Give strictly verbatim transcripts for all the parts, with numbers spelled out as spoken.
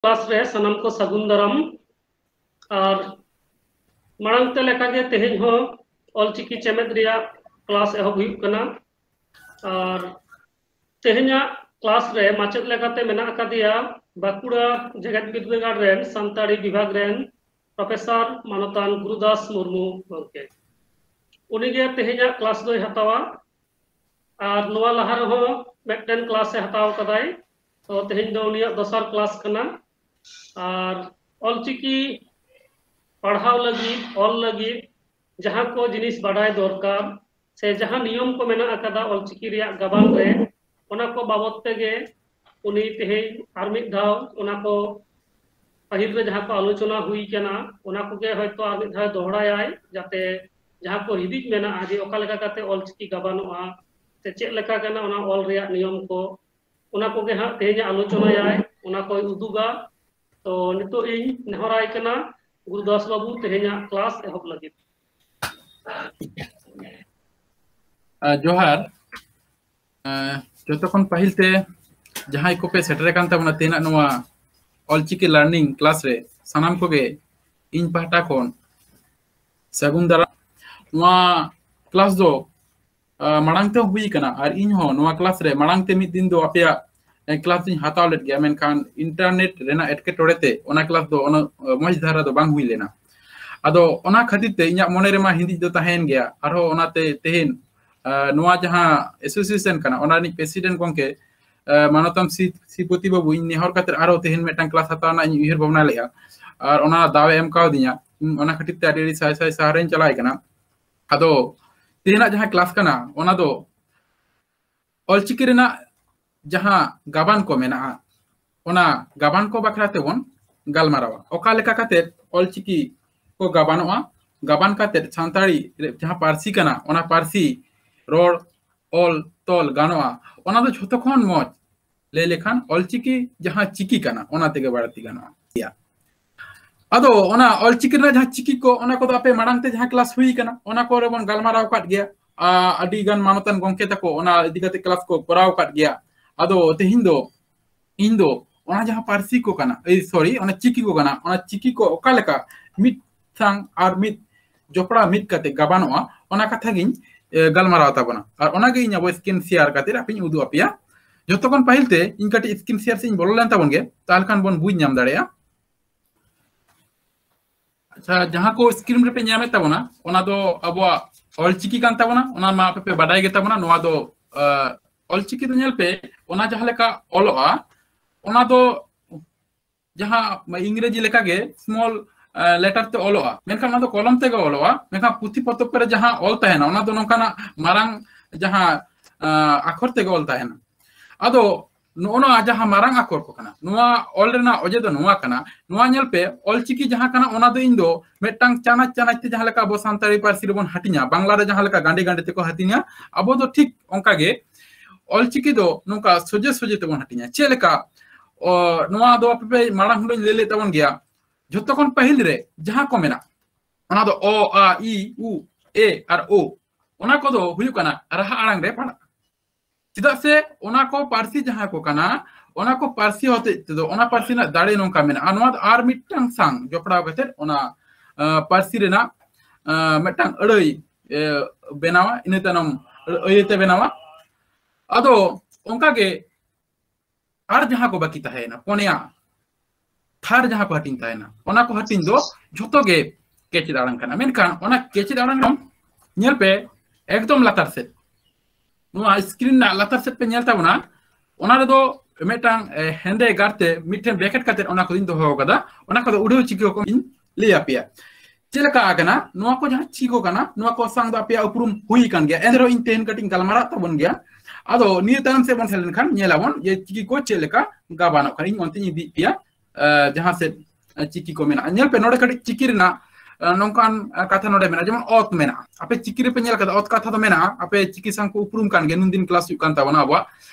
Class ᱨᱮ ᱥᱟᱱᱟᱢ ᱠᱚ ᱥᱟᱹᱜᱩᱱ ᱫᱟᱨᱟᱢ᱾ ᱟᱨ ᱢᱟᱲᱟᱝ ᱛᱮ ᱞᱮᱠᱟᱜᱮ ᱛᱮᱦᱮᱧ ᱦᱚᱸ ᱚᱞᱪᱤᱠᱤ ᱪᱮᱢᱮᱫ ᱨᱮᱭᱟᱜ ᱠᱞᱟᱥ ᱮᱦᱚᱵ ᱦᱩᱭᱩᱜ ᱠᱟᱱᱟ᱾ ᱟᱨ ᱛᱮᱦᱮᱧᱟᱜ ᱠᱞᱟᱥ ᱨᱮ ᱢᱟᱪᱮᱫ ᱞᱮᱠᱟᱛᱮ ᱢᱮᱱᱟᱜ ᱟᱠᱟᱫᱮᱭᱟ ᱵᱟᱸᱠᱩᱲᱟ ᱡᱮᱜᱮᱛ ᱵᱤᱨᱫᱟᱹᱜᱟᱲ ᱨᱮᱱ ᱥᱟᱱᱛᱟᱲᱤ ᱵᱤᱵᱷᱟᱜᱽ ᱨᱮᱱ ᱯᱨᱚᱯᱷᱮᱥᱚᱨ ᱢᱟᱱᱚᱛᱟᱱ ᱜᱩᱨᱩᱫᱟᱥ ᱢᱩᱨᱢᱩ ᱜᱚᱢᱠᱮ᱾ ᱩᱱᱤᱜᱮ ᱛᱮᱦᱮᱧᱟᱜ ᱠᱞᱟᱥ ᱫᱚᱭ ᱦᱟᱛᱟᱣᱟ᱾ ᱟᱨ ᱱᱚᱣᱟ ᱞᱟᱦᱟ ᱨᱮᱦᱚᱸ ᱢᱤᱫᱴᱮᱱ ᱠᱞᱟᱥ ᱮ ᱦᱟᱛᱟᱣ ᱠᱟᱫᱟᱭ, ᱛᱚ ᱛᱮᱦᱮᱧ ᱫᱚ ᱩᱱᱤᱭᱟᱜ ᱫᱚᱥᱟᱨ ᱠᱞᱟᱥ ᱠᱟᱱᱟ᱾ ᱟᱨ ᱚᱞᱪᱤᱠᱤ ᱯᱟᱲᱦᱟᱣ ᱞᱟᱹᱜᱤᱫ, ᱚᱞ ᱞᱟᱹᱜᱤᱫ ᱡᱟᱦᱟᱸ ᱠᱚ ᱡᱤᱱᱤᱥ ᱵᱟᱰᱟᱭ ᱫᱚᱨᱠᱟᱨ, ᱥᱮ ᱡᱟᱦᱟᱸ ᱱᱤᱭᱚᱢ ᱠᱚ ᱢᱮᱱᱟᱜ ᱟᱠᱟᱫᱟ ᱚᱞᱪᱤᱠᱤ ᱨᱮᱭᱟᱜ ᱜᱟᱵᱟᱱ ᱨᱮ, ᱚᱱᱟ ᱠᱚ ᱵᱟᱵᱚᱛ ᱛᱮᱜᱮ ᱩᱱᱤ ᱛᱮᱦᱮᱧ ᱟᱨ ᱢᱤᱫ ᱫᱷᱟᱣ ᱚᱱᱟ ᱠᱚ ᱯᱟᱹᱦᱤᱞ ᱨᱮ ᱡᱟᱦᱟᱸ ᱠᱚ ᱟᱞᱳᱪᱚᱱᱟ ᱦᱩᱭ ᱠᱟᱱᱟ, ᱚᱱᱟ ᱠᱚᱜᱮ ᱦᱚᱭᱛᱳ ᱟᱨ ᱢᱤᱫ ᱫᱷᱟᱣ ᱫᱚᱦᱲᱟᱭᱟᱭ, ᱡᱟᱛᱮ ᱡᱟᱦᱟᱸ ᱠᱚ ᱦᱤᱫᱤᱡ ᱢᱮᱱᱟᱜᱼᱟ ᱡᱮ ᱚᱠᱟ ᱞᱮᱠᱟ ᱠᱟᱛᱮ ᱚᱞᱪᱤᱠᱤ ᱜᱟᱵᱟᱱᱚᱜᱼᱟ, ᱥᱮ ᱪᱮᱫ ᱞᱮᱠᱟ ᱠᱟᱱᱟ ᱚᱱᱟ ᱚᱞ ᱨᱮᱭᱟᱜ ᱱᱤᱭᱚᱢ ᱠᱚ, ᱚᱱᱟ ᱠᱚᱜᱮ ᱦᱟᱸᱜ ᱛᱮᱦᱮᱧ ᱮ ᱟᱞᱳᱪᱚᱱᱟᱭᱟᱭ, ᱚᱱᱟ ᱠᱚᱭ ᱩᱫᱩᱜᱟ᱾ ᱛᱚ ᱱᱤᱛᱚᱜ ᱤᱧ ᱱᱮᱦᱚᱨᱟᱭ ᱠᱟᱱᱟ ᱜᱩᱨᱩᱫᱟᱥ ᱵᱟᱹᱵᱩ ᱛᱮᱦᱮᱧᱟᱜ ᱠᱞᱟᱥ ᱮᱦᱚᱵ ᱞᱟᱹᱜᱤᱫ᱾ ᱟᱨ ᱡᱚᱦᱟᱨ᱾ ᱟᱨ ᱡᱚᱛᱚ ᱠᱷᱚᱱ ᱯᱟᱹᱦᱤᱞ ᱛᱮ ᱡᱟᱦᱟᱸᱭ ᱠᱚᱯᱮ ᱥᱮᱴᱮᱨ ᱟᱠᱟᱱ ᱛᱟᱵᱚᱱᱟ ᱛᱮᱦᱮᱧᱟᱜ ᱱᱚᱣᱟ ᱚᱞᱪᱤᱠᱤ ᱞᱟᱨᱱᱤᱝ ᱠᱞᱟᱥ ᱨᱮ, ᱥᱟᱱᱟᱢ ᱠᱚᱜᱮ ᱤᱧ ᱯᱟᱦᱴᱟ ᱠᱷᱚᱱ ᱥᱟᱹᱜᱩᱱ ᱫᱟᱨᱟᱢ᱾ ᱱᱚᱣᱟ ᱠᱞᱟᱥ ᱫᱚ ᱟᱨ ᱢᱟᱲᱟᱝ ᱛᱮᱦᱚᱸ ᱦᱩᱭ ᱟᱠᱟᱱᱟ, ᱟᱨ ᱤᱧ ᱦᱚᱸ ᱱᱚᱣᱟ ᱠᱞᱟᱥ ᱨᱮ ᱢᱟᱲᱟᱝ ᱛᱮ ᱢᱤᱫ ᱫᱤᱱ ᱫᱚ ᱟᱯᱮᱭᱟᱜ ᱠᱞᱟᱥ ᱫᱚᱧ ᱦᱟᱛᱟᱣ ᱞᱮᱫ ᱜᱮᱭᱟ, ᱢᱮᱱᱠᱷᱟᱱ ᱤᱱᱴᱟᱨᱱᱮᱴ ᱨᱮᱱᱟᱜ ᱮᱴᱠᱮᱴᱚᱬᱮ ᱛᱮ ᱚᱱᱟ ᱠᱞᱟᱥ ᱫᱚ ᱩᱱᱟᱹᱜ ᱢᱚᱡᱽ ᱫᱷᱟᱨᱟ ᱫᱚ ᱵᱟᱝ ᱦᱩᱭ ᱞᱮᱱᱟ᱾ ᱟᱫᱚ ᱚᱱᱟ ᱠᱷᱟᱹᱛᱤᱨ ᱛᱮ ᱤᱧᱟᱹᱜ ᱢᱚᱱᱮ ᱨᱮᱢᱟ ᱦᱤᱸᱫᱤᱡ ᱫᱚ ᱛᱟᱦᱮᱸᱭᱮᱱ ᱜᱮᱭᱟ, ᱟᱨᱦᱚᱸ ᱚᱱᱟᱛᱮ ᱛᱮᱦᱮᱧ ᱟᱨ ᱱᱚᱣᱟ ᱡᱟᱦᱟᱸ ᱮᱥᱳᱥᱤᱭᱮᱥᱚᱱ ᱠᱟᱱᱟ, ᱚᱱᱟ ᱨᱤᱱᱤᱡ ᱯᱨᱮᱥᱤᱰᱮᱱᱴ ᱜᱚᱢᱠᱮ ᱟᱨ ᱢᱟᱱᱚᱛᱟᱱ ᱥᱤ-, ᱥᱤᱯᱚᱛᱤ ᱵᱟᱹᱵᱩ, ᱤᱧ ᱱᱮᱦᱚᱨ ᱠᱟᱛᱮ ᱟᱨᱦᱚᱸ ᱛᱮᱦᱮᱧ ᱢᱤᱫᱴᱟᱝ ᱠᱞᱟᱥ ᱦᱟᱛᱟᱣ ᱨᱮᱱᱟᱜ ᱤᱧ ᱩᱭᱦᱟᱹᱨ ᱵᱷᱟᱵᱽᱱᱟ ᱞᱮᱫᱼᱟ, ᱟᱨ ᱚᱱᱟ ᱫᱟᱣ ᱮ ᱮᱢ ᱠᱟᱣᱫᱤᱧᱟ᱾ ᱤᱧ ᱚᱱᱟ ᱠᱷᱟᱹᱛᱤᱨ ᱛᱮ ᱟᱹᱰᱤ ᱟᱹᱰᱤ ᱥᱟᱭ ᱥᱟᱭ ᱥᱟᱦᱟᱨ ᱨᱮᱧ ᱪᱟᱞᱟᱣ ᱠᱟᱱᱟ᱾ ᱟᱫᱚ ᱛᱮᱦᱮᱧᱟᱜ ᱡᱟᱦᱟᱸ ᱠᱞᱟᱥ ᱠᱟᱱᱟ, ᱚᱱᱟ ᱫᱚ ᱚᱞᱪᱤᱠᱤ ᱨᱮᱱᱟᱜ ᱡᱟᱦᱟᱸ ᱜᱟᱵᱟᱱ ᱠᱚ ᱢᱮᱱᱟᱜᱼᱟ, ᱚᱱᱟ ᱜᱟᱵᱟᱱ ᱠᱚ ᱵᱟᱠᱷᱨᱟ ᱛᱮᱵᱚᱱ ᱜᱟᱞᱢᱟᱨᱟᱣᱟ᱾ ᱚᱠᱟ ᱞᱮᱠᱟ ᱠᱟᱛᱮ ᱚᱞᱪᱤᱠᱤ ᱠᱚ ᱜᱟᱵᱟᱱᱚᱜᱼᱟ, ᱜᱟᱵᱟᱱ ᱠᱟᱛᱮ ᱥᱟᱱᱛᱟᱲᱤ ᱨᱮ ᱡᱟᱦᱟᱸ ᱯᱟᱹᱨᱥᱤ ᱠᱟᱱᱟ, ᱚᱱᱟ ᱯᱟᱹᱨᱥᱤ ᱨᱚᱲ, ᱚᱞ, ᱛᱚᱞ ᱜᱟᱱᱚᱜᱼᱟ, ᱚᱱᱟ ᱫᱚ ᱡᱷᱚᱛᱚ ᱠᱷᱚᱱ ᱢᱚᱡᱽ ᱞᱟᱹᱭ ᱞᱮᱠᱷᱟᱱ ᱚᱞᱪᱤᱠᱤ ᱡᱟᱦᱟᱸ ᱪᱤᱠᱤ ᱠᱟᱱᱟ, ᱚᱱᱟ ᱛᱮᱜᱮ ᱵᱟᱹᱲᱛᱤ ᱜᱟᱱᱚᱜᱼᱟ᱾ ᱟᱫᱚ ᱚᱱᱟ ᱚᱞᱪᱤᱠᱤ ᱨᱮᱱᱟᱜ ᱡᱟᱦᱟᱸ ᱪᱤᱠᱤ ᱠᱚ, ᱚᱱᱟ ᱠᱚᱫᱚ ᱟᱯᱮ ᱢᱟᱲᱟᱝ ᱛᱮ ᱡᱟᱦᱟᱸ ᱠᱞᱟᱥ ᱦᱩᱭ ᱠᱟᱱᱟ, ᱚᱱᱟ ᱠᱚᱨᱮ ᱵᱚᱱ ᱜᱟᱞᱢᱟᱨᱟᱣ ᱟᱠᱟᱫ ᱜᱮᱭᱟ᱾ ᱟᱨ ᱟᱹᱰᱤ ᱜᱟᱱ ᱢᱟᱱᱚᱛᱟᱱ ᱜᱚᱢᱠᱮ ᱛᱟᱠᱚ ᱚᱱᱟ ᱤᱫᱤ ᱠᱟᱛᱮ ᱠᱞᱟᱥ ᱠᱚ ᱠᱚᱨᱟᱣ ᱟᱠᱟᱫ ᱜᱮᱭᱟ᱾ ᱟᱫᱚ ᱛᱮᱦᱮᱧ ᱫᱚ ᱤᱧ ᱫᱚ ᱚᱱᱟ ᱡᱟᱦᱟᱸ ᱯᱟᱹᱨᱥᱤ ᱠᱚ ᱠᱟᱱᱟ, ᱥᱚᱨᱤ, ᱚᱱᱟ ᱪᱤᱠᱤ ᱠᱚ ᱠᱟᱱᱟ, ᱚᱱᱟ ᱪᱤᱠᱤ ᱠᱚ ᱚᱠᱟ ᱞᱮᱠᱟ ᱢᱤᱫ ᱥᱟᱝ ᱟᱨ ᱢᱤᱫ ᱡᱚᱯᱲᱟᱣ ᱢᱤᱫ ᱠᱟᱛᱮ ᱜᱟᱵᱟᱱᱚᱜᱼᱟ, ᱚᱱᱟ ᱠᱟᱛᱷᱟ ᱜᱤᱧ ᱜᱟᱞᱢᱟᱨᱟᱣ ᱛᱟᱵᱚᱱᱟ᱾ ᱟᱨ ᱚᱱᱟᱜᱮ ᱤᱧ ᱟᱵᱚ screen share ᱠᱟᱛᱮ ᱟᱯᱮᱧ ᱩᱫᱩᱜ ᱟᱯᱮᱭᱟ᱾ ᱡᱚᱛᱚ ᱠᱷᱚᱱ ᱯᱟᱹᱦᱤᱞ ᱛᱮ ᱤᱧ ᱠᱟᱹᱴᱤᱡ screen share ᱥᱮᱫ ᱤᱧ ᱵᱚᱞᱚ ᱞᱮᱱ ᱛᱟᱵᱚᱱ ᱜᱮ, ᱛᱟᱦᱚᱞᱮ ᱠᱷᱟᱱ ᱵᱚᱱ ᱵᱩᱡᱽ ᱧᱟᱢ ᱫᱟᱲᱮᱭᱟᱜᱼᱟ᱾ ᱟᱪᱪᱷᱟ, ᱡᱟᱦᱟᱸ ᱠᱚ screen ᱨᱮᱯᱮ ᱧᱟᱢᱮᱫ ᱛᱟᱵᱚᱱᱟ, ᱚᱱᱟ ᱫᱚ ᱟᱵᱚᱣᱟᱜ ᱚᱞᱪᱤᱠᱤ ᱠᱟᱱ ᱛᱟᱵᱚᱱᱟ, ᱚᱱᱟ ᱢᱟ ᱟᱯᱮ ᱯᱮ ᱵᱟᱰᱟᱭ ᱜᱮ ᱛᱟᱵᱚᱱᱟ᱾ ᱱᱚᱣᱟ ᱫᱚ ᱚᱞᱪᱤᱠᱤ ᱫᱚ ᱧᱮᱞ ᱯᱮ, ᱚᱱᱟ ᱡᱟᱦᱟᱸ ᱞᱮᱠᱟ ᱚᱞᱚᱜᱼᱟ, ᱚᱱᱟ ᱫᱚ ᱡᱟᱦᱟᱸ ᱤᱝᱨᱮᱡᱤ ᱞᱮᱠᱟᱜᱮ small letter ᱛᱮ ᱚᱞᱚᱜᱼᱟ, ᱢᱮᱱᱠᱷᱟᱱ ᱚᱱᱟ ᱫᱚ ᱠᱚᱞᱚᱢ ᱛᱮᱜᱮ ᱚᱞᱚᱜᱼᱟ᱾ ᱢᱮᱱᱠᱷᱟᱱ ᱯᱩᱛᱷᱤ ᱯᱚᱛᱚᱵ ᱠᱚᱨᱮ ᱡᱟᱦᱟᱸ ᱚᱞ ᱛᱟᱦᱮᱱᱟ, ᱚᱱᱟ ᱫᱚ ᱱᱚᱝᱠᱟᱱᱟᱜ ᱢᱟᱨᱟᱝ ᱡᱟᱦᱟᱸ ᱟᱠᱷᱚᱨ ᱛᱮᱜᱮ ᱚᱞ ᱛᱟᱦᱮᱱᱟ᱾ ᱟᱫᱚ ᱱᱚᱜᱼᱚ ᱱᱚᱣᱟ ᱡᱟᱦᱟᱸ ᱢᱟᱨᱟᱝ ᱟᱠᱷᱚᱨ ᱠᱚ ᱠᱟᱱᱟ, ᱱᱚᱣᱟ ᱚᱞ ᱨᱮᱱᱟᱜ ᱚᱡᱮ ᱫᱚ ᱱᱚᱣᱟ ᱠᱟᱱᱟ᱾ ᱱᱚᱣᱟ ᱧᱮᱞ ᱯᱮ, ᱚᱞᱪᱤᱠᱤ ᱡᱟᱦᱟᱸ ᱠᱟᱱᱟ, ᱚᱱᱟ ᱫᱚ ᱤᱧ ᱫᱚ ᱢᱤᱫᱴᱟᱝ ᱪᱟᱱᱟᱪ ᱪᱟᱱᱟᱪ ᱛᱮ ᱡᱟᱦᱟᱸ ᱞᱮᱠᱟ ᱟᱵᱚ ᱥᱟᱱᱛᱟᱲᱤ ᱯᱟᱹᱨᱥᱤ ᱨᱮᱵᱚᱱ ᱦᱟᱹᱴᱤᱧᱟ, ᱵᱟᱝᱞᱟ ᱨᱮ ᱡᱟᱦᱟᱸ ᱞᱮᱠᱟ ᱜᱟᱸᱰᱮ ᱜᱟᱸᱰᱮ ᱛᱮᱠᱚ ᱦᱟᱹᱴᱤᱧᱟ, ᱟᱵᱚ ᱫᱚ ᱴᱷᱤᱠ ᱚᱱᱠᱟ ᱜᱮ ᱚᱞᱪᱤᱠᱤ ᱫᱚ ᱱᱚᱝᱠᱟ ᱥᱚᱡᱷᱮ ᱥᱚᱡᱷᱮ ᱛᱮᱵᱚᱱ ᱦᱟᱹᱴᱤᱧᱟ᱾ ᱪᱮᱫ ᱞᱮᱠᱟ? ᱱᱚᱣᱟ ᱫᱚ ᱟᱯᱮ ᱯᱮ ᱢᱟᱲᱟᱝ ᱦᱚᱸᱞᱤᱧ ᱞᱟᱹᱭ ᱞᱮᱫ ᱛᱟᱵᱚᱱ ᱜᱮᱭᱟ, ᱡᱷᱚᱛᱚ ᱠᱷᱚᱱ ᱯᱟᱹᱦᱤᱞ ᱨᱮ ᱡᱟᱦᱟᱸ ᱠᱚ ᱢᱮᱱᱟᱜ, ᱚᱱᱟ ᱫᱚ ᱚ, ᱟ, ᱤ, ᱩ, ᱮ ᱟᱨ ᱳ, ᱚᱱᱟ ᱠᱚᱫᱚ ᱦᱩᱭᱩᱜ ᱠᱟᱱᱟ ᱨᱟᱦᱟ ᱟᱲᱟᱝ ᱨᱮ ᱯᱟᱲᱟᱜᱼᱟ᱾ ᱪᱮᱫᱟᱜ ᱥᱮ ᱚᱱᱟ ᱠᱚ ᱯᱟᱹᱨᱥᱤ ᱡᱟᱦᱟᱸ ᱠᱚ ᱠᱟᱱᱟ, ᱚᱱᱟ ᱠᱚ ᱯᱟᱹᱨᱥᱤ ᱦᱚᱛᱮᱡ ᱛᱮᱫᱚ ᱚᱱᱟ ᱯᱟᱹᱨᱥᱤ ᱨᱮᱱᱟᱜ ᱫᱟᱲᱮ ᱱᱚᱝᱠᱟ ᱢᱮᱱᱟᱜᱼᱟ, ᱱᱚᱣᱟ ᱫᱚ ᱟᱨ ᱢᱤᱫᱴᱟᱝ ᱥᱟᱝ ᱡᱚᱯᱲᱟᱣ ᱠᱟᱛᱮ ᱚᱱᱟ ᱯᱟᱹᱨᱥᱤ ᱨᱮᱱᱟᱜ ᱢᱤᱫᱴᱟᱝ ᱟᱹᱲᱟᱹᱭ ᱵᱮᱱᱟᱣᱟ, ᱤᱱᱟᱹ ᱛᱟᱭᱱᱚᱢ ᱟᱹᱭᱟᱹᱛᱮ ᱵᱮᱱᱟᱣᱟ᱾ ᱟᱫᱚ ᱚᱱᱠᱟᱜᱮ ᱟᱨ ᱡᱟᱦᱟᱸ ᱠᱚ ᱵᱟᱹᱠᱤ ᱛᱟᱦᱮᱸᱭᱮᱱᱟ, ᱯᱚᱱᱭᱟ ᱛᱷᱟᱨ ᱡᱟᱦᱟᱸ ᱠᱚ ᱦᱟᱹᱴᱤᱧ ᱛᱟᱦᱮᱱᱟ, ᱚᱱᱟ ᱠᱚ ᱦᱟᱹᱴᱤᱧ ᱫᱚ ᱡᱷᱚᱛᱚ ᱜᱮ ᱠᱮᱪᱮᱫ ᱟᱲᱟᱝ ᱠᱟᱱᱟ᱾ ᱢᱮᱱᱠᱷᱟᱱ ᱚᱱᱟ ᱠᱮᱪᱮᱫ ᱟᱲᱟᱝ ᱫᱚ ᱧᱮᱞ ᱯᱮ, ᱮᱠᱫᱚᱢ ᱞᱟᱛᱟᱨ ᱥᱮᱫ, ᱱᱚᱣᱟ screen ᱨᱮᱱᱟᱜ ᱞᱟᱛᱟᱨ ᱥᱮᱫ ᱯᱮ ᱧᱮᱞ ᱛᱟᱵᱚᱱᱟ, ᱚᱱᱟ ᱨᱮᱫᱚ ᱢᱤᱫᱴᱟᱝ ᱦᱮᱸᱫᱮ ᱜᱟᱨ ᱛᱮ ᱢᱤᱫᱴᱷᱮᱱ bracket ᱠᱟᱛᱮ ᱚᱱᱟ ᱠᱚᱫᱚᱧ ᱫᱚᱦᱚ ᱟᱠᱟᱫᱟ᱾ ᱚᱱᱟ ᱠᱚᱫᱚ ᱩᱰᱟᱹᱣ ᱪᱤᱠᱟᱹ ᱠᱚ ᱤᱧ ᱞᱟᱹᱭ ᱟᱯᱮᱭᱟ᱾ ᱪᱮᱫ ᱞᱮᱠᱟ ᱟᱠᱟᱱᱟ, ᱱᱚᱣᱟ ᱠᱚ ᱡᱟᱦᱟᱸ ᱪᱤᱠᱤ ᱠᱚ ᱠᱟᱱᱟ, ᱱᱚᱣᱟ ᱠᱚ ᱥᱟᱝ ᱫᱚ ᱟᱯᱮᱭᱟᱜ ᱩᱯᱨᱩᱢ ᱦᱩᱭ ᱟᱠᱟᱱ ᱜᱮᱭᱟ, ᱮᱱᱨᱮᱦᱚᱸ ᱤᱧ ᱛᱮᱦᱮᱧ ᱠᱟᱹᱴᱤᱡ ᱤᱧ ᱜᱟᱞᱢᱟᱨᱟᱜ ᱛᱟᱵᱚᱱ ᱜᱮᱭᱟ᱾ ᱟᱫᱚ ᱱᱤᱭᱟᱹ ᱛᱟᱭᱚᱢ ᱥᱮᱫ ᱵᱚᱱ ᱥᱮᱱ ᱞᱮᱱᱠᱷᱟᱱ ᱧᱮᱞᱟᱵᱚᱱ ᱡᱮ ᱪᱤᱠᱤ ᱠᱚ ᱪᱮᱫ ᱞᱮᱠᱟ ᱜᱟᱵᱟᱱᱚᱜ ᱠᱟᱱᱟ᱾ ᱤᱧ ᱚᱱᱛᱮᱧ ᱤᱫᱤᱭᱮᱫ ᱯᱮᱭᱟ, ᱡᱟᱦᱟᱸ ᱥᱮᱫ ᱪᱤᱠᱤ ᱠᱚ ᱢᱮᱱᱟᱜᱼᱟ᱾ ᱧᱮᱞ ᱯᱮ, ᱱᱚᱰᱮ ᱠᱟᱹᱴᱤᱡ ᱪᱤᱠᱤ ᱨᱮᱱᱟᱜ ᱱᱚᱝᱠᱟᱱ ᱠᱟᱛᱷᱟ ᱱᱚᱰᱮ ᱢᱮᱱᱟᱜᱼᱟ, ᱡᱮᱢᱚᱱ ᱚᱛ ᱢᱮᱱᱟᱜᱼᱟ᱾ ᱟᱯᱮ ᱪᱤᱠᱤ ᱨᱮᱯᱮ ᱧᱮᱞ ᱠᱟᱫᱟ, ᱚᱛ ᱠᱟᱛᱷᱟ ᱫᱚ ᱢᱮᱱᱟᱜᱼᱟ, ᱟᱯᱮ ᱪᱤᱠᱤ ᱥᱟᱝ ᱠᱚ ᱩᱯᱨᱩᱢ ᱠᱟᱱ ᱜᱮᱭᱟ, ᱱᱩᱱᱫᱤᱱ class ᱦᱩᱭᱩᱜ ᱠᱟᱱ ᱛᱟᱵᱚᱱᱟ ᱟᱵᱚᱣᱟᱜ᱾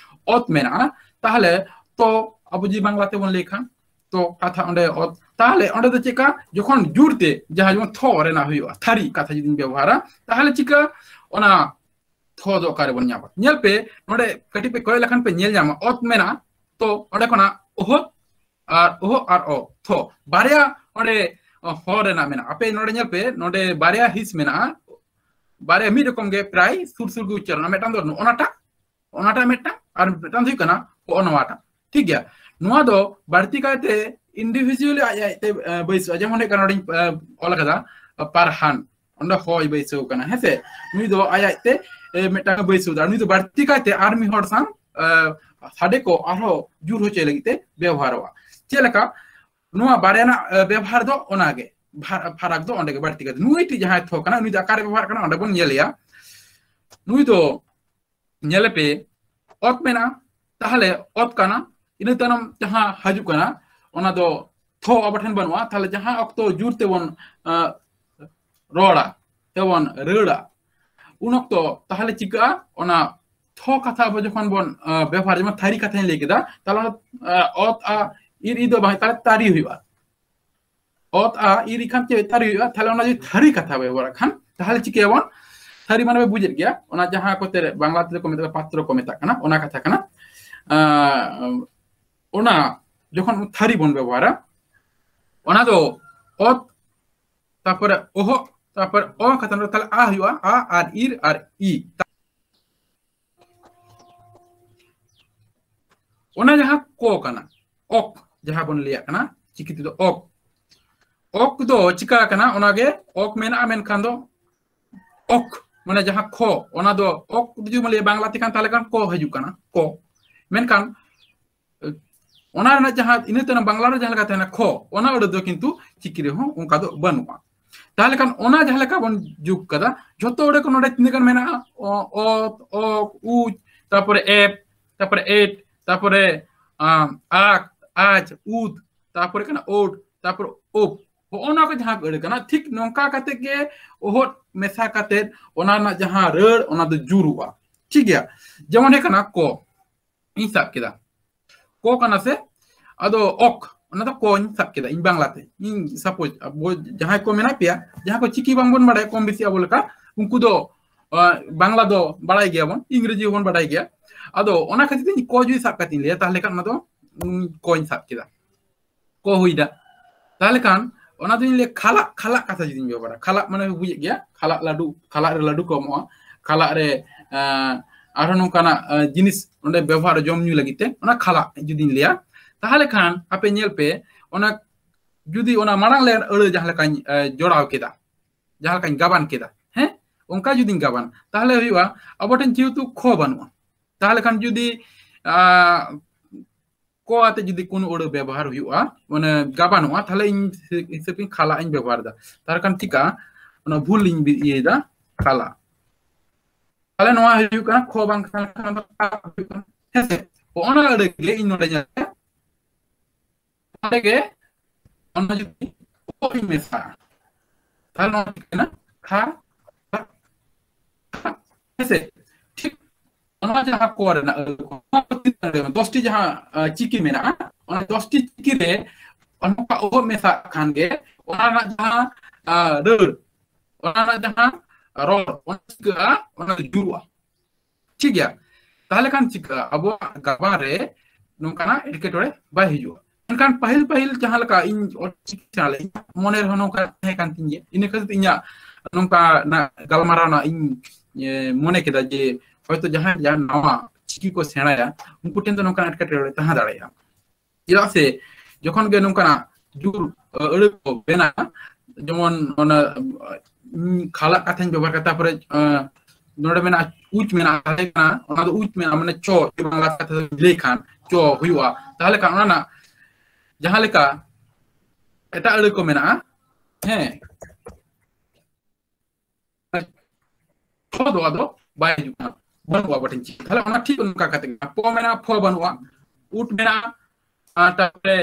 ᱚᱛ ᱢᱮᱱᱟᱜᱼᱟ, ᱛᱟᱦᱚᱞᱮ ᱛᱚ ᱟᱵᱚ ᱡᱩᱫᱤ ᱵᱟᱝᱞᱟ ᱛᱮᱵᱚᱱ ᱞᱟᱹᱭ ᱠᱷᱟᱱ, ᱛᱚ ᱠᱟᱛᱷᱟ ᱚᱸᱰᱮ ᱚᱛ, ᱛᱟᱦᱚᱞᱮ ᱚᱸᱰᱮ ᱫᱚ ᱪᱮᱫᱠᱟ, ᱡᱚᱠᱷᱚᱱ ᱡᱳᱨ ᱛᱮ ᱡᱟᱦᱟᱸ ᱡᱮᱢᱚᱱ ᱛᱷᱚ ᱨᱮᱱᱟᱜ ᱦᱩᱭᱩᱜᱼᱟ, ᱛᱷᱟᱹᱨᱤ ᱠᱟᱛᱷᱟ ᱡᱩᱫᱤᱧ ᱵᱮᱵᱚᱦᱟᱨᱟ, ᱛᱟᱦᱚᱞᱮ ᱪᱤᱠᱟ ᱚᱱᱟ ᱛᱷᱚ ᱫᱚ ᱚᱠᱟᱨᱮᱵᱚᱱ ᱧᱟᱢᱟ? ᱧᱮᱞ ᱯᱮ, ᱱᱚᱰᱮ ᱠᱟᱹᱴᱤᱡ ᱯᱮ ᱠᱚᱭᱚᱜ ᱞᱮᱠᱷᱟᱱ ᱯᱮ ᱧᱮᱞ ᱧᱟᱢᱟ, ᱚᱛ ᱢᱮᱱᱟᱜᱼᱟ, ᱛᱚ ᱚᱸᱰᱮ ᱠᱷᱚᱱᱟᱜ ᱚᱦᱚ ᱟᱨ ᱚᱦᱚ ᱟᱨ ᱚ ᱛᱷᱚ ᱵᱟᱨᱭᱟ ᱚᱸᱰᱮ ᱦᱚ ᱨᱮᱱᱟᱜ ᱢᱮᱱᱟᱜᱼᱟ᱾ ᱟᱯᱮ ᱱᱚᱰᱮ ᱧᱮᱞ ᱯᱮ, ᱱᱚᱰᱮ ᱵᱟᱨᱭᱟ ᱦᱤᱸᱥ ᱢᱮᱱᱟᱜᱼᱟ, ᱵᱟᱨᱭᱟ ᱢᱤᱫ ᱨᱚᱠᱚᱢ ᱜᱮ ᱯᱨᱟᱭ ᱥᱩᱨ ᱥᱩᱨ ᱜᱮ ᱩᱪᱪᱟᱨᱚᱱᱟ᱾ ᱢᱤᱫᱴᱟᱝ ᱫᱚ ᱱᱚᱜᱼᱚ ᱱᱟᱴᱟᱜ, ᱚᱱᱟᱴᱟᱜ ᱢᱤᱫᱴᱟᱝ, ᱟᱨ ᱢᱤᱫᱴᱟᱝ ᱫᱚ ᱦᱩᱭᱩᱜ ᱠᱟᱱᱟ ᱦᱚᱜᱼᱚ ᱱᱚᱣᱟᱴᱟᱜ᱾ ᱴᱷᱤᱠ ᱜᱮᱭᱟ, ᱱᱚᱣᱟ ᱫᱚ ᱵᱟᱹᱲᱛᱤ ᱠᱟᱭᱛᱮ individually ᱟᱡ ᱟᱡᱛᱮ ᱵᱟᱹᱭᱥᱟᱹᱜᱼᱟ᱾ ᱡᱮᱢᱚᱱ ᱦᱩᱭᱩᱜ ᱠᱟᱱᱟ, ᱱᱚᱰᱮᱧ ᱚᱞ ᱟᱠᱟᱫᱟ ᱯᱟᱨᱦᱟᱱ, ᱚᱸᱰᱮ ᱦᱚᱭ ᱵᱟᱹᱭᱥᱟᱹᱣ ᱠᱟᱱᱟ, ᱦᱮᱸᱥᱮ? ᱱᱩᱭ ᱫᱚ ᱟᱡ ᱟᱡᱛᱮ ᱢᱤᱫᱴᱟᱝ ᱵᱟᱹᱭᱥᱟᱹᱣ ᱫᱟ᱾ ᱱᱩᱭ ᱫᱚ ᱵᱟᱹᱲᱛᱤ ᱠᱟᱭᱛᱮ ᱟᱨ ᱢᱤᱫ ᱦᱚᱲ ᱥᱟᱶ ᱥᱟᱰᱮ ᱠᱚ ᱟᱨᱦᱚᱸ ᱡᱳᱨ ᱦᱚᱪᱚᱭ ᱞᱟᱹᱜᱤᱫ ᱛᱮ ᱵᱮᱵᱚᱦᱟᱨᱚᱜᱼᱟ᱾ ᱪᱮᱫ ᱞᱮᱠᱟ? ᱱᱚᱣᱟ ᱵᱟᱨᱭᱟ ᱨᱮᱱᱟᱜ ᱵᱮᱵᱚᱦᱟᱨ ᱫᱚ ᱚᱱᱟᱜᱮ, ᱯᱷᱟᱨᱟᱠ ᱫᱚ ᱚᱸᱰᱮ ᱜᱮ ᱵᱟᱹᱲᱛᱤ ᱠᱟᱭᱛᱮ᱾ ᱱᱩᱭ ᱴᱤᱡ ᱡᱟᱦᱟᱸᱭ ᱛᱷᱚ ᱠᱟᱱᱟ, ᱱᱩᱭ ᱫᱚ ᱚᱠᱟᱨᱮ ᱵᱮᱵᱚᱦᱟᱨ ᱠᱟᱱᱟ, ᱚᱸᱰᱮ ᱵᱚᱱ ᱧᱮᱞᱮᱭᱟ᱾ ᱱᱩᱭ ᱫᱚ ᱧᱮᱞᱮ ᱯᱮ, ᱚᱛ ᱢᱮᱱᱟᱜᱼᱟ, ᱛᱟᱦᱞᱮ ᱚᱛ ᱠᱟᱱᱟ᱾ ᱤᱱᱟᱹ ᱛᱟᱭᱱᱚᱢ ᱡᱟᱦᱟᱸ ᱦᱤᱡᱩᱜ ᱠᱟᱱᱟ, ᱚᱱᱟ ᱫᱚ ᱛᱷᱚ ᱟᱵᱚ ᱴᱷᱮᱱ ᱵᱟᱹᱱᱩᱜᱼᱟ᱾ ᱛᱟᱦᱞᱮ ᱡᱟᱦᱟᱸ ᱚᱠᱛᱚ ᱡᱳᱨ ᱛᱮᱵᱚᱱ ᱨᱚᱲᱟ, ᱛᱮᱵᱚᱱ ᱨᱟᱹᱲᱟ, ᱩᱱ ᱚᱠᱛᱚ ᱛᱟᱦᱞᱮ ᱪᱤᱠᱟᱹᱜᱼᱟ? ᱚᱱᱟ ᱛᱷᱚ ᱠᱟᱛᱷᱟ ᱟᱵᱚ ᱡᱚᱠᱷᱚᱱ ᱵᱚᱱ ᱵᱮᱵᱚᱦᱟᱨ, ᱡᱮᱢᱚᱱ ᱛᱷᱟᱹᱨᱤ ᱠᱟᱛᱷᱟᱧ ᱞᱟᱹᱭ ᱠᱮᱫᱟ, ᱛᱟᱦᱞᱮ ᱚᱱᱟ ᱚᱛ ᱟ ᱤᱨ ᱤ ᱫᱚ ᱵᱟᱝ, ᱛᱟᱦᱞᱮ ᱛᱟᱹᱨᱤ ᱦᱩᱭᱩᱜᱼᱟ᱾ ᱚᱛ ᱟ ᱤᱨ ᱤ ᱠᱷᱟᱱ ᱪᱮᱫ ᱛᱟᱹᱨᱤ ᱦᱩᱭᱩᱜᱼᱟ? ᱛᱟᱦᱞᱮ ᱚᱱᱟ ᱡᱩᱫᱤ ᱛᱷᱟᱹᱨᱤ ᱠᱟᱛᱷᱟ ᱵᱮᱵᱚᱦᱟᱨ ᱠᱷᱟᱱ, ᱛᱟᱦᱞᱮ ᱪᱤᱠᱟᱹᱭᱟᱵᱚᱱ? ᱛᱷᱟᱹᱨᱤ ᱢᱟᱱᱮ ᱯᱮ ᱵᱩᱡᱮᱫ ᱜᱮᱭᱟ, ᱚᱱᱟ ᱡᱟᱦᱟᱸ ᱠᱚᱛᱮ ᱵᱟᱝᱞᱟ ᱛᱮᱫᱚ ᱠᱚ ᱢᱮᱛᱟᱜᱼᱟ ᱯᱟᱛᱨᱚ ᱠᱚ ᱢᱮᱛᱟᱜ ᱠᱟᱱᱟ, ᱚᱱᱟ ᱠᱟᱛᱷᱟ ᱠᱟᱱᱟ᱾ ᱚᱱᱟ ᱡᱚᱠᱷᱚᱱ ᱛᱷᱟᱹᱨᱤ ᱵᱚᱱ ᱵᱮᱵᱚᱦᱟᱨᱟ, ᱚᱱᱟ ᱫᱚ ᱚᱛ, ᱛᱟᱨᱯᱚᱨᱮ ᱚᱦᱚᱜ, ᱛᱟᱨᱯᱚᱨᱮ ᱚ ᱠᱟᱛᱷᱟ ᱱᱚᱰᱮ ᱛᱟᱦᱞᱮ ᱟ ᱦᱩᱭᱩᱜᱼᱟ, ᱟ ᱟᱨ ᱤᱨ ᱟᱨ ᱤ᱾ ᱚᱱᱟ ᱡᱟᱦᱟᱸ ᱠᱚ ᱠᱟᱱᱟ, ᱚᱠ ᱡᱟᱦᱟᱸ ᱵᱚᱱ ᱞᱟᱹᱭᱟᱜ ᱠᱟᱱᱟ ᱪᱤᱠᱤ ᱛᱮᱫᱚ ᱚᱠ, ᱚᱠ ᱫᱚ ᱪᱤᱠᱟ ᱠᱟᱱᱟ? ᱚᱱᱟᱜᱮ ᱚᱠ ᱢᱮᱱᱟᱜᱼᱟ, ᱢᱮᱱᱠᱷᱟᱱ ᱫᱚ ᱚᱠ, ᱢᱟᱱᱮ ᱡᱟᱦᱟᱸ ᱠᱷᱚ, ᱚᱱᱟ ᱫᱚ ᱚᱠ ᱡᱩᱫᱤ ᱵᱚᱱ ᱞᱟᱹᱭᱟ ᱵᱟᱝᱞᱟ ᱛᱮᱠᱷᱟᱱ, ᱛᱟᱦᱞᱮ ᱠᱷᱟᱱ ᱠᱚ ᱦᱤᱡᱩᱜ ᱠᱟᱱᱟ, ᱠᱚ᱾ ᱢᱮᱱᱠᱷᱟᱱ ᱚᱱᱟ ᱨᱮᱱᱟᱜ ᱡᱟᱦᱟᱸ ᱤᱱᱟᱹ ᱛᱟᱭᱱᱚᱢ ᱵᱟᱝᱞᱟ ᱨᱮ ᱡᱟᱦᱟᱸ ᱞᱮᱠᱟ ᱛᱟᱦᱮᱱᱟ ᱠᱷᱚ, ᱚᱱᱟ ᱟᱹᱲᱟᱹ ᱫᱚ ᱠᱤᱱᱛᱩ ᱪᱤᱠᱤ ᱨᱮᱦᱚᱸ ᱚᱱᱠᱟ ᱫᱚ ᱵᱟᱹᱱᱩᱜᱼᱟ᱾ ᱛᱟᱦᱞᱮ ᱠᱷᱟᱱ ᱚᱱᱟ ᱡᱟᱦᱟᱸ ᱞᱮᱠᱟ ᱵᱚᱱ ᱡᱩᱜ ᱠᱟᱫᱟ, ᱡᱷᱚᱛᱚ ᱚᱸᱰᱮ ᱠᱚ ᱱᱚᱰᱮ ᱛᱤᱱᱟᱹᱜ ᱜᱟᱱ ᱢᱮᱱᱟᱜᱼᱟ? ᱚ-, ᱚᱛ, ᱚᱠ, ᱩᱪ, ᱛᱟᱨᱯᱚᱨᱮ ᱮᱯ, ᱛᱟᱨᱯᱚᱨᱮ ᱮᱴ, ᱛᱟᱨᱯᱚᱨᱮ, ᱟᱢ, ᱟᱠ, ᱟᱪ, ᱩᱫ, ᱛᱟᱨᱯᱚᱨᱮ ᱠᱟᱱᱟ ᱳᱴ, ᱛᱟᱨᱯᱚᱨᱮ ᱳᱯ᱾ ᱦᱚᱸᱜᱼᱚ ᱱᱚᱣᱟ ᱠᱚ ᱡᱟᱦᱟᱸ ᱠᱚ ᱟᱹᱲᱟᱹ ᱠᱟᱱᱟ, ᱴᱷᱤᱠ ᱱᱚᱝᱠᱟ ᱠᱟᱛᱮ ᱜᱮ ᱚᱦᱚᱫ ᱢᱮᱥᱟ ᱠᱟᱛᱮ ᱚᱱᱟ ᱨᱮᱱᱟᱜ ᱡᱟᱦᱟᱸ ᱨᱟᱹᱲ, ᱚᱱᱟ ᱫᱚ ᱡᱩᱨᱩᱜᱼᱟ᱾ ᱴᱷᱤᱠ ᱜᱮᱭᱟ, ᱡᱮᱢᱚᱱ ᱦᱩᱭᱩᱜ ᱠᱟᱱᱟ ᱠᱚ, ᱤᱧ ᱥᱟᱵ ᱠᱮᱫᱟ, ᱠᱚ ᱠᱟᱱᱟ ᱥᱮ? ᱟᱫᱚ ᱚᱠ, ᱚᱱᱟ ᱫᱚ ᱠᱚᱧ ᱥᱟᱵ ᱠᱮᱫᱟ ᱤᱧ ᱵᱟᱝᱞᱟᱛᱮ᱾ ᱤᱧ suppose ᱟᱵᱚ ᱡᱟᱦᱟᱸᱭ ᱠᱚ ᱢᱮᱱᱟᱜ ᱯᱮᱭᱟ, ᱡᱟᱦᱟᱸ ᱠᱚ ᱪᱤᱠᱤ ᱵᱟᱝᱵᱚᱱ ᱵᱟᱲᱟᱭᱟ ᱠᱚᱢ ᱵᱮᱥᱤ ᱟᱵᱚ ᱞᱮᱠᱟ, ᱩᱱᱠᱩ ᱫᱚ, ᱟᱸ, ᱵᱟᱝᱞᱟ ᱫᱚ ᱵᱟᱲᱟᱭ ᱜᱮᱭᱟᱵᱚᱱ, ᱤᱝᱨᱮᱡᱤ ᱦᱚᱸᱵᱚᱱ ᱵᱟᱲᱟᱭ ᱜᱮᱭᱟ᱾ ᱟᱫᱚ ᱚᱱᱟ ᱠᱷᱟᱹᱛᱤᱨ ᱛᱮ ᱤᱧ ᱠᱚ ᱡᱩᱫᱤ ᱥᱟᱵ ᱠᱟᱛᱮᱧ ᱞᱟᱹᱭᱟ, ᱛᱟᱦᱞᱮ ᱠᱷᱟᱱ ᱚᱱᱟ ᱫᱚ ᱠᱚᱧ ᱥᱟᱵ ᱠᱮᱫᱟ, ᱠᱚ ᱦᱩᱭ ᱮᱱᱟ᱾ ᱛᱟᱦᱚᱞᱮ ᱠᱷᱟᱱ ᱚᱱᱟ ᱫᱚᱧ ᱞᱟᱹᱭᱟ ᱠᱷᱟᱞᱟᱜ, ᱠᱷᱟᱞᱟᱜ ᱠᱟᱛᱷᱟ ᱡᱩᱫᱤᱧ ᱵᱮᱵᱚᱦᱟᱨᱟ, ᱠᱷᱟᱞᱟᱜ ᱢᱟᱱᱮ ᱵᱩᱡᱮᱫ ᱜᱮᱭᱟ, ᱠᱷᱟᱞᱟᱜ ᱞᱟᱹᱰᱩ, ᱠᱷᱟᱞᱟᱜ ᱨᱮ ᱞᱟᱹᱰᱩ ᱠᱚ ᱮᱢᱚᱜᱼᱟ, ᱠᱷᱟᱞᱟᱜ ᱨᱮ ᱟᱨᱦᱚᱸ ᱱᱚᱝᱠᱟᱱᱟᱜ ᱡᱤᱱᱤᱥ ᱚᱸᱰᱮ ᱵᱮᱵᱚᱦᱟᱨ ᱡᱚᱢ ᱧᱩ ᱞᱟᱹᱜᱤᱫ ᱛᱮ, ᱚᱱᱟ ᱠᱷᱟᱞᱟᱜ ᱡᱩᱫᱤᱧ ᱞᱟᱹᱭᱟ᱾ ᱛᱟᱦᱚᱞᱮ ᱠᱷᱟᱱ ᱟᱯᱮ ᱧᱮᱞ ᱯᱮ, ᱚᱱᱟ ᱡᱩᱫᱤ ᱚᱱᱟ ᱢᱟᱲᱟᱝ ᱞᱮ ᱟᱹᱲᱟᱹ ᱡᱟᱦᱟᱸ ᱞᱮᱠᱟᱧ ᱡᱚᱲᱟᱣ ᱠᱮᱫᱟ, ᱡᱟᱦᱟᱸ ᱞᱮᱠᱟᱧ ᱜᱟᱵᱟᱱ ᱠᱮᱫᱟ, ᱦᱮᱸ, ᱚᱱᱠᱟ ᱡᱩᱫᱤᱧ ᱜᱟᱵᱟᱱ, ᱛᱟᱦᱚᱞᱮ ᱦᱩᱭᱩᱜᱼᱟ ᱟᱵᱚ ᱴᱷᱮᱱ ᱡᱮᱦᱮᱛᱩ ᱠᱷᱚ ᱵᱟᱹᱱᱩᱜᱼᱟ, ᱛᱟᱦᱚᱞᱮ ᱠᱷᱟᱱ ᱡᱩᱫᱤ ᱠᱚ ᱟᱛᱮ ᱡᱩᱫᱤ ᱠᱳᱱᱳ ᱟᱹᱲᱟᱹ ᱵᱮᱵᱚᱦᱟᱨ ᱦᱩᱭᱩᱜᱼᱟ, ᱢᱟᱱᱮ ᱜᱟᱵᱟᱱᱚᱜᱼᱟ, ᱛᱟᱦᱚᱞᱮ ᱤᱧ ᱦᱤᱥᱟᱹᱵ ᱤᱧ ᱠᱷᱟᱞᱟᱜ ᱤᱧ ᱵᱮᱵᱚᱦᱟᱨ ᱮᱫᱟ᱾ ᱛᱟᱦᱚᱞᱮ ᱠᱷᱟᱱ ᱪᱤᱠᱟᱹᱜᱼᱟ? ᱚᱱᱟ ᱵᱷᱩᱞ ᱤᱧ ᱤᱭᱟᱹᱭᱮᱫᱟ, ᱠᱷᱟᱞᱟᱜ᱾ ᱛᱟᱦᱚᱞᱮ ᱱᱚᱣᱟ ᱦᱩᱭᱩᱜ ᱠᱟᱱᱟ ᱠᱷᱚ ᱵᱟᱝᱠᱷᱟᱱ ᱠᱷᱟᱱ ᱫᱚ ᱠᱷᱟ ᱦᱩᱭᱩᱜ ᱠᱟᱱᱟ, ᱦᱮᱸ ᱥᱮ? ᱚᱱᱟ ᱟᱹᱲᱟᱹ ᱜᱮ ᱤᱧ ᱱᱚᱰᱮ ᱧᱮᱞ ᱯᱮ, ᱚᱸᱰᱮ ᱜᱮ ᱚᱱᱟ ᱡᱩᱫᱤ ᱚ ᱤᱧ ᱢᱮᱥᱟᱜᱼᱟ, ᱛᱟᱦᱚᱞᱮ ᱱᱚᱣᱟ ᱪᱤᱠᱟᱹᱭᱮᱱᱟ? ᱠᱷᱟ, ᱠᱷᱟ, ᱠᱷᱟ᱾ ᱦᱮᱸ ᱥᱮ? ᱴᱷᱤᱠ ᱚᱱᱟ ᱡᱟᱦᱟᱸ ᱠᱚ ᱨᱮᱱᱟᱜ ᱟᱹᱲᱟᱹ ᱠᱚ, ᱱᱚᱣᱟ ᱠᱚ ᱛᱤᱱᱟᱹᱜ ᱟᱹᱲᱟᱹ? ᱫᱚᱥᱴᱤ ᱡᱟᱦᱟᱸ ᱪᱤᱠᱤ ᱢᱮᱱᱟᱜᱼᱟ, ᱚᱱᱟ ᱫᱚᱥᱴᱤ ᱪᱤᱠᱤ ᱨᱮ ᱚᱱᱟ ᱚ ᱢᱮᱥᱟᱜ ᱠᱷᱟᱱ ᱜᱮ ᱚᱱᱟ ᱨᱮᱱᱟᱜ ᱡᱟᱦᱟᱸ ᱨᱟᱹᱲ, ᱚᱱᱟ ᱨᱮᱱᱟᱜ ᱡᱟᱦᱟᱸ ᱨᱚᱲ, ᱚᱱᱟ ᱪᱤᱠᱟᱹᱜᱼᱟ? ᱚᱱᱟ ᱫᱚ ᱡᱩᱨᱩᱜᱼᱟ᱾ ᱴᱷᱤᱠ ᱜᱮᱭᱟ? ᱛᱟᱦᱚᱞᱮ ᱠᱷᱟᱱ ᱪᱤᱠᱟᱹᱜᱼᱟ? ᱟᱵᱚᱣᱟᱜ ᱜᱟᱵᱟᱱ ᱨᱮ ᱱᱚᱝᱠᱟᱱᱟᱜ ᱮᱴᱠᱮᱴᱚᱬᱮ ᱵᱟᱭ ᱦᱤᱡᱩᱜᱼᱟ᱾ ᱢᱮᱱᱠᱷᱟᱱ ᱯᱟᱹᱦᱤᱞ ᱯᱟᱹᱦᱤᱞ ᱡᱟᱦᱟᱸ ᱞᱮᱠᱟ ᱤᱧ ᱚᱞᱪᱤᱠᱤ ᱥᱮᱬᱟ ᱞᱮᱫ, ᱤᱧᱟᱹᱜ ᱢᱚᱱᱮ ᱨᱮᱦᱚᱸ ᱱᱚᱝᱠᱟ ᱛᱟᱦᱮᱸ ᱠᱟᱱ ᱛᱤᱧ ᱜᱮᱭᱟ᱾ ᱤᱱᱟᱹ ᱠᱷᱟᱹᱛᱤᱨ ᱛᱮ ᱤᱧᱟᱹᱜ ᱱᱚᱝᱠᱟ ᱜᱟᱞᱢᱟᱨᱟᱣ ᱨᱮᱱᱟᱜ ᱤᱧ ᱢᱚᱱᱮ ᱠᱮᱫᱟ ᱡᱮ ᱦᱚᱭᱛᱳ ᱡᱟᱦᱟᱸᱭ ᱡᱟᱦᱟᱸ ᱱᱟᱣᱟ ᱪᱤᱠᱤ ᱠᱚ ᱥᱮᱬᱟᱭᱟ, ᱩᱱᱠᱩ ᱴᱷᱮᱱ ᱫᱚ ᱱᱚᱝᱠᱟᱱ ᱮᱴᱠᱮᱴᱚᱬᱮ ᱛᱟᱦᱮᱸ ᱫᱟᱲᱮᱭᱟᱜᱼᱟ᱾ ᱪᱮᱫᱟᱜ ᱥᱮ ᱡᱚᱠᱷᱚᱱ ᱜᱮ ᱱᱚᱝᱠᱟᱱᱟᱜ ᱡᱩᱨ ᱟᱹᱲᱟᱹ ᱠᱚ ᱵᱮᱱᱟᱜᱼᱟ, ᱡᱮᱢᱚᱱ ᱚᱱᱟ ᱠᱷᱟᱞᱟᱜ ᱠᱟᱛᱷᱟᱧ ᱵᱮᱵᱚᱦᱟᱨ ᱠᱮᱫᱟ, ᱛᱟᱨᱯᱚᱨᱮ ᱱᱚᱰᱮ ᱢᱮᱱᱟᱜᱼᱟ ᱩᱪ ᱢᱮᱱᱟᱜᱼᱟ, ᱛᱟᱦᱚᱞᱮ ᱠᱟᱱᱟ ᱚᱱᱟ ᱫᱚ ᱩᱪ ᱢᱮᱱᱟᱜᱼᱟ, ᱢᱟᱱᱮ ᱪᱚ, ᱵᱟᱝᱞᱟ ᱠᱟᱛᱷᱟ ᱞᱟᱹᱭ ᱠᱷᱟᱱ ᱪᱚ ᱦᱩᱭᱩᱜᱼᱟ᱾ ᱛᱟᱦᱚᱞᱮ ᱠᱷᱟᱱ ᱚᱱᱟ ᱨᱮᱱᱟᱜ ᱡᱟᱦᱟᱸ ᱞᱮᱠᱟ ᱮᱴᱟᱜ ᱟᱹᱲᱟᱹ ᱠᱚ ᱢᱮᱱᱟᱜᱼᱟ, ᱦᱮᱸ, ᱴᱷᱚ ᱫᱚ ᱟᱫᱚ ᱵᱟᱭ ᱦᱤᱡᱩᱜ ᱠᱟᱱᱟ, ᱵᱟᱹᱱᱩᱜᱼᱟ ᱟᱵᱚ ᱴᱷᱮᱱ ᱪᱤᱠᱤ᱾ ᱛᱟᱦᱚᱞᱮ ᱚᱱᱟ ᱴᱷᱤᱠ ᱚᱱᱠᱟ ᱠᱟᱛᱮ ᱜᱮ ᱯᱚ ᱢᱮᱱᱟᱜᱼᱟ, ᱯᱷᱚ ᱵᱟᱹᱱᱩᱜᱼᱟ, ᱩᱴ ᱢᱮᱱᱟᱜᱼᱟ, ᱟᱨ ᱛᱟᱨᱯᱚᱨᱮ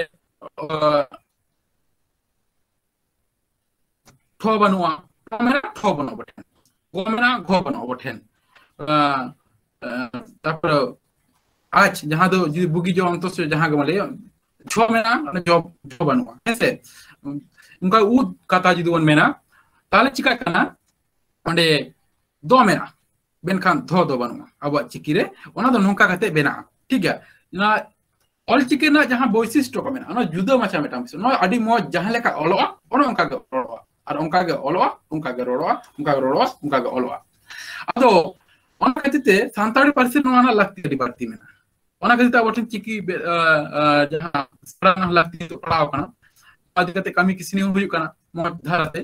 ᱴᱷᱚ ᱵᱟᱹᱱᱩᱜᱼᱟ, ᱯᱷᱚ ᱢᱮᱱᱟᱜᱼᱟ, ᱴᱷᱚ ᱵᱟᱹᱱᱩᱜᱼᱟ ᱟᱵᱚ ᱴᱷᱮᱱ, ᱜᱚ ᱢᱮᱱᱟᱜᱼᱟ, ᱜᱷᱚ ᱵᱟᱹᱱᱩᱜᱼᱟ ᱟᱵᱚ ᱴᱷᱮᱱ᱾ ᱛᱟᱨᱯᱚᱨᱮ ᱟᱪ, ᱡᱟᱦᱟᱸ ᱫᱚ ᱡᱩᱫᱤ ᱵᱩᱜᱤ ᱡᱚ ᱚᱱᱛᱚᱥ ᱡᱟᱦᱟᱸ ᱜᱮ ᱵᱚᱱ ᱞᱟᱹᱭᱟ, ᱡᱷᱚ ᱢᱮᱱᱟᱜᱼᱟ, ᱚᱱᱟ ᱡᱚ, ᱡᱷᱚ ᱵᱟᱹᱱᱩᱜᱼᱟ, ᱦᱮᱸ ᱥᱮ? ᱚᱱᱠᱟ ᱩᱫ ᱠᱟᱛᱷᱟ ᱡᱩᱫᱤ ᱵᱚᱱ ᱢᱮᱱᱟ, ᱛᱟᱦᱚᱞᱮ ᱪᱤᱠᱟᱹᱜ ᱠᱟᱱᱟ? ᱚᱸᱰᱮ ᱫᱚ ᱢᱮᱱᱟᱜᱼᱟ, ᱢᱮᱱᱠᱷᱟᱱ ᱫᱷᱚ ᱫᱚ ᱵᱟᱹᱱᱩᱜᱼᱟ ᱟᱵᱚᱣᱟᱜ ᱪᱤᱠᱤ ᱨᱮ᱾ ᱚᱱᱟ ᱫᱚ ᱱᱚᱝᱠᱟ ᱠᱟᱛᱮ ᱵᱮᱱᱟᱜᱼᱟ, ᱴᱷᱤᱠ ᱜᱮᱭᱟ? ᱚᱱᱟ ᱚᱞᱪᱤᱠᱤ ᱨᱮᱱᱟᱜ ᱡᱟᱦᱟᱸ ᱵᱳᱭᱥᱤᱥᱴᱚ ᱠᱚ ᱢᱮᱱᱟᱜᱼᱟ, ᱚᱱᱟ ᱡᱩᱫᱟᱹ ᱢᱟᱪᱷᱟ ᱢᱤᱫᱴᱟᱝ ᱵᱤᱥᱚᱭ᱾ ᱱᱚᱣᱟ ᱟᱹᱰᱤ ᱢᱚᱡᱽ, ᱡᱟᱦᱟᱸ ᱞᱮᱠᱟ ᱚᱞᱚᱜᱼᱟ, ᱚᱱᱮ ᱚᱱᱠᱟ ᱜᱮ ᱨᱚᱲᱚᱜᱼᱟ, ᱟᱨ ᱚᱱᱠᱟ ᱜᱮ ᱚᱞᱚᱜᱼᱟ, ᱚᱱᱠᱟ ᱜᱮ ᱨᱚᱲᱚᱜᱼᱟ, ᱚᱱᱠᱟ ᱜᱮ ᱚᱞᱚᱜᱼᱟ᱾ ᱟᱫᱚ ᱚᱱᱟ ᱠᱷᱟᱹᱛᱤᱨ ᱛᱮ ᱥᱟᱱᱛᱟᱲᱤ ᱯᱟᱹᱨᱥᱤ ᱱᱚᱣᱟ ᱨᱮᱱᱟᱜ ᱞᱟᱹᱠᱛᱤ ᱟᱹᱰᱤ ᱵᱟᱹᱲᱛᱤ ᱢᱮᱱᱟᱜᱼᱟ᱾ ᱚᱱᱟ ᱠᱷᱟᱹᱛᱤᱨ ᱛᱮ ᱟᱵᱚ ᱴᱷᱮᱱ ᱪᱤᱠᱤ ᱵᱮ-, ᱟ, ᱟ, ᱡᱟᱦᱟᱸ ᱥᱮᱬᱟ ᱨᱮᱱᱟᱜ ᱞᱟᱹᱠᱛᱤ ᱯᱟᱲᱟᱣ ᱠᱟᱱᱟ, ᱚᱱᱟ ᱤᱫᱤ ᱠᱟᱛᱮ ᱠᱟᱹᱢᱤ ᱠᱟᱹᱥᱱᱤ ᱦᱚᱸ ᱦᱩᱭᱩᱜ ᱠᱟᱱᱟ ᱢᱚᱡᱽ ᱫᱷᱟᱨᱟᱛᱮ᱾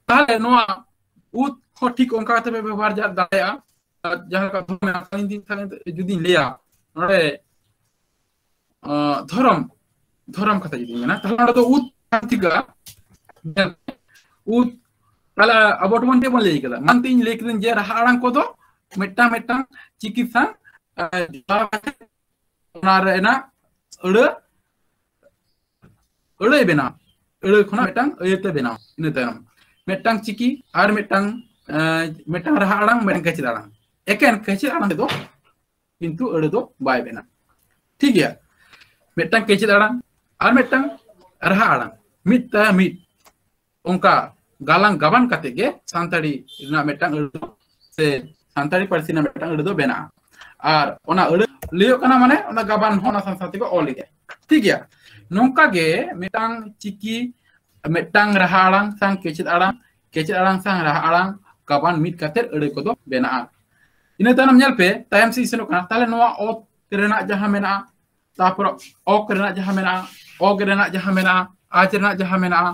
ᱛᱟᱦᱞᱮ ᱱᱚᱣᱟ ᱩᱫ ᱦᱚᱸ ᱴᱷᱤᱠ ᱚᱱᱠᱟ ᱠᱟᱛᱮ ᱯᱮ ᱵᱮᱵᱚᱦᱟᱨ ᱡᱟ-, ᱫᱟᱲᱮᱭᱟᱜᱼᱟ᱾ ᱟᱨ ᱡᱟᱦᱟᱸ ᱞᱮᱠᱟ ᱫᱷᱚᱨᱚᱢ ᱢᱮᱱᱟᱜᱼᱟ, ᱥᱟᱺᱜᱤᱧ ᱫᱤᱱ ᱥᱟᱺᱜᱤᱧ ᱡᱩᱫᱤᱧ ᱞᱟᱹᱭᱟ, ᱱᱚᱰᱮ, ᱟ, ᱫᱷᱚᱨᱚᱢ, ᱫᱷᱚᱨᱚᱢ ᱠᱟᱛᱷᱟ ᱡᱩᱫᱤᱧ ᱢᱮᱱᱟ, ᱛᱟᱦᱞᱮ ᱱᱚᱰᱮ ᱫᱚ ᱩᱫ ᱴᱷᱤᱠᱟ᱾ ᱩᱫ, ᱛᱟᱦᱞᱮ ᱟᱵᱚ ᱴᱷᱮᱱ ᱪᱮᱫ ᱵᱚᱱ ᱞᱟᱹᱭ ᱠᱟᱫᱟ? ᱢᱟᱱᱛᱮ ᱤᱧ ᱞᱟᱹᱭ ᱠᱮᱫᱟᱹᱧ ᱡᱮ ᱨᱟᱦᱟ ᱟᱲᱟᱝ ᱠᱚᱫᱚ ᱢᱤᱫᱴᱟᱝ ᱢᱤᱫᱴᱟᱝ ᱪᱤᱠᱤ ᱥᱟᱶ, ᱟ, ᱡᱚᱲᱟᱣ ᱠᱟᱛᱮ ᱚᱱᱟ ᱨᱮᱱᱟᱜ ᱟᱹᱲᱟᱹ, ᱟᱹᱲᱟᱹᱭ ᱵᱮᱱᱟᱣ, ᱟᱹᱲᱟᱹ ᱠᱷᱚᱱᱟᱜ ᱢᱤᱫᱴᱟᱝ ᱟᱹᱭᱟᱹᱛᱮ ᱵᱮᱱᱟᱣ᱾ ᱤᱱᱟᱹ ᱛᱟᱭᱱᱚᱢ ᱢᱤᱫᱴᱟᱝ ᱪᱤᱠᱤ ᱟᱨ ᱢᱤᱫᱴᱟᱝ, ᱮᱸ, ᱢᱤᱫᱴᱟᱝ ᱨᱟᱦᱟ ᱟᱲᱟᱝ, ᱢᱤᱫᱴᱟᱝ ᱠᱮᱪᱮᱫ ᱟᱲᱟᱝ᱾ ᱮᱠᱮᱱ ᱠᱮᱪᱮᱫ ᱟᱲᱟᱝ ᱛᱮᱫᱚ ᱠᱤᱱᱛᱩ ᱟᱹᱲᱟᱹ ᱫᱚ ᱵᱟᱭ ᱵᱮᱱᱟᱣ᱾ ᱴᱷᱤᱠ ᱜᱮᱭᱟ, ᱢᱤᱫᱴᱟᱝ ᱠᱮᱪᱮᱫ ᱟᱲᱟᱝ ᱟᱨ ᱢᱤᱫᱴᱟᱝ ᱨᱟᱦᱟ ᱟᱲᱟᱝ, ᱢᱤᱫ ᱛᱟᱭᱚᱢ ᱢᱤᱫ ᱚᱱᱠᱟ ᱜᱟᱞᱟᱝ ᱜᱟᱵᱟᱱ ᱠᱟᱛᱮ ᱜᱮ ᱥᱟᱱᱛᱟᱲᱤ ᱨᱮᱱᱟᱜ ᱢᱤᱫᱴᱟᱝ ᱟᱹᱲᱟᱹ ᱥᱮ ᱥᱟᱱᱛᱟᱲᱤ ᱯᱟᱹᱨᱥᱤ ᱨᱮᱱᱟᱜ ᱢᱤᱫᱴᱟᱝ ᱟᱹᱲᱟᱹ ᱫᱚ ᱵᱮᱱᱟᱜᱼᱟ᱾ ᱟᱨ ᱚᱱᱟ ᱟᱹᱲᱟᱹ ᱞᱟᱹᱭᱚᱜ ᱠᱟᱱᱟ, ᱢᱟᱱᱮ ᱚᱱᱟ ᱜᱟᱵᱟᱱ ᱦᱚᱸ ᱚᱱᱟ ᱥᱟᱶ ᱥᱟᱶ ᱛᱮᱜᱮ ᱚᱞ ᱤᱫᱤᱭᱟ᱾ ᱴᱷᱤᱠ ᱜᱮᱭᱟ, ᱱᱚᱝᱠᱟ ᱜᱮ ᱢᱤᱫᱴᱟᱝ ᱪᱤᱠᱤ, ᱢᱤᱫᱴᱟᱝ ᱨᱟᱦᱟ ᱟᱲᱟᱝ ᱥᱟᱶ ᱠᱮᱪᱮᱫ ᱟᱲᱟᱝ, ᱠᱮᱪᱮᱫ ᱟᱲᱟᱝ ᱥᱟᱶ ᱨᱟᱦᱟ ᱟᱲᱟᱝ ᱜᱟᱵᱟᱱ ᱢᱤᱫ ᱠᱟᱛᱮ ᱟᱹᱲᱟᱹ ᱠᱚᱫᱚ ᱵᱮᱱᱟᱜᱼᱟ᱾ ᱤᱱᱟᱹ ᱛᱟᱭᱱᱚᱢ ᱧᱮᱞ ᱯᱮ, ᱛᱟᱭᱚᱢ ᱥᱮᱫ ᱥᱮᱱᱚᱜ ᱠᱟᱱᱟ᱾ ᱛᱟᱦᱞᱮ ᱱᱚᱣᱟ ᱚᱛ ᱨᱮᱱᱟᱜ ᱡᱟᱦᱟᱸ ᱢᱮᱱᱟᱜᱼᱟ, ᱛᱟᱨᱯᱚᱨ ᱚᱠ ᱨᱮᱱᱟᱜ ᱡᱟᱦᱟᱸ ᱢᱮᱱᱟᱜᱼᱟ, ᱚᱜ ᱨᱮᱱᱟᱜ ᱡᱟᱦᱟᱸ ᱢᱮᱱᱟᱜᱼᱟ, ᱟᱡ ᱨᱮᱱᱟᱜ ᱡᱟᱦᱟᱸ ᱢᱮᱱᱟᱜᱼᱟ,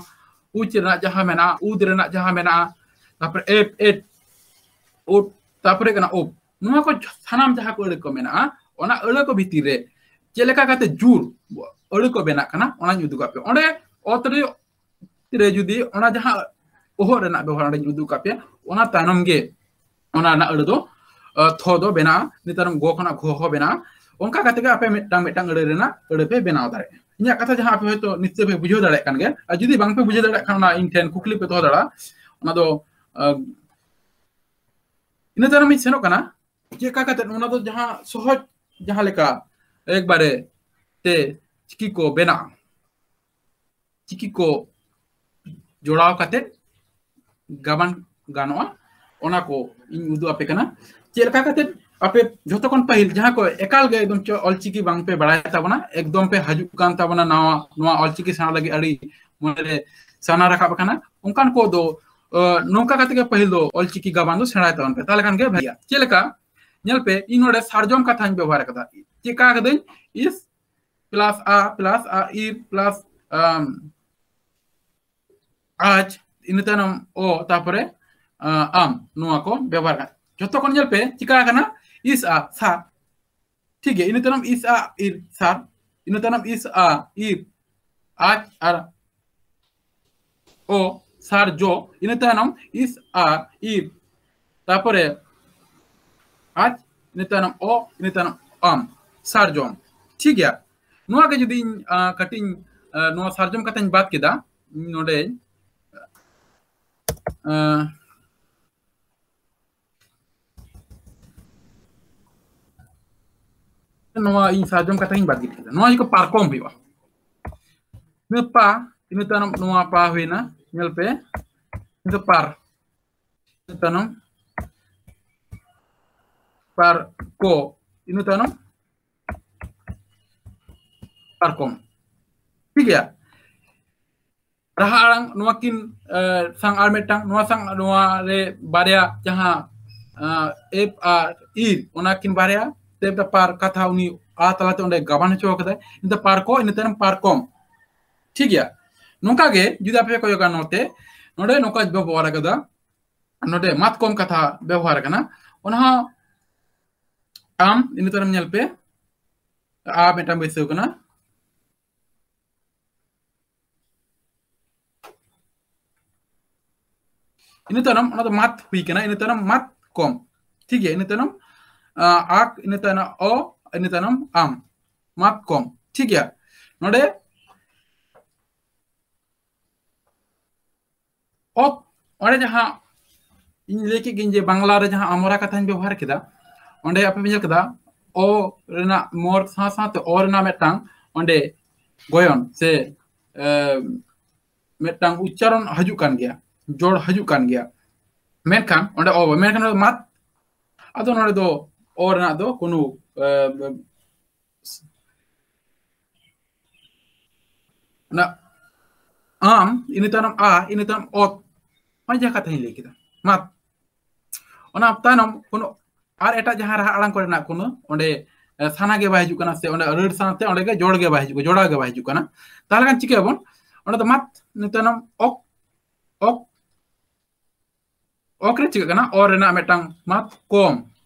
ᱩᱪ ᱨᱮᱱᱟᱜ ᱡᱟᱦᱟᱸ ᱢᱮᱱᱟᱜᱼᱟ, ᱩᱫ ᱨᱮᱱᱟᱜ ᱡᱟᱦᱟᱸ ᱢᱮᱱᱟᱜᱼᱟ, ᱛᱟᱨᱯᱚᱨ ᱮᱯ, ᱮᱴ, ᱩᱫ, ᱛᱟᱨᱯᱚᱨᱮ ᱠᱟᱱᱟ ᱩᱵ᱾ ᱱᱚᱣᱟ ᱠᱚ ᱥᱟᱱᱟᱢ ᱡᱟᱦᱟᱸ ᱠᱚ ᱟᱹᱲᱟᱹ ᱠᱚ ᱢᱮᱱᱟᱜᱼᱟ, ᱚᱱᱟ ᱟᱹᱲᱟᱹ ᱠᱚ ᱵᱷᱤᱛᱤᱨ ᱨᱮ ᱪᱮᱫ ᱞᱮᱠᱟ ᱠᱟᱛᱮ ᱡᱩᱨ ᱟᱹᱲᱟᱹ ᱠᱚ ᱵᱮᱱᱟᱜ ᱠᱟᱱᱟ, ᱚᱱᱟᱧ ᱩᱫᱩᱜ ᱟᱯᱮ᱾ ᱚᱸᱰᱮ ᱚᱛ ᱨᱮ ᱨᱮ ᱡᱩᱫᱤ ᱚᱱᱟ ᱡᱟᱦᱟᱸ ᱚᱦᱚᱫ ᱨᱮᱱᱟᱜ ᱵᱮᱵᱚᱦᱟᱨ ᱚᱸᱰᱮᱧ ᱩᱫᱩᱜ ᱠᱟᱜ ᱯᱮᱭᱟ, ᱚᱱᱟ ᱛᱟᱭᱱᱚᱢ ᱜᱮ ᱚᱱᱟ ᱨᱮᱱᱟᱜ ᱟᱹᱲᱟᱹ ᱫᱚ, ᱟ, ᱛᱷᱚ ᱫᱚ ᱵᱮᱱᱟᱜᱼᱟ, ᱱᱮᱛᱟᱨ ᱜᱚ ᱠᱷᱚᱱᱟᱜ ᱜᱷᱚ ᱦᱚᱸ ᱵᱮᱱᱟᱜᱼᱟ᱾ ᱚᱱᱠᱟ ᱠᱟᱛᱮ ᱜᱮ ᱟᱯᱮ ᱢᱤᱫᱴᱟᱝ ᱢᱤᱫᱴᱟᱝ ᱟᱹᱲᱟᱹ ᱨᱮᱱᱟᱜ ᱟᱹᱲᱟᱹ ᱯᱮ ᱵᱮᱱᱟᱣ ᱫᱟᱲᱮᱭᱟᱜᱼᱟ᱾ ᱤᱧᱟᱹᱜ ᱠᱟᱛᱷᱟ ᱡᱟᱦᱟᱸ ᱟᱯᱮ ᱦᱚᱭᱛᱳ ᱱᱤᱥᱪᱚᱭ ᱯᱮ ᱵᱩᱡᱷᱟᱹᱣ ᱫᱟᱲᱮᱭᱟᱜ ᱠᱟᱱ ᱜᱮᱭᱟ, ᱟᱨ ᱡᱩᱫᱤ ᱵᱟᱝ ᱯᱮ ᱵᱩᱡᱷᱟᱹᱣ ᱫᱟᱲᱮᱭᱟᱜ ᱠᱷᱟᱱ ᱚᱱᱟ ᱤᱧ ᱴᱷᱮᱱ ᱠᱩᱠᱞᱤ ᱯᱮ ᱫᱚᱦᱚ ᱫᱟᱲᱮᱭᱟᱜᱼᱟ᱾ ᱚᱱᱟ ᱫᱚ, ᱟ, ᱤᱱᱟᱹ ᱛᱟᱭᱱᱚᱢ ᱤᱧ ᱥᱮᱱᱚᱜ ᱠᱟᱱᱟ ᱪᱮᱫ ᱞᱮᱠᱟ ᱠᱟᱛᱮ ᱚᱱᱟ ᱫᱚ ᱡᱟᱦᱟᱸ ᱥᱚᱦᱚᱡ ᱡᱟᱦᱟᱸ ᱞᱮᱠᱟ ᱮᱠᱵᱟᱨᱮ ᱛᱮ ᱪᱤᱠᱤ ᱠᱚ ᱵᱮᱱᱟᱜᱼᱟ, ᱪᱤᱠᱤ ᱠᱚ ᱡᱚᱲᱟᱣ ᱠᱟᱛᱮ ᱜᱟᱵᱟᱱ ᱜᱟᱱᱚᱜᱼᱟ, ᱚᱱᱟ ᱠᱚ ᱤᱧ ᱩᱫᱩᱜ ᱟᱯᱮ ᱠᱟᱱᱟ᱾ ᱪᱮᱫ ᱞᱮᱠᱟ ᱠᱟᱛᱮ ᱟᱯᱮ ᱡᱷᱚᱛᱚ ᱠᱷᱚᱱ ᱯᱟᱹᱦᱤᱞ ᱡᱟᱦᱟᱸ ᱠᱚ ᱮᱠᱟᱞ ᱜᱮ ᱮᱠᱫᱚᱢ ᱪᱚ-, ᱚᱞᱪᱤᱠᱤ ᱵᱟᱝ ᱯᱮ ᱵᱟᱲᱟᱭ ᱛᱟᱵᱚᱱᱟ, ᱮᱠᱫᱚᱢ ᱯᱮ ᱦᱤᱡᱩᱜ ᱠᱟᱱ ᱛᱟᱵᱚᱱᱟ ᱱᱟᱣᱟ, ᱱᱚᱣᱟ ᱚᱞᱪᱤᱠᱤ ᱥᱮᱬᱟ ᱞᱟᱹᱜᱤᱫ ᱟᱹᱰᱤ ᱢᱚᱱᱮᱨᱮ ᱥᱟᱱᱟ ᱨᱟᱠᱟᱵ ᱟᱠᱟᱱᱟ, ᱚᱱᱠᱟᱱ ᱠᱚ ᱫᱚ, ᱟᱸ, ᱱᱚᱝᱠᱟ ᱠᱟᱛᱮ ᱜᱮ ᱯᱟᱹᱦᱤᱞ ᱫᱚ ᱚᱞᱪᱤᱠᱤ ᱜᱟᱵᱟᱱ ᱫᱚ ᱥᱮᱬᱟᱭ ᱛᱟᱵᱚᱱ ᱯᱮ, ᱛᱟᱦᱚᱞᱮ ᱠᱷᱟᱱ ᱜᱮ ᱵᱷᱟᱹᱜᱤᱭᱟ᱾ ᱪᱮᱫ ᱞᱮᱠᱟ? ᱧᱮᱞ ᱯᱮ, ᱤᱧ ᱱᱚᱰᱮ ᱥᱟᱨᱡᱚᱢ ᱠᱟᱛᱷᱟᱧ ᱵᱮᱵᱚᱦᱟᱨ ᱟᱠᱟᱫᱟ᱾ ᱪᱮᱠᱟ ᱟᱠᱟᱫᱟᱹᱧ? Is plus a plus a, ir plus, ᱟᱢ, ᱟᱡ, ᱤᱱᱟᱹ ᱛᱟᱭᱱᱚᱢ ᱚ, ᱛᱟᱨᱯᱚᱨᱮ, ᱟᱸ, ᱟᱢ, ᱱᱚᱣᱟ ᱠᱚ ᱵᱮᱵᱚᱦᱟᱨ ᱠᱟᱱᱟ᱾ ᱡᱷᱚᱛᱚ ᱠᱷᱚᱱ ᱧᱮᱞ ᱯᱮ, ᱪᱮᱠᱟ ᱟᱠᱟᱱᱟ? Is a, ᱥᱟᱨ᱾ ᱴᱷᱤᱠ ᱜᱮᱭᱟ, ᱤᱱᱟᱹ ᱛᱟᱭᱱᱚᱢ is a, ir, ᱥᱟᱨ᱾ ᱤᱱᱟᱹ ᱛᱟᱭᱱᱚᱢ is a, ir, ᱟᱡ ᱟᱨ ᱚ, ᱥᱟᱨ ᱡᱚ, ᱤᱱᱟᱹ ᱛᱟᱭᱱᱚᱢ is a, ir, ᱛᱟᱨᱯᱚᱨᱮ ᱟᱡ, ᱤᱱᱟᱹ ᱛᱟᱭᱱᱚᱢ ᱚ, ᱤᱱᱟᱹ ᱛᱟᱭᱱᱚᱢ ᱟᱢ, ᱥᱟᱨᱡᱚᱢ᱾ ᱴᱷᱤᱠ ᱜᱮᱭᱟ, ᱱᱚᱣᱟ ᱜᱮ ᱡᱩᱫᱤ ᱤᱧ, ᱟᱸ, ᱠᱟᱹᱴᱤᱡ ᱤᱧ, ᱟᱸ, ᱱᱚᱣᱟ ᱥᱟᱨᱡᱚᱢ ᱠᱟᱛᱷᱟᱧ ᱵᱟᱫ ᱠᱮᱫᱟ, ᱤᱧ ᱱᱚᱰᱮ, ᱟᱸ, ᱱᱚᱣᱟ ᱤᱧ ᱥᱟᱨᱡᱚᱢ ᱠᱟᱛᱷᱟ ᱜᱤᱧ ᱵᱟᱫ ᱜᱤᱰᱤ ᱠᱮᱫᱟ, ᱱᱚᱣᱟ ᱡᱚᱠᱷᱚᱱ ᱯᱟᱨᱠᱚᱢ ᱦᱩᱭᱩᱜᱼᱟ, ᱤᱱᱟᱹ ᱯᱟ, ᱤᱱᱟᱹ ᱛᱟᱭᱱᱚᱢ ᱱᱚᱣᱟ ᱯᱟ ᱦᱩᱭᱱᱟ, ᱧᱮᱞ ᱯᱮ, ᱤᱱᱟᱹ ᱯᱟᱨ, ᱤᱱᱟᱹ ᱛᱟᱭᱱᱚᱢ ᱯᱟᱨ ᱠᱚ, ᱤᱱᱟᱹ ᱛᱟᱭᱱᱚᱢ ᱯᱟᱨᱠᱚᱢ᱾ ᱴᱷᱤᱠ ᱜᱮᱭᱟ, ᱨᱟᱦᱟ ᱟᱲᱟᱝ ᱱᱚᱣᱟ ᱠᱤᱱ, ᱮ, ᱥᱟᱝ ᱟᱨ ᱢᱤᱫᱴᱟᱝ, ᱱᱚᱣᱟ ᱥᱟᱝ ᱱᱚᱣᱟ ᱨᱮ ᱵᱟᱨᱭᱟ ᱡᱟᱦᱟᱸ, ᱮ, ᱮᱯ ᱟᱨ ᱤᱨ, ᱚᱱᱟ ᱠᱤᱱ ᱵᱟᱨᱭᱟ ᱛᱮ ᱯᱟᱨ ᱠᱟᱛᱷᱟ ᱩᱱᱤ ᱟ ᱛᱟᱞᱟᱛᱮ ᱚᱸᱰᱮ ᱜᱟᱵᱟᱱ ᱦᱚᱪᱚ ᱠᱟᱫᱟᱭ, ᱤᱱᱟᱹ ᱯᱟᱨ ᱠᱚ, ᱤᱱᱟᱹ ᱛᱟᱭᱱᱚᱢ ᱯᱟᱨᱠᱚᱢ᱾ ᱴᱷᱤᱠ ᱜᱮᱭᱟ, ᱱᱚᱝᱠᱟ ᱜᱮ ᱡᱩᱫᱤ ᱟᱯᱮ ᱯᱮ ᱠᱚᱭᱚᱜᱟ ᱱᱚᱛᱮ, ᱱᱚᱰᱮ ᱱᱚᱝᱠᱟ ᱵᱮᱵᱚᱦᱟᱨ ᱟᱠᱟᱫᱟ, ᱱᱚᱰᱮ ᱢᱟᱛᱠᱚᱢ ᱠᱟᱛᱷᱟ ᱵᱮᱵᱚᱦᱟᱨ ᱟᱠᱟᱱᱟ, ᱚᱱᱟ ᱦᱚᱸ ᱟᱢ, ᱤᱱᱟᱹ ᱛᱟᱭᱱᱚᱢ ᱧᱮᱞ ᱯᱮ, ᱟ ᱢᱤᱫᱴᱟᱝ ᱵᱟᱹᱭᱥᱟᱹᱣ ᱠᱟᱱᱟ, ᱤᱱᱟᱹ ᱛᱟᱭᱱᱚᱢ ᱚᱱᱟ ᱫᱚ ᱢᱟᱛ ᱦᱩᱭ ᱠᱟᱱᱟ, ᱤᱱᱟᱹ ᱛᱟᱭᱱᱚᱢ ᱢᱟᱛ ᱠᱚᱢ, ᱴᱷᱤᱠ ᱜᱮᱭᱟ, ᱤᱱᱟᱹ ᱛᱟᱭᱱᱚᱢ, ᱟ, ᱟᱠ, ᱤᱱᱟᱹ ᱛᱟᱭᱱᱚᱢ ᱚ, ᱤᱱᱟᱹ ᱛᱟᱭᱱᱚᱢ ᱟᱢ, ᱢᱟᱛ ᱠᱚᱢ, ᱴᱷᱤᱠ ᱜᱮᱭᱟ᱾ ᱱᱚᱰᱮ ᱚᱛ, ᱚᱸᱰᱮ ᱡᱟᱦᱟᱸ ᱤᱧ ᱞᱟᱹᱭ ᱠᱮᱫ ᱜᱤᱧ ᱡᱮ ᱵᱟᱝᱞᱟ ᱨᱮ ᱡᱟᱦᱟᱸ ᱟᱢᱚᱨᱟ ᱠᱟᱛᱷᱟᱧ ᱵᱮᱵᱚᱦᱟᱨ ᱠᱮᱫᱟ, ᱚᱸᱰᱮ ᱟᱯᱮ ᱯᱮ ᱧᱮᱞ ᱠᱮᱫᱟ ᱚ ᱨᱮᱱᱟᱜ ᱢᱚᱨ ᱥᱟᱶ ᱥᱟᱶᱛᱮ ᱚ ᱨᱮᱱᱟᱜ ᱢᱤᱫᱴᱟᱝ ᱚᱸᱰᱮ ᱜᱚᱭᱚᱱ ᱥᱮ, ᱮ, ᱢᱤᱫᱴᱟᱝ ᱩᱪᱪᱟᱨᱚᱱ ᱦᱤᱡᱩᱜ ᱠᱟᱱ ᱜᱮᱭᱟ, ᱡᱚᱲ ᱦᱤᱡᱩᱜ ᱠᱟᱱ ᱜᱮᱭᱟ, ᱢᱮᱱᱠᱷᱟᱱ ᱚᱸᱰᱮ ᱚ, ᱢᱮᱱᱠᱷᱟᱱ ᱚᱸᱰᱮ ᱢᱟᱛ, ᱟᱫᱚ ᱱᱚᱰᱮ ᱫᱚ ᱚ ᱨᱮᱱᱟᱜ ᱫᱚ ᱠᱳᱱᱳ, ᱮ, ᱚᱱᱟ ᱟᱢ, ᱤᱱᱟᱹ ᱛᱟᱭᱱᱚᱢ ᱟ, ᱤᱱᱟᱹ ᱛᱟᱭᱱᱚᱢ ᱚᱛ, ᱚᱱᱟ ᱡᱟᱦᱟᱸ ᱠᱟᱛᱷᱟᱧ ᱞᱟᱹᱭ ᱠᱮᱫᱟ, ᱢᱟᱛ᱾ ᱚᱱᱟ ᱛᱟᱭᱱᱚᱢ ᱠᱳᱱᱳ ᱟᱨ ᱮᱴᱟᱜ ᱡᱟᱦᱟᱸ ᱨᱟᱦᱟ ᱟᱲᱟᱝ ᱠᱚᱨᱮᱱᱟᱜ ᱠᱳᱱᱳ ᱚᱸᱰᱮ, ᱮ, ᱥᱟᱱᱟ ᱜᱮ ᱵᱟᱭ ᱦᱤᱡᱩᱜ ᱠᱟᱱᱟ, ᱥᱮ ᱚᱸᱰᱮ ᱨᱟᱹᱲ ᱥᱟᱶᱛᱮ ᱚᱸᱰᱮ ᱜᱮ ᱡᱚᱲ ᱜᱮ ᱵᱟᱭ ᱦᱤᱡᱩᱜ ᱠᱟᱱᱟ, ᱡᱚᱲᱟᱣ ᱜᱮ ᱵᱟᱭ ᱦᱤᱡᱩᱜ ᱠᱟᱱᱟ᱾ ᱛᱟᱦᱚᱞᱮ ᱠᱷᱟᱱ ᱪᱤᱠᱟᱹᱭᱟᱵᱚᱱ? ᱚᱸᱰᱮ ᱫᱚ ᱢᱟᱛ, ᱤᱱᱟᱹ ᱛᱟᱭᱱᱚᱢ ᱚᱠ, ᱚᱠ, ᱚᱠ ᱨᱮ ᱪᱤᱠᱟᱹᱜ ᱠᱟᱱᱟ? ᱚ ᱨᱮᱱᱟᱜ ᱢᱤᱫᱴᱟᱝ ᱢᱟᱛ ᱠᱚᱢ,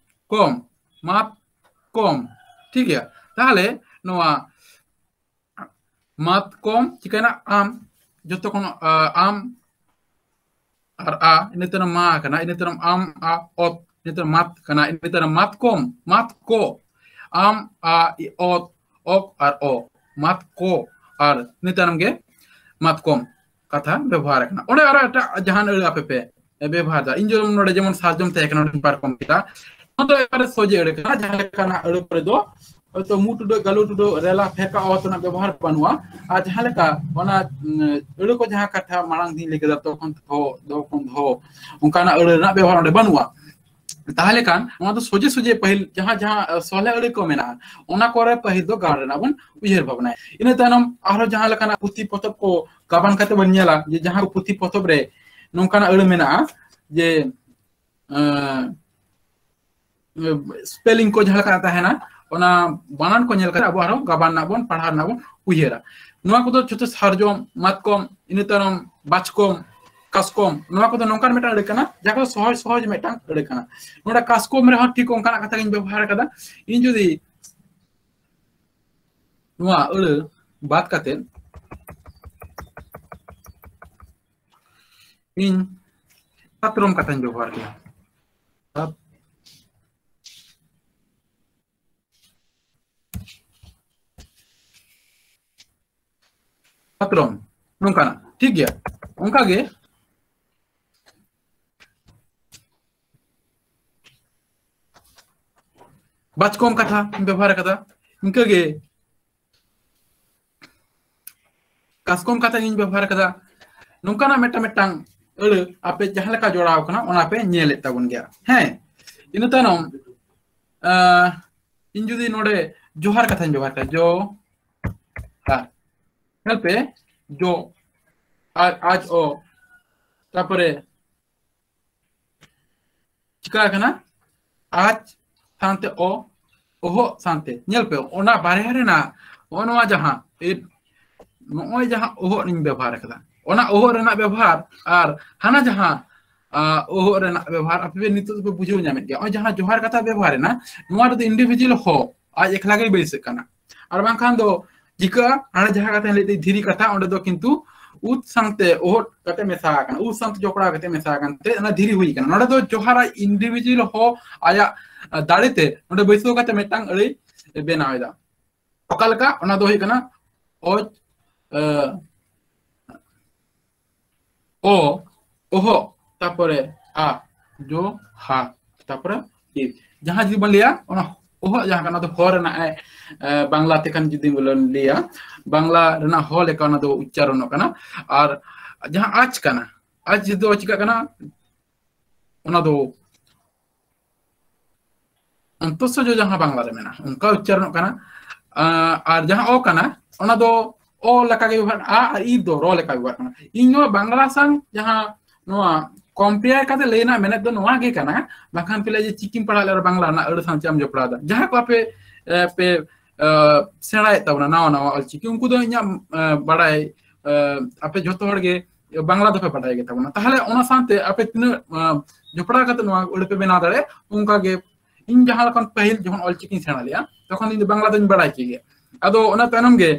ᱠᱚᱢ, ᱢᱟᱛ ᱠᱚᱢ᱾ ᱴᱷᱤᱠ ᱜᱮᱭᱟ? ᱛᱟᱦᱚᱞᱮ ᱱᱚᱣᱟ ᱢᱟᱛ ᱠᱚᱢ ᱪᱤᱠᱟᱹᱭᱮᱱᱟ? ᱟᱢ, ᱡᱚᱛᱚ ᱠᱷᱚᱱ, ᱟ, ᱟᱢ ᱟᱨ ᱟ, ᱤᱱᱟᱹ ᱛᱟᱭᱱᱚᱢ ᱢᱟ ᱠᱟᱱᱟ, ᱤᱱᱟᱹ ᱛᱟᱭᱱᱚᱢ ᱟᱢ, ᱟ, ᱚᱛ, ᱤᱱᱟᱹ ᱛᱟᱭᱱᱚᱢ ᱢᱟᱛ ᱠᱟᱱᱟ, ᱤᱱᱟᱹ ᱛᱟᱭᱱᱚᱢ ᱢᱟᱛ ᱠᱚᱢ, ᱢᱟᱛ ᱠᱚ, ᱟᱢ, ᱟ, ᱤ, ᱚᱛ, ᱚᱠ ᱟᱨ ᱚ, ᱢᱟᱛ ᱠᱚ, ᱟᱨ ᱤᱱᱟᱹ ᱛᱟᱭᱱᱚᱢ ᱜᱮ ᱢᱟᱛᱠᱚᱢ ᱠᱟᱛᱷᱟ ᱵᱮᱵᱚᱦᱟᱨ ᱟᱠᱟᱱᱟ᱾ ᱚᱸᱰᱮ ᱟᱨᱚ ᱮᱴᱟᱜ ᱡᱟᱦᱟᱱ ᱟᱹᱲᱟᱹ ᱟᱯᱮ ᱯᱮ ᱵᱮᱵᱚᱦᱟᱨ ᱫᱟ᱾ ᱤᱧ ᱡᱮᱢᱚᱱ ᱱᱚᱰᱮ ᱡᱮᱢᱚᱱ ᱥᱟᱨᱡᱚᱢ ᱛᱟᱦᱮᱸ ᱠᱟᱱᱟ, ᱱᱚᱰᱮᱧ ᱯᱟᱨᱠᱚᱢ ᱠᱮᱫᱟ, ᱱᱚᱣᱟ ᱫᱚ ᱮᱠᱵᱟᱨᱮ ᱥᱚᱡᱷᱮ ᱟᱹᱲᱟᱹ ᱠᱟᱱᱟ᱾ ᱡᱟᱦᱟᱸ ᱞᱮᱠᱟᱱᱟᱜ ᱟᱹᱲᱟᱹ ᱠᱚᱨᱮ ᱫᱚ ᱦᱚᱭᱛᱚ ᱢᱩ ᱴᱩᱰᱟᱹᱜ, ᱜᱟᱹᱞᱩ ᱴᱩᱰᱟᱹᱜ, ᱨᱮᱞᱟ ᱯᱷᱮᱠᱟ ᱚᱛ ᱨᱮᱱᱟᱜ ᱵᱮᱵᱚᱦᱟᱨ ᱵᱟᱹᱱᱩᱜᱼᱟ᱾ ᱟᱨ ᱡᱟᱦᱟᱸ ᱞᱮᱠᱟ ᱚᱱᱟ, ᱩᱸ, ᱟᱹᱲᱟᱹ ᱠᱚ ᱡᱟᱦᱟᱸ ᱠᱟᱛᱷᱟ ᱢᱟᱲᱟᱝ ᱫᱤᱱ ᱞᱟᱹᱭ ᱠᱮᱫᱟ, ᱛᱚᱠᱷᱚᱱ ᱫᱷᱚ, ᱫᱚᱠᱷᱚᱱ ᱫᱷᱚ, ᱚᱱᱠᱟᱱᱟᱜ ᱟᱹᱲᱟᱹ ᱨᱮᱱᱟᱜ ᱵᱮᱵᱚᱦᱟᱨ ᱚᱸᱰᱮ ᱵᱟᱹᱱᱩᱜᱼᱟ᱾ ᱛᱟᱦᱚᱞᱮ ᱠᱷᱟᱱ ᱱᱚᱣᱟ ᱫᱚ ᱥᱚᱡᱷᱮ ᱥᱚᱡᱷᱮ ᱯᱟᱹᱦᱤᱞ ᱡᱟᱦᱟᱸ, ᱡᱟᱦᱟᱸ, ᱟᱸ, ᱥᱚᱞᱦᱮ ᱟᱹᱲᱟᱹ ᱠᱚ ᱢᱮᱱᱟᱜᱼᱟ, ᱚᱱᱟ ᱠᱚᱨᱮ ᱯᱟᱹᱦᱤᱞ ᱫᱚ ᱜᱟᱲ ᱨᱮᱱᱟᱜ ᱵᱚᱱ ᱩᱭᱦᱟᱹᱨ ᱵᱷᱟᱵᱽᱱᱟᱭᱟ᱾ ᱤᱱᱟᱹ ᱛᱟᱭᱱᱚᱢ ᱟᱨᱦᱚᱸ ᱡᱟᱦᱟᱸ ᱞᱮᱠᱟᱱᱟᱜ ᱯᱩᱛᱷᱤ ᱯᱚᱛᱚᱵ ᱠᱚ ᱜᱟᱵᱟᱱ ᱠᱟᱛᱮ ᱵᱚᱱ ᱧᱮᱞᱟ ᱡᱮ ᱡᱟᱦᱟᱸ ᱯᱩᱛᱷᱤ ᱯᱚᱛᱚᱵ ᱨᱮ ᱱᱚᱝᱠᱟᱱᱟᱜ ᱟᱹᱲᱟᱹ ᱢᱮᱱᱟᱜᱼᱟ ᱡᱮ, ᱟᱸ, spelling ᱠᱚ ᱡᱟᱦᱟᱸ ᱞᱮᱠᱟ ᱛᱟᱦᱮᱱᱟ, ᱚᱱᱟ ᱵᱟᱱᱟᱱ ᱠᱚ ᱧᱮᱞ ᱠᱟᱛᱮ ᱟᱵᱚ ᱟᱨᱦᱚᱸ ᱜᱟᱵᱟᱱ ᱨᱮᱱᱟᱜ ᱵᱚᱱ, ᱯᱟᱲᱦᱟᱣ ᱨᱮᱱᱟᱜ ᱵᱚᱱ ᱩᱭᱦᱟᱹᱨᱟ᱾ ᱱᱚᱣᱟ ᱠᱚᱫᱚ ᱡᱷᱚᱛᱚ ᱥᱟᱨᱡᱚᱢ, ᱢᱟᱛᱠᱚᱢ, ᱤᱱᱟᱹ ᱛᱟᱭᱱᱚᱢ ᱵᱟᱪᱠᱚᱢ, ᱠᱟᱥᱠᱚᱢ, ᱱᱚᱣᱟ ᱠᱚᱫᱚ ᱱᱚᱝᱠᱟᱱ ᱢᱤᱫᱴᱟᱝ ᱟᱹᱲᱟᱹ ᱠᱟᱱᱟ, ᱡᱟᱦᱟᱸ ᱠᱚᱫᱚ ᱥᱚᱦᱚᱡ ᱥᱚᱦᱚᱡ ᱢᱤᱫᱴᱟᱝ ᱟᱹᱲᱟᱹ ᱠᱟᱱᱟ᱾ ᱱᱚᱰᱮ ᱠᱟᱥᱠᱚᱢ ᱨᱮᱦᱚᱸ ᱴᱷᱤᱠ ᱚᱱᱠᱟᱱᱟᱜ ᱠᱟᱛᱷᱟ ᱜᱤᱧ ᱵᱮᱵᱚᱦᱟᱨ ᱠᱟᱫᱟ᱾ ᱤᱧ ᱡᱩᱫᱤ ᱱᱚᱣᱟ ᱟᱹᱲᱟᱹ ᱵᱟᱫ ᱠᱟᱛᱮ ᱤᱧ ᱯᱟᱛᱨᱚᱢ ᱠᱟᱛᱷᱟᱧ ᱵᱮᱵᱚᱦᱟᱨ ᱠᱮᱫᱟ᱾ ᱯᱟᱛᱨᱚᱢ, ᱱᱚᱝᱠᱟᱱᱟᱜ, ᱴᱷᱤᱠ ᱜᱮᱭᱟ᱾ ᱚᱱᱠᱟ ᱜᱮ ᱵᱟᱪᱠᱚᱢ ᱠᱟᱛᱷᱟ ᱵᱮᱵᱚᱦᱟᱨ ᱠᱟᱫᱟ, ᱤᱱᱠᱟᱹ ᱜᱮ ᱠᱟᱥᱠᱚᱢ ᱠᱟᱛᱷᱟ ᱜᱤᱧ ᱵᱮᱵᱚᱦᱟᱨ ᱠᱟᱫᱟ᱾ ᱱᱚᱝᱠᱟᱱᱟᱜ ᱢᱤᱫᱴᱟᱝ ᱢᱤᱫᱴᱟᱝ ᱟᱹᱲᱟᱹ ᱟᱯᱮ ᱡᱟᱦᱟᱸ ᱞᱮᱠᱟ ᱡᱚᱲᱟᱣ ᱠᱟᱱᱟ, ᱚᱱᱟ ᱯᱮ ᱧᱮᱞᱮᱫ ᱛᱟᱵᱚᱱ ᱜᱮᱭᱟ᱾ ᱦᱮᱸ, ᱤᱱᱟᱹ ᱛᱟᱭᱱᱚᱢ ᱟᱸ, ᱤᱧ ᱡᱩᱫᱤ ᱱᱚᱰᱮ ᱡᱚᱦᱟᱨ ᱠᱟᱛᱷᱟᱧ ᱵᱮᱵᱚᱦᱟᱨ ᱠᱷᱟᱡ, ᱡᱚ, ᱦᱟᱨ, ᱧᱮᱞ ᱯᱮ, ᱡᱚ, ᱟᱡ, ᱟᱡ, ᱚ, ᱛᱟᱨᱯᱚᱨᱮ ᱪᱤᱠᱟ ᱟᱠᱟᱱᱟ? ᱟᱡ ᱥᱟᱶᱛᱮ ᱚ, ᱚᱦᱚᱜ ᱥᱟᱶᱛᱮ᱾ ᱧᱮᱞ ᱯᱮ, ᱚᱱᱟ ᱵᱟᱨᱭᱟ ᱨᱮᱱᱟᱜ ᱱᱚᱜᱼᱚ ᱱᱚᱣᱟ ᱡᱟᱦᱟᱸ, ᱮ, ᱱᱚᱜᱼᱚᱭ ᱡᱟᱦᱟᱸ ᱚᱦᱚᱜ ᱤᱧ ᱵᱮᱵᱚᱦᱟᱨ ᱟᱠᱟᱫᱟ, ᱚᱱᱟ ᱚᱦᱚᱜ ᱨᱮᱱᱟᱜ ᱵᱮᱵᱚᱦᱟᱨ ᱟᱨ ᱦᱟᱱᱟ ᱡᱟᱦᱟᱸ, ᱟ, ᱚᱦᱚᱜ ᱨᱮᱱᱟᱜ ᱵᱮᱵᱚᱦᱟᱨ, ᱟᱯᱮ ᱯᱮ ᱱᱤᱛᱚᱜ ᱫᱚᱯᱮ ᱵᱩᱡᱷᱟᱹᱣ ᱧᱟᱢᱮᱫ ᱜᱮᱭᱟ᱾ ᱱᱚᱜᱼᱚᱭ ᱡᱟᱦᱟᱸ ᱡᱚᱦᱟᱨ ᱠᱟᱛᱷᱟ ᱵᱮᱵᱚᱦᱟᱨ ᱮᱱᱟ, ᱱᱚᱣᱟ ᱨᱮᱫᱚ individual ᱦᱚ ᱟᱡ ᱮᱠᱞᱟ ᱜᱮᱭ ᱵᱟᱹᱭᱥᱟᱹᱜ ᱠᱟᱱᱟ᱾ ᱟᱨ ᱵᱟᱝᱠᱷᱟᱱ ᱫᱚ ᱪᱤᱠᱟᱹᱜᱼᱟ? ᱦᱟᱱᱟ ᱡᱟᱦᱟᱸ ᱠᱟᱛᱷᱟᱧ ᱞᱟᱹᱭ ᱫᱟ, ᱫᱷᱤᱨᱤ ᱠᱟᱛᱷᱟ, ᱚᱸᱰᱮ ᱫᱚ ᱠᱤᱱᱛᱩ ᱩᱫ ᱥᱟᱶᱛᱮ ᱚᱦᱚᱫ ᱠᱟᱛᱮ ᱢᱮᱥᱟ ᱟᱠᱟᱱᱟ, ᱩᱫ ᱥᱟᱶᱛᱮ ᱡᱚᱯᱲᱟᱣ ᱠᱟᱛᱮ ᱢᱮᱥᱟ ᱟᱠᱟᱱ ᱛᱮ ᱚᱱᱟ ᱫᱷᱤᱨᱤ ᱦᱩᱭ ᱟᱠᱟᱱᱟ᱾ ᱱᱚᱸᱰᱮ ᱫᱚ ᱡᱚᱦᱟᱨ ᱟᱡ individual ᱦᱚ ᱟᱭᱟᱜ, ᱟ, ᱫᱟᱲᱮ ᱛᱮ ᱱᱚᱸᱰᱮ ᱵᱟᱹᱭᱥᱟᱹᱣ ᱠᱟᱛᱮ ᱢᱤᱫᱴᱟᱝ ᱟᱹᱲᱟᱹᱭ ᱵᱮᱱᱟᱣ ᱮᱫᱟ᱾ ᱚᱠᱟ ᱞᱮᱠᱟ? ᱚᱱᱟ ᱫᱚ ᱦᱩᱭᱩᱜ ᱠᱟᱱᱟ ᱚᱡ, ᱟ, ᱚ, ᱚᱦᱚ, ᱛᱟᱯᱚᱨᱮ ᱟ, ᱡᱚ, ᱦᱟ, ᱛᱟᱯᱚᱨᱮ ᱤ᱾ ᱡᱟᱦᱟᱸ ᱡᱩᱫᱤ ᱵᱚᱱ ᱞᱟᱹᱭᱟ, ᱚᱱᱟ ᱚᱦᱚ ᱡᱟᱦᱟᱸ ᱠᱟᱱᱟ, ᱫᱚ ᱦᱚ ᱨᱮᱱᱟᱜ ᱮ, ᱮ, ᱵᱟᱝᱞᱟ ᱛᱮ ᱠᱷᱟᱱ ᱡᱩᱫᱤ ᱵᱚᱱ ᱞᱟᱹᱭᱟ, ᱵᱟᱝᱞᱟ ᱨᱮᱱᱟᱜ ᱦᱚ ᱞᱮᱠᱟ ᱚᱱᱟ ᱫᱚ ᱩᱪᱪᱟᱨᱚᱱᱚᱜ ᱠᱟᱱᱟ᱾ ᱟᱨ ᱡᱟᱦᱟᱸ ᱟᱡ ᱠᱟᱱᱟ, ᱟᱡ ᱫᱚ ᱪᱤᱠᱟᱹᱜ ᱠᱟᱱᱟ? ᱚᱱᱟ ᱫᱚ ᱚᱱᱛᱚᱥᱥᱚ ᱡᱚ ᱡᱟᱦᱟᱸ ᱵᱟᱝᱞᱟ ᱨᱮ ᱢᱮᱱᱟᱜᱼᱟ, ᱚᱱᱠᱟ ᱩᱪᱪᱟᱨᱚᱱᱚᱜ ᱠᱟᱱᱟ᱾ ᱟ-, ᱟᱨ ᱡᱟᱦᱟᱸ ᱚ ᱠᱟᱱᱟ, ᱚᱱᱟ ᱫᱚ ᱚ ᱞᱮᱠᱟ ᱜᱮ ᱵᱮᱵᱚᱦᱟᱨ, ᱟ ᱟᱨ ᱤ ᱫᱚ ᱨᱚ ᱞᱮᱠᱟ ᱵᱮᱵᱚᱦᱟᱨ ᱠᱟᱱᱟ᱾ ᱤᱧ ᱱᱚᱣᱟ ᱵᱟᱝᱞᱟ ᱥᱟᱶ ᱡᱟᱦᱟᱸ ᱱᱚᱣᱟ compare ᱠᱟᱛᱮ ᱞᱟᱹᱭ ᱨᱮᱱᱟᱜ ᱢᱮᱱᱮᱫ ᱫᱚ ᱱᱚᱣᱟ ᱜᱮ ᱠᱟᱱᱟ, ᱵᱟᱠᱷᱟᱱ ᱯᱮ ᱞᱟᱹᱭᱟ ᱡᱮ ᱪᱤᱠᱤᱢ ᱯᱟᱲᱦᱟᱜ ᱞᱮᱫᱟ ᱵᱟᱝᱞᱟ ᱨᱮᱱᱟᱜ ᱟᱹᱲᱟᱹ ᱥᱟᱶ ᱪᱮᱫ ᱮᱢ ᱡᱚᱯᱲᱟᱣ ᱮᱫᱟ? ᱡᱟᱦᱟᱸᱭ ᱠᱚ ᱟᱯᱮ, ᱮ, ᱯᱮ, ᱮ, ᱥᱮᱬᱟᱭᱮᱫ ᱛᱟᱵᱚᱱᱟ ᱱᱟᱣᱟ ᱱᱟᱣᱟ ᱚᱞᱪᱤᱠᱤ, ᱩᱱᱠᱩ ᱫᱚ ᱤᱧᱟᱹᱜ, ᱮ, ᱵᱟᱲᱟᱭ, ᱮ, ᱟᱯᱮ ᱡᱷᱚᱛᱚ ᱦᱚᱲ ᱜᱮ ᱵᱟᱝᱞᱟ ᱫᱚᱯᱮ ᱵᱟᱰᱟᱭ ᱜᱮ ᱛᱟᱵᱚᱱᱟ᱾ ᱛᱟᱦᱚᱞᱮ ᱚᱱᱟ ᱥᱟᱶᱛᱮ ᱟᱯᱮ ᱛᱤᱱᱟᱹᱜ, ᱮ, ᱡᱚᱯᱲᱟᱣ ᱠᱟᱛᱮ ᱱᱚᱣᱟ ᱟᱹᱲᱟᱹ ᱯᱮ ᱵᱮᱱᱟᱣ ᱫᱟᱲᱮᱭᱟᱜᱼᱟ, ᱚᱱᱠᱟ ᱜᱮ ᱤᱧ ᱡᱟᱦᱟᱸ ᱞᱮᱠᱟᱱ ᱯᱟᱹᱦᱤᱞ ᱡᱚᱠᱷᱚᱱ ᱚᱞᱪᱤᱠᱤᱧ ᱥᱮᱬᱟ ᱞᱮᱜᱼᱟ, ᱛᱚᱠᱷᱚᱱ ᱤᱧ ᱫᱚ ᱵᱟᱝᱞᱟ ᱫᱚᱧ ᱵᱟᱲᱟᱭ ᱠᱮᱫ ᱜᱮᱭᱟ᱾ ᱟᱫᱚ ᱚᱱᱟ ᱛᱟᱭᱱᱚᱢ ᱜᱮ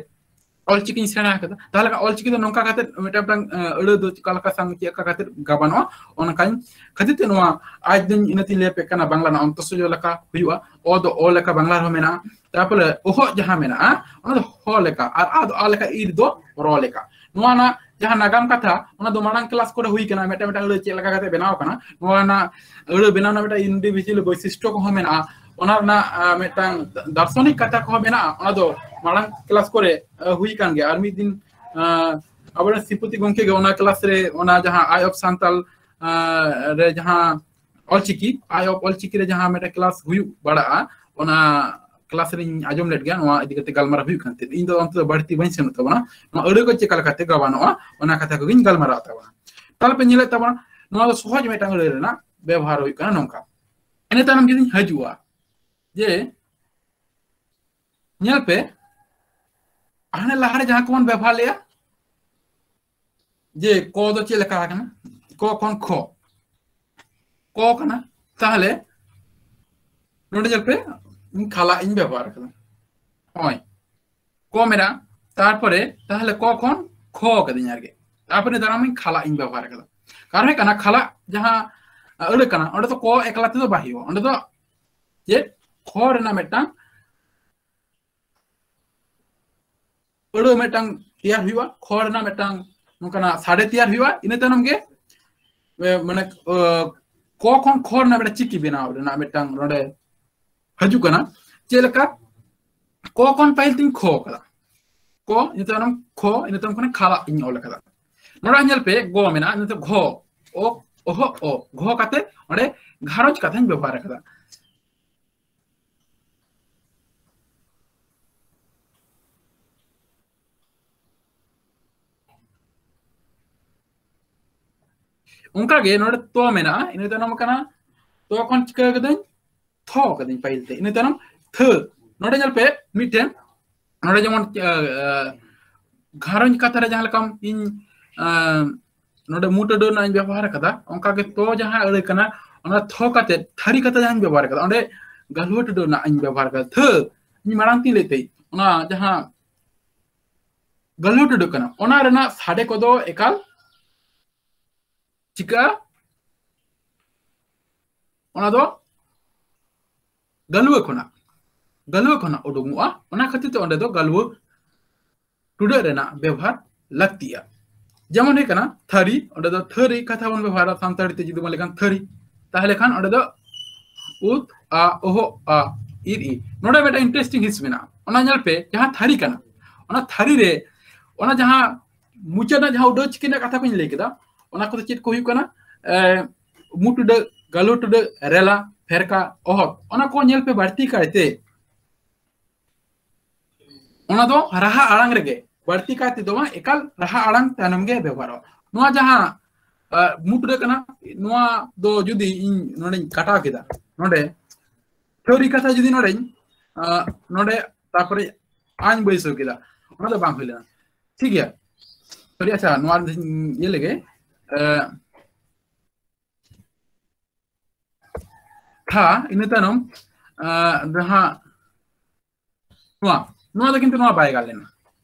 ᱚᱞᱪᱤᱠᱤᱧ ᱥᱮᱬᱟ ᱠᱮᱫᱟ᱾ ᱛᱟᱦᱚᱞᱮ ᱠᱷᱟᱱ ᱚᱞᱪᱤᱠᱤ ᱫᱚ ᱱᱚᱝᱠᱟ ᱠᱟᱛᱮ ᱢᱤᱫᱴᱟᱝ, ᱢᱤᱫᱴᱟᱝ, ᱮ, ᱟᱹᱲᱟᱹ ᱫᱚ ᱪᱮᱫᱠᱟ ᱞᱮᱠᱟ ᱥᱟᱶ ᱪᱮᱫ ᱞᱮᱠᱟ ᱠᱟᱛᱮ ᱜᱟᱵᱟᱱᱚᱜᱼᱟ, ᱚᱱᱠᱟᱧ ᱠᱷᱟᱹᱛᱤᱨ ᱛᱮ ᱱᱚᱣᱟ ᱟᱡ ᱫᱚᱧ ᱤᱱᱟᱹᱛᱤᱧ ᱞᱟᱹᱭ ᱟᱯᱮ ᱠᱟᱱᱟ, ᱵᱟᱝᱞᱟ ᱨᱮᱱᱟᱜ ᱚᱱᱛᱚᱥᱥᱚ ᱡᱚ ᱞᱮᱠᱟ ᱦᱩᱭᱩᱜᱼᱟ, ᱚ ᱫᱚ ᱚ ᱞᱮᱠᱟ ᱵᱟᱝᱞᱟ ᱨᱮᱦᱚᱸ ᱢᱮᱱᱟᱜᱼᱟ, ᱛᱟᱨᱯᱚᱨᱮ ᱚᱦᱚᱜ ᱡᱟᱦᱟᱸ ᱢᱮᱱᱟᱜᱼᱟ, ᱚᱱᱟ ᱫᱚ ᱦᱚ ᱞᱮᱠᱟ, ᱟᱨ ᱟ ᱫᱚ ᱟ ᱞᱮᱠᱟ, ᱤᱨ ᱫᱚ ᱨᱚ ᱞᱮᱠᱟ᱾ ᱱᱚᱣᱟ ᱨᱮᱱᱟᱜ ᱡᱟᱦᱟᱸ ᱱᱟᱜᱟᱢ ᱠᱟᱛᱷᱟ, ᱚᱱᱟ ᱫᱚ ᱢᱟᱲᱟᱝ ᱠᱞᱟᱥ ᱠᱚᱨᱮ ᱦᱩᱭ ᱠᱟᱱᱟ, ᱢᱤᱫᱴᱟᱝ ᱢᱤᱫᱴᱟᱝ ᱟᱹᱲᱟᱹ ᱪᱮᱫ ᱞᱮᱠᱟ ᱠᱟᱛᱮ ᱵᱮᱱᱟᱣ ᱠᱟᱱᱟ, ᱱᱚᱣᱟ ᱨᱮᱱᱟᱜ ᱟᱹᱲᱟᱹ ᱵᱮᱱᱟᱣ ᱨᱮᱱᱟᱜ ᱢᱤᱫᱴᱟᱝ individual ᱵᱳᱭᱥᱤᱥᱴᱚ ᱠᱚᱦᱚᱸ ᱢᱮᱱᱟᱜᱼᱟ, ᱚᱱᱟ ᱨᱮᱱᱟᱜ, ᱟ, ᱢᱤᱫᱴᱟᱝ ᱫᱟᱨᱥᱚᱱᱤᱠ ᱠᱟᱛᱷᱟ ᱠᱚᱦᱚᱸ ᱢᱮᱱᱟᱜᱼᱟ, ᱚᱱᱟ ᱫᱚ ᱢᱟᱲᱟᱝ ᱠᱞᱟᱥ ᱠᱚᱨᱮ, ᱟ, ᱦᱩᱭ ᱠᱟᱱ ᱜᱮᱭᱟ᱾ ᱟᱨ ᱢᱤᱫ ᱫᱤᱱ, ᱟ, ᱟᱵᱚᱨᱮᱱ ᱥᱨᱤᱯᱚᱛᱤ ᱜᱚᱢᱠᱮ ᱜᱮ ᱚᱱᱟ ᱠᱞᱟᱥ ᱨᱮ ᱚᱱᱟ ᱡᱟᱦᱟᱸ Eye of Santal, ᱟ, ᱨᱮ ᱡᱟᱦᱟᱸ ᱚᱞᱪᱤᱠᱤ, ᱟᱭ ᱚᱯ ᱚᱞᱪᱤᱠᱤ ᱨᱮ ᱡᱟᱦᱟᱸ ᱢᱤᱫᱴᱮᱱ ᱠᱞᱟᱥ ᱦᱩᱭᱩᱜ ᱵᱟᱲᱟᱜᱼᱟ, ᱚᱱᱟ ᱠᱞᱟᱥ ᱨᱤᱧ ᱟᱸᱡᱚᱢ ᱞᱮᱫ ᱜᱮᱭᱟ, ᱱᱚᱣᱟ ᱤᱫᱤ ᱠᱟᱛᱮ ᱜᱟᱞᱢᱟᱨᱟᱣ ᱦᱩᱭᱩᱜ ᱠᱟᱱ ᱛᱟᱦᱮᱸᱫ᱾ ᱤᱧ ᱫᱚ ᱚᱱᱛᱮ ᱫᱚ ᱵᱟᱹᱲᱛᱤ ᱵᱟᱹᱧ ᱥᱮᱱᱚᱜ ᱛᱟᱵᱚᱱᱟ, ᱱᱚᱣᱟ ᱟᱹᱲᱟᱹ ᱠᱚ ᱪᱮᱠᱟ ᱞᱮᱠᱟᱛᱮ ᱜᱟᱵᱟᱱᱚᱜᱼᱟ, ᱚᱱᱟ ᱠᱟᱛᱷᱟ ᱠᱚᱜᱮᱧ ᱜᱟᱞᱢᱟᱨᱟᱣ ᱛᱟᱵᱚᱱᱟ᱾ ᱛᱟᱦᱚᱞᱮ ᱯᱮ ᱧᱮᱞᱮᱫ ᱛᱟᱵᱚᱱᱟ, ᱱᱚᱣᱟ ᱫᱚ ᱥᱚᱦᱚᱡ ᱢᱤᱫᱴᱟᱝ ᱟᱹᱲᱟᱹ ᱨᱮᱱᱟᱜ ᱵᱮᱵᱚᱦᱟᱨ ᱦᱩᱭᱩᱜ ᱠᱟᱱᱟ ᱱᱚᱝᱠᱟ᱾ ᱤᱱᱟᱹ ᱛᱟᱭᱱᱚᱢ ᱡᱩᱫᱤᱧ ᱦᱤᱡᱩᱜᱼᱟ, ᱡᱮ ᱧᱮᱞ ᱯᱮ, ᱦᱟᱱᱮ ᱞᱟᱦᱟᱨᱮ ᱡᱟᱦᱟᱸ ᱠᱚᱵᱚᱱ ᱵᱮᱵᱚᱦᱟᱨ ᱞᱮᱜᱼᱟ, ᱡᱮ ᱠᱚ ᱫᱚ ᱪᱮᱫ ᱞᱮᱠᱟ ᱠᱟᱱᱟ, ᱠᱚ ᱠᱷᱚᱱ ᱠᱷᱚ, ᱠᱚ ᱠᱟᱱᱟ, ᱛᱟᱦᱚᱞᱮ ᱱᱚᱰᱮ ᱧᱮᱞ ᱯᱮ, ᱤᱧ ᱠᱷᱟᱞᱟᱜ ᱤᱧ ᱵᱮᱵᱚᱦᱟᱨ ᱠᱟᱫᱟ, ᱱᱚᱜᱼᱚᱭ ᱠᱚ ᱢᱮᱱᱟᱜᱼᱟ, ᱛᱟᱨᱯᱚᱨᱮ ᱛᱟᱦᱚᱞᱮ ᱠᱚ ᱠᱷᱚᱱ ᱠᱷᱚ ᱠᱟᱹᱫᱟᱹᱧ ᱟᱨᱠᱤ, ᱛᱟᱨᱯᱚᱨᱮ ᱫᱟᱨᱟᱢ ᱤᱧ ᱠᱷᱟᱞᱟᱜ ᱤᱧ ᱵᱮᱵᱚᱦᱟᱨ ᱠᱟᱫᱟ᱾ ᱠᱟᱨᱚᱱ ᱦᱩᱭᱩᱜ ᱠᱟᱱᱟ, ᱠᱷᱟᱞᱟᱜ ᱡᱟᱦᱟᱸ ᱟᱹᱲᱟᱹ ᱠᱟᱱᱟ, ᱚᱸᱰᱮ ᱫᱚ ᱠᱚ ᱮᱠᱞᱟ ᱛᱮᱫᱚ ᱵᱟᱭ ᱦᱩᱭᱩᱜᱼᱟ, ᱚᱸᱰᱮ ᱫᱚ ᱪᱮᱫ ᱠᱷᱚ ᱨᱮᱱᱟᱜ ᱢᱤᱫᱴᱟᱝ ᱟᱹᱲᱟᱹ ᱢᱤᱫᱴᱟᱝ ᱛᱮᱭᱟᱨ ᱦᱩᱭᱩᱜᱼᱟ, ᱠᱷᱚ ᱨᱮᱱᱟᱜ ᱢᱤᱫᱴᱟᱝ ᱱᱚᱝᱠᱟᱱᱟᱜ ᱥᱟᱰᱮ ᱛᱮᱭᱟᱨ ᱦᱩᱭᱩᱜᱼᱟ᱾ ᱤᱱᱟᱹ ᱛᱟᱭᱱᱚᱢ ᱜᱮ, ᱮ, ᱢᱟᱱᱮ, ᱮ, ᱠᱚ ᱠᱷᱚᱱ ᱠᱷᱚ ᱨᱮᱱᱟᱜ ᱢᱤᱫᱴᱟᱝ ᱪᱤᱠᱤ ᱵᱮᱱᱟᱣ ᱨᱮᱱᱟᱜ ᱢᱤᱫᱴᱟᱝ ᱱᱚᱰᱮ ᱦᱤᱡᱩᱜ ᱠᱟᱱᱟ᱾ ᱪᱮᱫ ᱞᱮᱠᱟ? ᱠᱚ ᱠᱷᱚᱱ ᱯᱟᱹᱦᱤᱞ ᱛᱤᱧ ᱠᱷᱚ ᱠᱟᱫᱟ, ᱠᱚ, ᱤᱱᱟᱹ ᱛᱟᱭᱱᱚᱢ ᱠᱷᱚ, ᱤᱱᱟᱹ ᱛᱟᱭᱱᱚᱢ ᱠᱷᱚᱱ ᱠᱷᱟᱞᱟᱜ ᱤᱧ ᱚᱞ ᱠᱟᱫᱟ᱾ ᱱᱚᱰᱮ ᱧᱮᱞ ᱯᱮ, ᱜᱚ ᱢᱮᱱᱟᱜᱼᱟ, ᱤᱱᱟᱹ ᱛᱟᱭᱱᱚᱢ ᱜᱷᱚ, ᱚ, ᱚᱦᱚ, ᱚ, ᱜᱷᱚ ᱠᱟᱛᱮ ᱚᱸᱰᱮ ᱜᱷᱟᱨᱚᱸᱡᱽ ᱠᱟᱛᱷᱟᱧ ᱵᱮᱵᱚᱦᱟᱨ ᱠᱟᱫᱟ᱾ ᱚᱱᱠᱟ ᱜᱮ ᱱᱚᱰᱮ ᱛᱚ ᱢᱮᱱᱟᱜᱼᱟ, ᱤᱱᱟᱹ ᱛᱟᱭᱱᱚᱢ ᱠᱟᱱᱟ, ᱛᱚ ᱠᱷᱚᱱ ᱪᱤᱠᱟᱹ ᱠᱟᱹᱫᱟᱹᱧ, ᱛᱷᱚ ᱠᱟᱹᱫᱟᱹᱧ ᱯᱟᱹᱦᱤᱞ ᱛᱮ, ᱤᱱᱟᱹ ᱛᱟᱭᱱᱚᱢ ᱛᱷᱟᱹ᱾ ᱱᱚᱰᱮ ᱧᱮᱞ ᱯᱮ, ᱢᱤᱫᱴᱮᱱ ᱱᱚᱰᱮ ᱡᱮᱢᱚᱱ, ᱟ, ᱟ, ᱜᱷᱟᱨᱚᱸᱡᱽ ᱠᱟᱛᱷᱟ ᱨᱮ ᱡᱟᱦᱟᱸ ᱞᱮᱠᱟᱢ ᱤᱧ, ᱟ, ᱱᱚᱰᱮ ᱢᱩ ᱴᱟᱹᱰᱟᱹ ᱨᱮᱱᱟᱜ ᱤᱧ ᱵᱮᱵᱚᱦᱟᱨ ᱠᱟᱫᱟ, ᱚᱱᱠᱟ ᱜᱮ ᱛᱚ ᱡᱟᱦᱟᱸ ᱟᱹᱲᱟᱹ ᱠᱟᱱᱟ, ᱚᱱᱟ ᱛᱷᱚ ᱠᱟᱛᱮ ᱛᱷᱟᱹᱨᱤ ᱠᱟᱛᱷᱟ ᱡᱟᱦᱟᱸᱧ ᱵᱮᱵᱚᱦᱟᱨ ᱠᱟᱫᱟ, ᱚᱸᱰᱮ ᱜᱟᱹᱦᱞᱩᱣᱟᱹ ᱴᱟᱹᱰᱟᱹ ᱨᱮᱱᱟᱜ ᱤᱧ ᱵᱮᱵᱚᱦᱟᱨ ᱠᱟᱫᱟ᱾ ᱛᱷᱟᱹ ᱤᱧ ᱢᱟᱲᱟᱝ ᱛᱤᱧ ᱞᱟᱹᱭ ᱛᱟᱦᱮᱸᱫ, ᱚᱱᱟ ᱡᱟᱦᱟᱸ ᱜᱟᱹᱦᱞᱩᱣᱟᱹ ᱴᱟᱹᱰᱟᱹ ᱠᱟᱱᱟ, ᱚᱱᱟ ᱨᱮᱱᱟᱜ ᱥᱟᱰᱮ ᱠᱚᱫᱚ ᱮᱠᱟᱞ ᱪᱤᱠᱟᱹᱜᱼᱟ? ᱚᱱᱟ ᱫᱚ ᱜᱟᱹᱞᱣᱟᱹ ᱠᱷᱚᱱᱟᱜ, ᱜᱟᱹᱞᱣᱟᱹ ᱠᱷᱚᱱᱟᱜ ᱩᱰᱩᱝᱚᱜᱼᱟ᱾ ᱚᱱᱟ ᱠᱷᱟᱹᱛᱤᱨ ᱛᱮ ᱚᱸᱰᱮ ᱫᱚ ᱜᱟᱹᱞᱣᱟᱹ ᱴᱩᱰᱟᱹᱜ ᱨᱮᱱᱟᱜ ᱵᱮᱵᱚᱦᱟᱨ ᱞᱟᱹᱠᱛᱤᱜᱼᱟ᱾ ᱡᱮᱢᱚᱱ ᱦᱩᱭᱩᱜ ᱠᱟᱱᱟ ᱛᱷᱟᱹᱨᱤ, ᱚᱸᱰᱮ ᱫᱚ ᱛᱷᱟᱹᱨᱤ ᱠᱟᱛᱷᱟ ᱵᱚᱱ ᱵᱮᱵᱚᱦᱟᱨᱟ ᱥᱟᱱᱛᱟᱲᱤ ᱛᱮ ᱡᱩᱫᱤ ᱵᱚᱱ ᱞᱟᱹᱭ ᱠᱷᱟᱱ ᱛᱷᱟᱹᱨᱤ, ᱛᱟᱦᱚᱞᱮ ᱠᱷᱟᱱ ᱚᱸᱰᱮ ᱫᱚ ᱩᱛ, ᱟ, ᱚᱦᱚ, ᱟ, ᱤᱨ, ᱤ᱾ ᱱᱚᱰᱮ ᱢᱤᱫᱴᱟᱝ interesting ᱦᱤᱸᱥ ᱢᱮᱱᱟᱜᱼᱟ᱾ ᱚᱱᱟ ᱧᱮᱞ ᱯᱮ, ᱡᱟᱦᱟᱸ ᱛᱷᱟᱹᱨᱤ ᱠᱟᱱᱟ, ᱚᱱᱟ ᱛᱷᱟᱹᱨᱤ ᱨᱮ ᱚᱱᱟ ᱡᱟᱦᱟᱸ ᱢᱩᱪᱟᱹᱫ ᱨᱮᱱᱟᱜ ᱡᱟᱦᱟᱸ ᱩᱰᱟᱹ ᱪᱤᱠᱤ ᱨᱮᱱᱟᱜ ᱠᱟᱛᱷᱟ ᱠᱚᱧ ᱞᱟᱹᱭ ᱠᱮᱫᱟ, ᱚᱱᱟ ᱠᱚᱫᱚ ᱪᱮᱫ ᱠᱚ ᱦᱩᱭᱩᱜ ᱠᱟᱱᱟ? ᱮ, ᱢᱩ ᱴᱩᱰᱟᱹᱜ ᱜᱟᱹᱞᱩ, ᱴᱩᱰᱟᱹᱜ, ᱨᱮᱞᱟ, ᱯᱷᱮᱨᱠᱟ, ᱚᱦᱚᱫ, ᱚᱱᱟ ᱠᱚ ᱧᱮᱞ ᱯᱮ ᱵᱟᱹᱲᱛᱤ ᱠᱟᱭᱛᱮ ᱚᱱᱟ ᱫᱚ ᱨᱟᱦᱟ ᱟᱲᱟᱝ ᱨᱮᱜᱮ, ᱵᱟᱹᱲᱛᱤ ᱠᱟᱭ ᱛᱮᱫᱚ ᱵᱟᱝ, ᱮᱠᱟᱞ ᱨᱟᱦᱟ ᱟᱲᱟᱝ ᱛᱟᱭᱱᱚᱢ ᱜᱮ ᱵᱮᱵᱚᱦᱟᱨᱚᱜᱼᱟ᱾ ᱱᱚᱣᱟ ᱡᱟᱦᱟᱸ ᱢᱩᱴᱨᱟᱹ ᱠᱟᱱᱟ, ᱱᱚᱣᱟ ᱫᱚ ᱡᱩᱫᱤ ᱤᱧ ᱱᱚᱰᱮᱧ ᱠᱟᱴᱟᱣ ᱠᱮᱫᱟ, ᱱᱚᱰᱮ ᱛᱷᱟᱹᱨᱤ ᱠᱟᱛᱷᱟ ᱡᱩᱫᱤ ᱱᱚᱰᱮᱧ ᱱᱚᱰᱮ ᱛᱟᱨᱯᱚᱨᱮ ᱟᱧ ᱵᱟᱹᱭᱥᱟᱹᱣ ᱠᱮᱫᱟ, ᱚᱱᱟ ᱫᱚ ᱵᱟᱝ ᱦᱩᱭ ᱞᱮᱱᱟ᱾ ᱴᱷᱤᱠ ᱜᱮᱭᱟ, ᱥᱚᱨᱤ, ᱟᱪᱪᱷᱟ, ᱱᱚᱣᱟ ᱤᱭᱟᱹ ᱞᱮᱜᱮ᱾ ᱠᱷᱟ, ᱤᱱᱟᱹ ᱛᱟᱭᱱᱚᱢ ᱡᱟᱦᱟᱸ ᱱᱚᱣᱟ, ᱱᱚᱣᱟ ᱫᱚ ᱠᱤᱱᱛᱩ ᱱᱚᱣᱟ ᱵᱟᱭ ᱜᱟᱱ ᱞᱮᱱᱟ᱾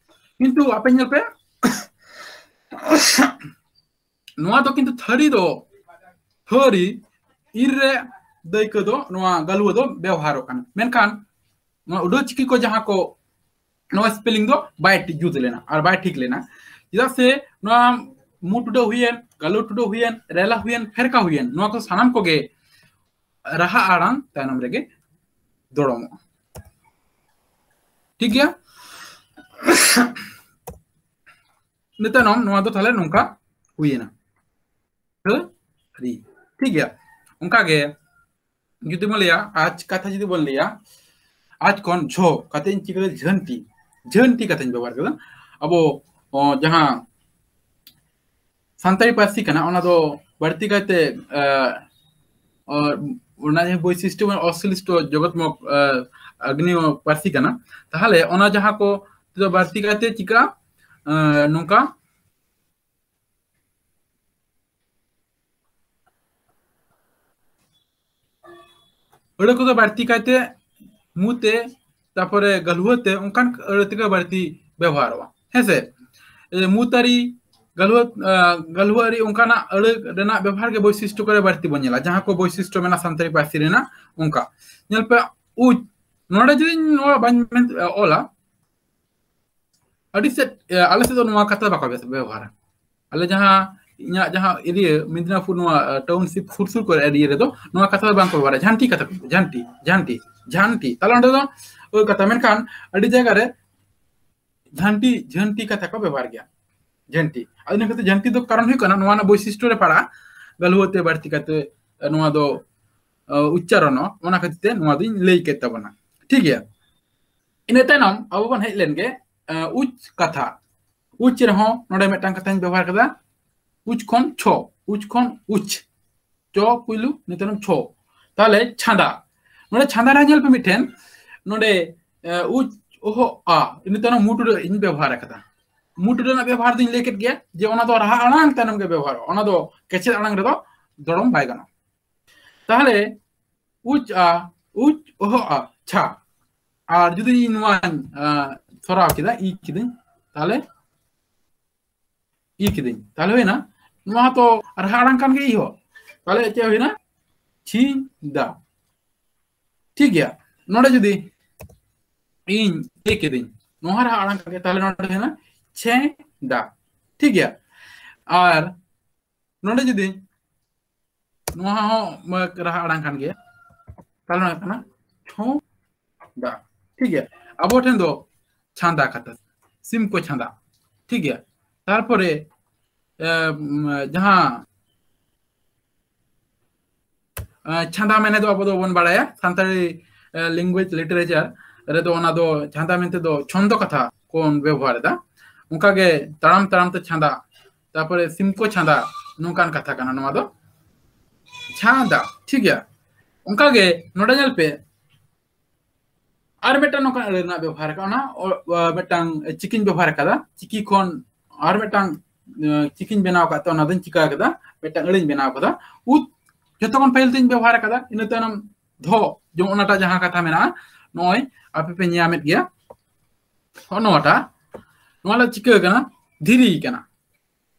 ᱠᱤᱱᱛᱩ ᱟᱯᱮ ᱧᱮᱞ ᱯᱮ, ᱱᱚᱣᱟ ᱫᱚ ᱠᱤᱱᱛᱩ ᱛᱷᱟᱹᱨᱤ ᱫᱚ, ᱛᱷᱟᱹᱨᱤ ᱤᱨ ᱨᱮ ᱫᱟᱹᱭᱠᱟᱹ ᱫᱚ ᱱᱚᱣᱟ ᱜᱟᱹᱞᱩᱣᱟᱹ ᱫᱚ ᱵᱮᱣᱦᱟᱨᱚᱜ ᱠᱟᱱᱟ, ᱢᱮᱱᱠᱷᱟᱱ ᱱᱚᱣᱟ ᱩᱰᱟᱹᱣ ᱪᱤᱠᱤ ᱠᱚ ᱡᱟᱦᱟᱸ ᱠᱚ, ᱱᱚᱣᱟ spelling ᱫᱚ ᱵᱟᱭ ᱴᱷᱤᱠ ᱡᱩᱛ ᱞᱮᱱᱟ ᱟᱨ ᱵᱟᱭ ᱴᱷᱤᱠ ᱞᱮᱱᱟ᱾ ᱪᱮᱫᱟᱜ ᱥᱮ ᱱᱚᱣᱟ ᱢᱩ ᱴᱩᱰᱟᱹ ᱦᱩᱭᱮᱱ, ᱜᱟᱹᱞᱩ ᱴᱩᱰᱟᱹ ᱦᱩᱭᱮᱱ, ᱨᱮᱞᱟ ᱦᱩᱭᱮᱱ, ᱯᱷᱮᱨᱠᱟ ᱦᱩᱭᱮᱱ, ᱱᱚᱣᱟ ᱠᱚ ᱥᱟᱱᱟᱢ ᱠᱚᱜᱮ ᱨᱟᱦᱟ ᱟᱲᱟᱝ ᱛᱟᱭᱱᱚᱢ ᱨᱮᱜᱮ ᱫᱚᱲᱚᱢᱚᱜᱼᱟ᱾ ᱴᱷᱤᱠ ᱜᱮᱭᱟ? ᱤᱱᱟᱹ ᱛᱟᱭᱱᱚᱢ ᱱᱚᱣᱟ ᱫᱚ ᱛᱟᱦᱞᱮ ᱱᱚᱝᱠᱟ ᱦᱩᱭᱮᱱᱟ᱾ ᱴᱷᱤᱠ ᱜᱮᱭᱟ, ᱚᱱᱠᱟ ᱜᱮ ᱡᱩᱫᱤ ᱵᱚᱱ ᱞᱟᱹᱭᱟ, ᱟᱡ ᱠᱟᱛᱷᱟ ᱡᱩᱫᱤ ᱵᱚᱱ ᱞᱟᱹᱭᱟ, ᱟᱡ ᱠᱷᱚᱱ ᱡᱷᱚ ᱠᱟᱛᱮ ᱤᱧ ᱪᱤᱠᱟᱹ ᱠᱮᱫᱟ? ᱡᱷᱟᱹᱱᱴᱤ, ᱡᱷᱟᱹᱱᱴᱤ ᱠᱟᱛᱷᱟᱧ ᱵᱮᱵᱚᱦᱟᱨ ᱠᱮᱫᱟ᱾ ᱟᱵᱚ, ᱚ, ᱡᱟᱦᱟᱸ ᱥᱟᱱᱛᱟᱲᱤ ᱯᱟᱹᱨᱥᱤ ᱠᱟᱱᱟ, ᱚᱱᱟ ᱫᱚ ᱵᱟᱹᱲᱛᱤ ᱠᱟᱭᱛᱮ, ᱮ, ᱚ, ᱚᱱᱟ ᱡᱟᱦᱟᱸ ᱵᱳᱭᱥᱤᱥᱴᱚ, ᱚᱥᱤᱞᱤᱥᱴᱚ ᱡᱚᱜᱚᱛᱢᱚᱠ, ᱮ, ᱟᱜᱽᱱᱮᱭᱚ ᱯᱟᱹᱨᱥᱤ ᱠᱟᱱᱟ᱾ ᱛᱟᱦᱚᱞᱮ ᱚᱱᱟ ᱡᱟᱦᱟᱸ ᱠᱚ ᱛᱮᱫᱚ ᱵᱟᱹᱲᱛᱤ ᱠᱟᱭᱛᱮ ᱪᱤᱠᱟ, ᱮ, ᱱᱚᱝᱠᱟ ᱟᱹᱲᱟᱹ ᱠᱚᱫᱚ ᱵᱟᱹᱲᱛᱤ ᱠᱟᱭᱛᱮ ᱢᱩ ᱛᱮ, ᱛᱟᱨᱯᱚᱨᱮ ᱜᱟᱹᱞᱦᱩᱣᱟᱹ ᱛᱮ, ᱚᱱᱠᱟᱱ ᱟᱹᱲᱟᱹ ᱛᱮᱜᱮ ᱵᱟᱹᱲᱛᱤ ᱵᱮᱵᱚᱦᱟᱨᱚᱜᱼᱟ᱾ ᱦᱮᱸ ᱥᱮ? ᱮ, ᱢᱩᱛᱟᱹᱨᱤ, ᱜᱟᱹᱞᱦᱩᱣᱟᱹ, ᱟ, ᱜᱟᱹᱞᱦᱩᱣᱟᱹ ᱟᱹᱨᱤ, ᱚᱱᱠᱟᱱᱟᱜ ᱟᱹᱲᱟᱹ ᱨᱮᱱᱟᱜ ᱵᱮᱵᱚᱦᱟᱨ ᱜᱮ ᱵᱳᱭᱥᱤᱥᱴᱚ ᱠᱚᱨᱮ ᱵᱟᱹᱲᱛᱤ ᱵᱚᱱ ᱧᱮᱞᱟ, ᱡᱟᱦᱟᱸ ᱠᱚ ᱵᱳᱭᱥᱤᱥᱴᱚ ᱢᱮᱱᱟᱜᱼᱟ ᱥᱟᱱᱛᱟᱲᱤ ᱯᱟᱹᱨᱥᱤ ᱨᱮᱱᱟᱜ, ᱚᱱᱠᱟ᱾ ᱧᱮᱞ ᱯᱮ, ᱩᱪ, ᱱᱚᱰᱮ ᱡᱩᱫᱤ ᱱᱚᱣᱟ ᱵᱟᱹᱧ ᱢᱮᱱ, ᱚᱞᱟ, ᱟᱹᱰᱤ ᱥᱮᱫ, ᱮ, ᱟᱞᱮ ᱥᱮᱫ ᱫᱚ ᱱᱚᱣᱟ ᱠᱟᱛᱷᱟ ᱵᱟᱠᱚ ᱵᱮᱥ-, ᱵᱮᱵᱚᱦᱟᱨᱟ᱾ ᱟᱞᱮ ᱡᱟᱦᱟᱸ, ᱤᱧᱟᱹᱜ ᱡᱟᱦᱟᱸ area, ᱢᱮᱫᱤᱱᱟᱯᱩᱨ, ᱱᱚᱣᱟ, ᱮ, township ᱥᱩᱨ ᱥᱩᱨ ᱠᱚᱨᱮ area ᱨᱮᱫᱚ ᱱᱚᱣᱟ ᱠᱟᱛᱷᱟ ᱫᱚ ᱵᱟᱝᱠᱚ ᱵᱮᱵᱚᱦᱟᱨᱟ᱾ ᱡᱷᱟᱱᱴᱤ ᱠᱟᱛᱷᱟ ᱠᱚ, ᱡᱷᱟᱱᱴᱤ, ᱡᱷᱟᱱᱴᱤ, ᱡᱷᱟᱱᱴᱤ᱾ ᱛᱟᱦᱞᱮ ᱚᱸᱰᱮ ᱫᱚ ᱳᱭ ᱠᱟᱛᱷᱟ, ᱢᱮᱱᱠᱷᱟᱱ ᱟᱹᱰᱤ ᱡᱟᱭᱜᱟ ᱨᱮ ᱡᱷᱟᱱᱴᱤ, ᱡᱷᱟᱱᱴᱤ ᱠᱟᱛᱷᱟ ᱠᱚ ᱵᱮᱵᱚᱦᱟᱨ ᱜᱮᱭᱟ᱾ ᱡᱷᱟᱱᱴᱤ᱾ ᱟᱫᱚ ᱤᱱᱟᱹ ᱠᱷᱟᱹᱛᱤᱨ ᱡᱷᱟᱱᱴᱤ ᱫᱚ ᱠᱟᱨᱚᱱ ᱦᱩᱭᱩᱜ ᱠᱟᱱᱟ, ᱱᱚᱣᱟ ᱨᱮᱱᱟᱜ ᱵᱳᱭᱥᱤᱥᱴᱚ ᱨᱮ ᱯᱟᱲᱟᱜᱼᱟ, ᱜᱟᱹᱞᱦᱩᱣᱟᱹ ᱛᱮ ᱵᱟᱹᱲᱛᱤ ᱠᱟᱛᱮ ᱱᱚᱣᱟ ᱫᱚ ᱩᱪᱪᱟᱨᱚᱱᱚᱜᱼᱟ᱾ ᱚᱱᱟ ᱠᱷᱟᱹᱛᱤᱨ ᱛᱮ ᱱᱚᱣᱟ ᱫᱚᱧ ᱞᱟᱹᱭ ᱠᱮᱫ ᱛᱟᱵᱚᱱᱟ᱾ ᱴᱷᱤᱠ ᱜᱮᱭᱟ, ᱤᱱᱟᱹ ᱛᱟᱭᱱᱚᱢ ᱟᱵᱚ ᱵᱚᱱ ᱦᱮᱡ ᱞᱮᱱ ᱜᱮ ᱩᱪ ᱠᱟᱛᱷᱟ᱾ ᱩᱪ ᱨᱮᱦᱚᱸ ᱱᱚᱰᱮ ᱢᱤᱫᱴᱟᱝ ᱠᱟᱛᱷᱟᱧ ᱵᱮᱵᱚᱦᱟᱨ ᱠᱟᱫᱟ, ᱩᱪ ᱠᱷᱚᱱ ᱪᱷᱚ, ᱩᱪ ᱠᱷᱚᱱ ᱩᱪ, ᱪᱚ ᱯᱩᱭᱞᱩ, ᱤᱱᱟᱹ ᱛᱟᱭᱱᱚᱢ ᱪᱷᱚ᱾ ᱛᱟᱦᱚᱞᱮ ᱪᱷᱟᱸᱫᱟ, ᱱᱚᱰᱮ ᱪᱷᱟᱸᱫᱟ ᱨᱮ ᱧᱮᱞ ᱯᱮ ᱢᱤᱫᱴᱷᱮᱱ, ᱱᱚᱰᱮ ᱩᱪ, ᱚᱦᱚ, ᱟ, ᱤᱱᱟᱹ ᱛᱟᱭᱱᱚᱢ ᱢᱩ ᱴᱩᱰᱟᱹᱜ ᱤᱧ ᱵᱮᱵᱚᱦᱟᱨ ᱟᱠᱟᱫᱟ᱾ ᱢᱩ ᱴᱩᱰᱟᱹᱜ ᱨᱮᱱᱟᱜ ᱵᱮᱵᱚᱦᱟᱨ ᱫᱚᱧ ᱞᱟᱹᱭ ᱠᱮᱫ ᱜᱮᱭᱟ ᱡᱮ ᱚᱱᱟ ᱫᱚ ᱨᱟᱦᱟ ᱟᱲᱟᱝ ᱛᱟᱭᱱᱚᱢ ᱜᱮ ᱵᱮᱵᱚᱦᱟᱨᱚᱜᱼᱟ, ᱚᱱᱟ ᱫᱚ ᱠᱮᱪᱮᱫ ᱟᱲᱟᱝ ᱨᱮᱫᱚ ᱫᱚᱲᱚᱢ ᱵᱟᱭ ᱜᱟᱱᱚᱜᱼᱟ᱾ ᱛᱟᱦᱚᱞᱮ ᱩᱪ ᱟ, ᱩᱪ ᱚᱦᱚ ᱟ, ᱪᱷᱟ᱾ ᱟᱨ ᱡᱩᱫᱤ ᱤᱧ ᱱᱚᱣᱟᱧ ᱥᱚᱨᱟᱣ ᱠᱮᱫᱟ, ᱤ ᱠᱤᱫᱟᱹᱧ, ᱛᱟᱦᱚᱞᱮ ᱤ ᱠᱤᱫᱟᱹᱧ, ᱛᱟᱦᱚᱞᱮ ᱦᱩᱭᱱᱟ, ᱱᱚᱣᱟ ᱦᱚᱸᱛᱚ ᱨᱟᱦᱟ ᱟᱲᱟᱝ ᱠᱟᱱ ᱜᱮ, ᱤ ᱦᱚᱸ᱾ ᱛᱟᱦᱚᱞᱮ ᱪᱮᱫ ᱦᱩᱭᱱᱟ? ᱪᱷᱤ ᱫᱟ᱾ ᱴᱷᱤᱠ ᱜᱮᱭᱟ, ᱱᱚᱰᱮ ᱡᱩᱫᱤ ᱤᱧ ᱤ ᱠᱤᱫᱟᱹᱧ, ᱱᱚᱣᱟ ᱨᱟᱦᱟ ᱟᱲᱟᱝ ᱠᱟᱱ ᱜᱮ, ᱛᱟᱦᱚᱞᱮ ᱱᱚᱰᱮ ᱦᱩᱭᱱᱟ ᱪᱷᱮ ᱫᱟ᱾ ᱴᱷᱤᱠ ᱜᱮᱭᱟ, ᱟᱨ ᱱᱚᱰᱮ ᱡᱩᱫᱤ ᱱᱚᱣᱟ ᱦᱚᱸ ᱨᱟᱦᱟ ᱟᱲᱟᱝ ᱠᱟᱱ ᱜᱮᱭᱟ, ᱛᱟᱦᱚᱞᱮ ᱱᱚᱣᱟ ᱠᱟᱱᱟ ᱪᱷᱚ ᱫᱟ᱾ ᱴᱷᱤᱠ ᱜᱮᱭᱟ, ᱟᱵᱚ ᱴᱷᱮᱱ ᱫᱚ ᱪᱷᱟᱸᱫᱟ ᱠᱟᱛᱷᱟ, ᱥᱤᱢ ᱠᱚ ᱪᱷᱟᱸᱫᱟ᱾ ᱴᱷᱤᱠ ᱜᱮᱭᱟ, ᱛᱟᱨᱯᱚᱨᱮ ᱡᱟᱦᱟᱸ ᱪᱷᱟᱸᱫᱟ ᱢᱮᱱᱮ ᱫᱚ ᱟᱵᱚ ᱫᱚᱵᱚᱱ ᱵᱟᱲᱟᱭᱟ, ᱥᱟᱱᱛᱟᱲᱤ language literature ᱨᱮᱫᱚ ᱚᱱᱟ ᱫᱚ ᱪᱷᱟᱸᱫᱟ ᱢᱮᱱᱛᱮ ᱫᱚ ᱪᱷᱚᱱᱫᱚ ᱠᱟᱛᱷᱟ ᱠᱚ ᱵᱚᱱ ᱵᱮᱵᱚᱦᱟᱨ ᱮᱫᱟ᱾ ᱚᱱᱠᱟᱜᱮ ᱛᱟᱲᱟᱢ ᱛᱟᱲᱟᱢ ᱛᱮ ᱪᱷᱟᱸᱫᱟ, ᱛᱟᱨᱯᱚᱨᱮ ᱥᱤᱢ ᱠᱚ ᱪᱷᱟᱸᱫᱟ, ᱱᱚᱝᱠᱟᱱ ᱠᱟᱛᱷᱟ ᱠᱟᱱᱟ ᱱᱚᱣᱟ ᱫᱚ᱾ ᱪᱷᱟᱸᱫᱟ, ᱴᱷᱤᱠ ᱜᱮᱭᱟ᱾ ᱚᱱᱠᱟᱜᱮ ᱱᱚᱰᱮ ᱧᱮᱞ ᱯᱮ, ᱟᱨ ᱢᱤᱫᱴᱟᱝ ᱱᱚᱝᱠᱟᱱ ᱟᱹᱲᱟᱹ ᱨᱮᱱᱟᱜ ᱵᱮᱵᱚᱦᱟᱨ ᱟᱠᱟᱫᱟ, ᱚᱱᱟ ᱢᱤᱫᱴᱟᱝ ᱪᱤᱠᱤᱧ ᱵᱮᱵᱚᱦᱟᱨ ᱟᱠᱟᱫᱟ, ᱪᱤᱠᱤ ᱠᱷᱚᱱ ᱟᱨ ᱢᱤᱫᱴᱟᱝ ᱪᱤᱠᱤᱧ ᱵᱮᱱᱟᱣ ᱟᱠᱟᱫ ᱛᱮ ᱚᱱᱟ ᱫᱚᱧ ᱪᱤᱠᱟ ᱟᱠᱟᱫᱟ, ᱢᱤᱫᱴᱟᱝ ᱟᱹᱲᱟᱹᱧ ᱵᱮᱱᱟᱣ ᱟᱠᱟᱫᱟ᱾ ᱩᱫ ᱡᱚᱛᱚ ᱠᱷᱚᱱ ᱯᱟᱹᱦᱤᱞ ᱛᱤᱧ ᱵᱮᱵᱚᱦᱟᱨ ᱟᱠᱟᱫᱟ, ᱤᱱᱟᱹ ᱛᱟᱭᱱᱚᱢ ᱫᱷᱚ, ᱡᱮᱢᱚᱱ ᱚᱱᱟᱴᱟᱜ ᱡᱟᱦᱟᱸ ᱠᱟᱛᱷᱟ ᱢᱮᱱᱟᱜᱼᱟ, ᱱᱚᱜᱼᱚᱭ ᱟᱯᱮ ᱯᱮ ᱧᱟᱢᱮᱫ ᱜᱮᱭᱟ, ᱱᱚᱜᱼᱚ ᱱᱚᱣᱟᱴᱟᱜ, ᱱᱚᱣᱟ ᱫᱚ ᱪᱤᱠᱟᱹ ᱠᱟᱱᱟ? ᱫᱷᱤᱨᱤ ᱠᱟᱱᱟ᱾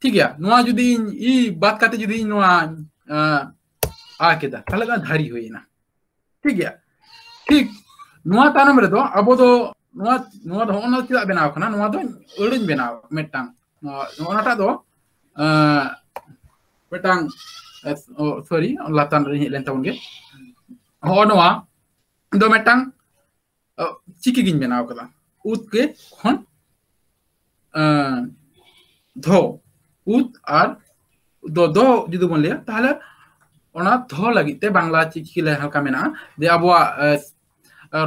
ᱴᱷᱤᱠ ᱜᱮᱭᱟ, ᱱᱚᱣᱟ ᱡᱩᱫᱤ ᱤᱧ ᱤ ᱵᱟᱫ ᱠᱟᱛᱮ ᱡᱩᱫᱤ ᱤᱧ ᱱᱚᱣᱟ ᱟ ᱠᱮᱫᱟ, ᱛᱟᱦᱚᱞᱮ ᱫᱚ ᱫᱷᱟᱨᱤ ᱦᱩᱭᱮᱱᱟ᱾ ᱴᱷᱤᱠ ᱜᱮᱭᱟ, ᱴᱷᱤᱠ ᱱᱚᱣᱟ ᱛᱟᱭᱱᱚᱢ ᱨᱮᱫᱚ ᱟᱵᱚ ᱫᱚ ᱱᱚᱣᱟ, ᱱᱚᱣᱟ ᱫᱚ ᱦᱚᱸᱜᱼᱚ ᱱᱚᱣᱟ ᱪᱮᱫᱟᱜ ᱵᱮᱱᱟᱣ ᱠᱟᱱᱟ? ᱱᱚᱣᱟ ᱫᱚ ᱟᱹᱲᱟᱹᱧ ᱵᱮᱱᱟᱣ ᱢᱤᱫᱴᱟᱝ, ᱱᱚᱣᱟ, ᱱᱚᱜᱼᱚ ᱱᱟᱴᱟᱜ ᱫᱚ ᱢᱤᱫᱴᱟᱝ, ᱥᱚᱨᱤ, ᱞᱟᱛᱟᱨ ᱨᱮ ᱦᱮᱡ ᱞᱮᱱ ᱛᱟᱵᱚᱱ ᱜᱮ᱾ ᱦᱚᱸᱜᱼᱚ ᱱᱚᱣᱟ ᱫᱚ ᱢᱤᱫᱴᱟᱝ ᱪᱤᱠᱤ ᱜᱤᱧ ᱵᱮᱱᱟᱣ ᱠᱟᱫᱟ, ᱩᱫ ᱜᱮ ᱠᱷᱚᱱ ᱫᱷᱚ, ᱩᱫ ᱟᱨ ᱫᱚ, ᱫᱚ ᱡᱩᱫᱤ ᱵᱚᱱ ᱞᱟᱹᱭᱟ, ᱛᱟᱦᱚᱞᱮ ᱚᱱᱟ ᱫᱷᱚ ᱞᱟᱹᱜᱤᱫ ᱛᱮ ᱵᱟᱝᱞᱟ ᱪᱤᱠᱤ ᱞᱮ ᱦᱟᱞᱠᱟ ᱢᱮᱱᱟᱜᱼᱟ, ᱡᱮ ᱟᱵᱚᱣᱟᱜ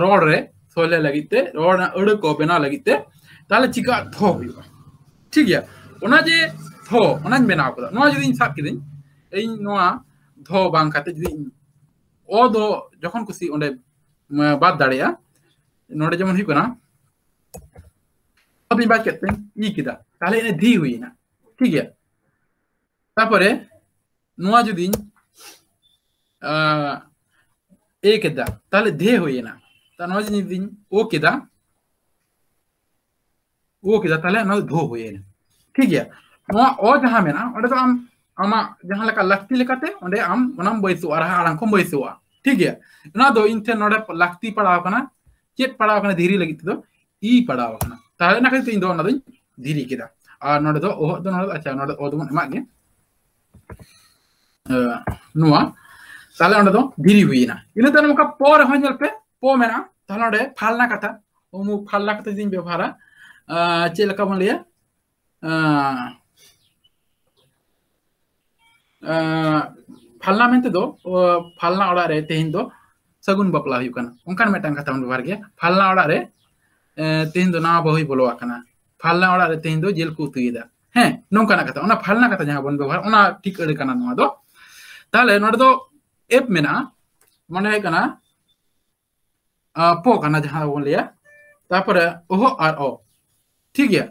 ᱨᱚᱲ ᱨᱮ ᱥᱚᱞᱦᱮ ᱞᱟᱹᱜᱤᱫ ᱛᱮ, ᱨᱚᱲ ᱨᱮᱱᱟᱜ ᱟᱹᱲᱟᱹ ᱠᱚ ᱵᱮᱱᱟᱣ ᱞᱟᱹᱜᱤᱫ ᱛᱮ, ᱛᱟᱦᱚᱞᱮ ᱪᱤᱠᱟ ᱫᱷᱚ ᱦᱩᱭᱩᱜᱼᱟ? ᱴᱷᱤᱠ ᱜᱮᱭᱟ, ᱚᱱᱟ ᱡᱮ ᱫᱷᱚ, ᱚᱱᱟᱧ ᱵᱮᱱᱟᱣ ᱠᱟᱫᱟ᱾ ᱱᱚᱣᱟ ᱡᱩᱫᱤᱧ ᱥᱟᱵ ᱠᱤᱫᱟᱹᱧ, ᱤᱧ ᱱᱚᱣᱟ ᱫᱷᱚ ᱵᱟᱝ ᱠᱟᱛᱮ ᱡᱩᱫᱤ ᱤᱧ ᱚ ᱫᱚ ᱡᱚᱠᱷᱚᱱ ᱠᱩᱥᱤ ᱚᱸᱰᱮ ᱵᱟᱫ ᱫᱟᱲᱮᱭᱟᱜᱼᱟ, ᱱᱚᱰᱮ ᱡᱮᱢᱚᱱ ᱦᱩᱭᱩᱜ ᱠᱟᱱᱟ, ᱚ ᱫᱚᱧ ᱵᱟᱫ ᱠᱮᱫ ᱛᱮᱧ ᱤ ᱠᱮᱫᱟ, ᱛᱟᱦᱚᱞᱮ ᱤᱱᱟᱹ ᱫᱷᱤ ᱦᱩᱭᱮᱱᱟ᱾ ᱴᱷᱤᱠ ᱜᱮᱭᱟ, ᱛᱟᱨᱯᱚᱨᱮ ᱱᱚᱣᱟ ᱡᱩᱫᱤᱧ ᱮ ᱠᱮᱫᱟ, ᱛᱟᱦᱚᱞᱮ ᱫᱷᱮ ᱦᱩᱭᱮᱱᱟ᱾ ᱛᱟ ᱱᱚᱣᱟ ᱡᱩᱫᱤᱧ ᱳ ᱠᱮᱫᱟ, ᱳ ᱠᱮᱫᱟ, ᱛᱟᱦᱚᱞᱮ ᱚᱱᱟ ᱫᱚ ᱫᱷᱳ ᱦᱩᱭᱮᱱᱟ᱾ ᱴᱷᱤᱠ ᱜᱮᱭᱟ, ᱱᱚᱣᱟ ᱚ ᱡᱟᱦᱟᱸ ᱢᱮᱱᱟᱜᱼᱟ, ᱚᱸᱰᱮ ᱫᱚ ᱟᱢ ᱟᱢᱟᱜ ᱡᱟᱦᱟᱸ ᱞᱮᱠᱟ ᱞᱟᱹᱠᱛᱤ ᱞᱮᱠᱟᱛᱮ ᱚᱸᱰᱮ ᱟᱢ ᱚᱱᱟᱢ ᱵᱟᱹᱭᱥᱟᱹᱣᱟ, ᱨᱟᱦᱟ ᱟᱲᱟᱝ ᱠᱚᱢ ᱵᱟᱹᱭᱥᱟᱹᱣᱟ᱾ ᱴᱷᱤᱠ ᱜᱮᱭᱟ, ᱚᱱᱟ ᱫᱚ ᱤᱧ ᱴᱷᱮᱱ ᱱᱚᱰᱮ ᱞᱟᱹᱠᱛᱤ ᱯᱟᱲᱟᱣ ᱠᱟᱱᱟ, ᱪᱮᱫ ᱯᱟᱲᱟᱣ ᱠᱟᱱᱟ ᱫᱷᱤᱨᱤ ᱞᱟᱹᱜᱤᱫ ᱛᱮᱫᱚ? ᱤ ᱯᱟᱲᱟᱣ ᱠᱟᱱᱟ᱾ ᱛᱟᱦᱚᱞᱮ ᱚᱱᱟ ᱠᱷᱟᱹᱛᱤᱨ ᱛᱮ ᱤᱧ ᱫᱚ ᱚᱱᱟ ᱫᱚᱧ ᱫᱷᱤᱨᱤ ᱠᱮᱫᱟ᱾ ᱟᱨ ᱱᱚᱰᱮ ᱫᱚ ᱚᱦᱚᱜ ᱫᱚ, ᱱᱚᱰᱮ ᱫᱚ, ᱟᱪᱪᱷᱟ, ᱱᱚᱰᱮ ᱚ ᱫᱚᱵᱚᱱ ᱮᱢᱟᱜ ᱜᱮ᱾ ᱱᱚᱣᱟ ᱛᱟᱦᱚᱞᱮ ᱚᱸᱰᱮ ᱫᱚ ᱫᱷᱤᱨᱤ ᱦᱩᱭᱮᱱᱟ᱾ ᱤᱱᱟᱹ ᱛᱟᱭᱱᱚᱢ ᱚᱱᱠᱟ ᱯᱚ ᱨᱮᱦᱚᱸ ᱧᱮᱞ ᱯᱮ, ᱯᱚ ᱢᱮᱱᱟᱜᱼᱟ, ᱛᱟᱦᱚᱞᱮ ᱚᱸᱰᱮ ᱯᱷᱟᱞᱱᱟ ᱠᱟᱛᱷᱟ, ᱩᱢᱩᱠ ᱯᱷᱟᱞᱱᱟ ᱠᱟᱛᱷᱟ ᱡᱩᱫᱤᱧ ᱵᱮᱵᱚᱦᱟᱨᱟ, ᱪᱮᱫ ᱞᱮᱠᱟ ᱵᱚᱱ ᱞᱟᱹᱭᱟ? ᱯᱷᱟᱞᱱᱟ ᱢᱮᱱᱛᱮ ᱫᱚ, ᱯᱷᱟᱞᱱᱟ ᱚᱲᱟᱜ ᱨᱮ ᱛᱮᱦᱮᱧ ᱫᱚ ᱥᱟᱹᱜᱩᱱ ᱵᱟᱯᱞᱟ ᱦᱩᱭᱩᱜ ᱠᱟᱱᱟ, ᱚᱱᱠᱟᱱ ᱢᱤᱫᱴᱟᱝ ᱠᱟᱛᱷᱟ ᱵᱚᱱ ᱵᱮᱵᱚᱦᱟᱨ ᱜᱮᱭᱟ᱾ ᱯᱷᱟᱞᱱᱟ ᱚᱲᱟᱜ ᱨᱮ ᱛᱮᱦᱮᱧ ᱫᱚ ᱱᱟᱣᱟ ᱵᱟᱹᱦᱩᱭ ᱵᱚᱞᱚ ᱟᱠᱟᱱᱟ, ᱯᱷᱟᱞᱱᱟ ᱚᱲᱟᱜ ᱨᱮ ᱛᱮᱦᱮᱧ ᱫᱚ ᱡᱤᱞ ᱠᱚ ᱩᱛᱩᱭᱮᱫᱟ᱾ ᱦᱮᱸ, ᱱᱚᱝᱠᱟᱱᱟᱜ ᱠᱟᱛᱷᱟ, ᱚᱱᱟ ᱯᱷᱟᱞᱱᱟ ᱠᱟᱛᱷᱟ ᱡᱟᱦᱟᱸ ᱵᱚᱱ ᱵᱮᱵᱚᱦᱟᱨ, ᱚᱱᱟ ᱴᱷᱤᱠ ᱟᱹᱲᱟᱹ ᱠᱟᱱᱟ ᱱᱚᱣᱟ ᱫᱚ᱾ ᱛᱟᱦᱚᱞᱮ ᱱᱚᱰᱮ ᱫᱚ ᱮᱯ ᱢᱮᱱᱟᱜᱼᱟ, ᱢᱚᱱᱮ ᱦᱩᱭᱩᱜ ᱠᱟᱱᱟ ᱯᱚ ᱠᱟᱱᱟ ᱡᱟᱦᱟᱸ ᱵᱚᱱ ᱞᱟᱹᱭᱟ, ᱛᱟᱨᱯᱚᱨᱮ ᱚᱦᱚ ᱟᱨ ᱚ, ᱴᱷᱤᱠ ᱜᱮᱭᱟ,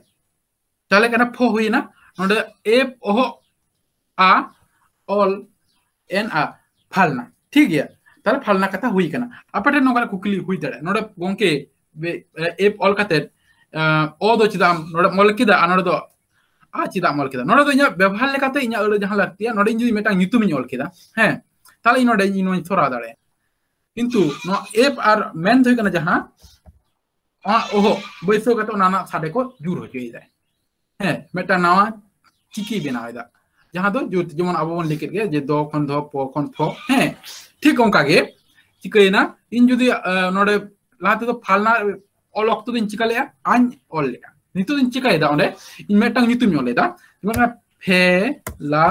ᱛᱟᱦᱚᱞᱮ ᱠᱟᱱᱟ ᱯᱷᱚ ᱦᱩᱭᱮᱱᱟ᱾ ᱱᱚᱰᱮ ᱮᱯ ᱚᱦᱚ ᱟ ᱚᱞ ᱮᱱ ᱟ ᱯᱷᱟᱞᱱᱟ, ᱴᱷᱤᱠ ᱜᱮᱭᱟ, ᱛᱟᱦᱚᱞᱮ ᱯᱷᱟᱞᱱᱟ ᱠᱟᱛᱷᱟ ᱦᱩᱭ ᱠᱟᱱᱟ᱾ ᱟᱯᱮ ᱴᱷᱮᱱ ᱱᱚᱝᱠᱟᱱᱟᱜ ᱠᱩᱠᱞᱤ ᱦᱩᱭ ᱫᱟᱲᱮᱭᱟᱜᱼᱟ, ᱱᱚᱰᱮ ᱜᱚᱝᱠᱮ ᱮᱯ ᱚᱞ ᱠᱟᱛᱮ ᱚ ᱫᱚ ᱪᱮᱫᱟᱜ ᱱᱚᱰᱮ ᱚᱞ ᱠᱮᱫᱟ ᱟᱨ ᱱᱚᱰᱮ ᱫᱚ ᱟ ᱪᱮᱫᱟᱜ ᱚᱞ ᱠᱮᱫᱟ? ᱱᱚᱰᱮ ᱫᱚ ᱤᱧᱟᱹᱜ ᱵᱮᱵᱚᱦᱟᱨ ᱞᱮᱠᱟᱛᱮ ᱤᱧᱟᱹᱜ ᱟᱹᱲᱟᱹ ᱡᱟᱦᱟᱸ ᱞᱟᱹᱠᱛᱤᱭᱟ, ᱱᱚᱰᱮ ᱤᱧ ᱡᱩᱫᱤ ᱢᱤᱫᱴᱟᱝ ᱧᱩᱛᱩᱢᱤᱧ ᱚᱞ ᱠᱮᱫᱟ, ᱦᱮᱸ, ᱛᱟᱦᱚᱞᱮ ᱤᱧ ᱱᱚᱰᱮ ᱤᱧ ᱱᱚᱣᱟᱧ ᱥᱚᱨᱟᱣ ᱫᱟᱲᱮᱭᱟᱜᱼᱟ᱾ ᱠᱤᱱᱛᱩ ᱱᱚᱣᱟ ᱮᱯ ᱟᱨ ᱢᱮᱱ ᱫᱚ ᱦᱩᱭᱩᱜ ᱠᱟᱱᱟ ᱡᱟᱦᱟᱸ ᱚᱱᱟ ᱚᱦᱚ ᱵᱟᱹᱭᱥᱟᱹᱣ ᱠᱟᱛᱮ ᱚᱱᱟ ᱨᱮᱱᱟᱜ ᱥᱟᱰᱮ ᱠᱚ ᱡᱳᱨ ᱦᱚᱪᱚᱭᱮᱫᱟᱭ᱾ ᱦᱮᱸ, ᱢᱤᱫᱴᱟᱝ ᱱᱟᱣᱟ ᱪᱤᱠᱤ ᱵᱮᱱᱟᱣ ᱮᱫᱟ, ᱡᱟᱦᱟᱸ ᱫᱚ ᱡᱳᱨ, ᱡᱮᱢᱚᱱ ᱟᱵᱚ ᱵᱚᱱ ᱞᱟᱹᱭ ᱠᱮᱫ ᱜᱮ ᱡᱮ ᱫᱚ ᱠᱷᱚᱱ ᱫᱷᱚ, ᱯᱚ ᱠᱷᱚᱱ ᱯᱷᱚ᱾ ᱦᱮᱸ, ᱴᱷᱤᱠ ᱚᱱᱠᱟ ᱜᱮ ᱪᱤᱠᱟᱹᱭᱮᱱᱟ, ᱤᱧ ᱡᱩᱫᱤ ᱱᱚᱰᱮ ᱞᱟᱦᱟ ᱛᱮᱫᱚ ᱯᱷᱟᱞᱱᱟ ᱚᱞ ᱚᱠᱛᱚ ᱫᱚᱧ ᱪᱤᱠᱟ ᱞᱮᱫᱼᱟ, ᱟᱧ ᱚᱞ ᱞᱮᱫᱼᱟ, ᱱᱤᱛᱚᱜ ᱫᱚᱧ ᱪᱤᱠᱟᱹᱭᱮᱫᱟ, ᱚᱸᱰᱮ ᱤᱧ ᱢᱤᱫᱴᱟᱝ ᱧᱩᱛᱩᱢᱤᱧ ᱚᱞ ᱮᱫᱟ, ᱡᱮᱢᱚᱱ ᱯᱷᱮ ᱞᱟ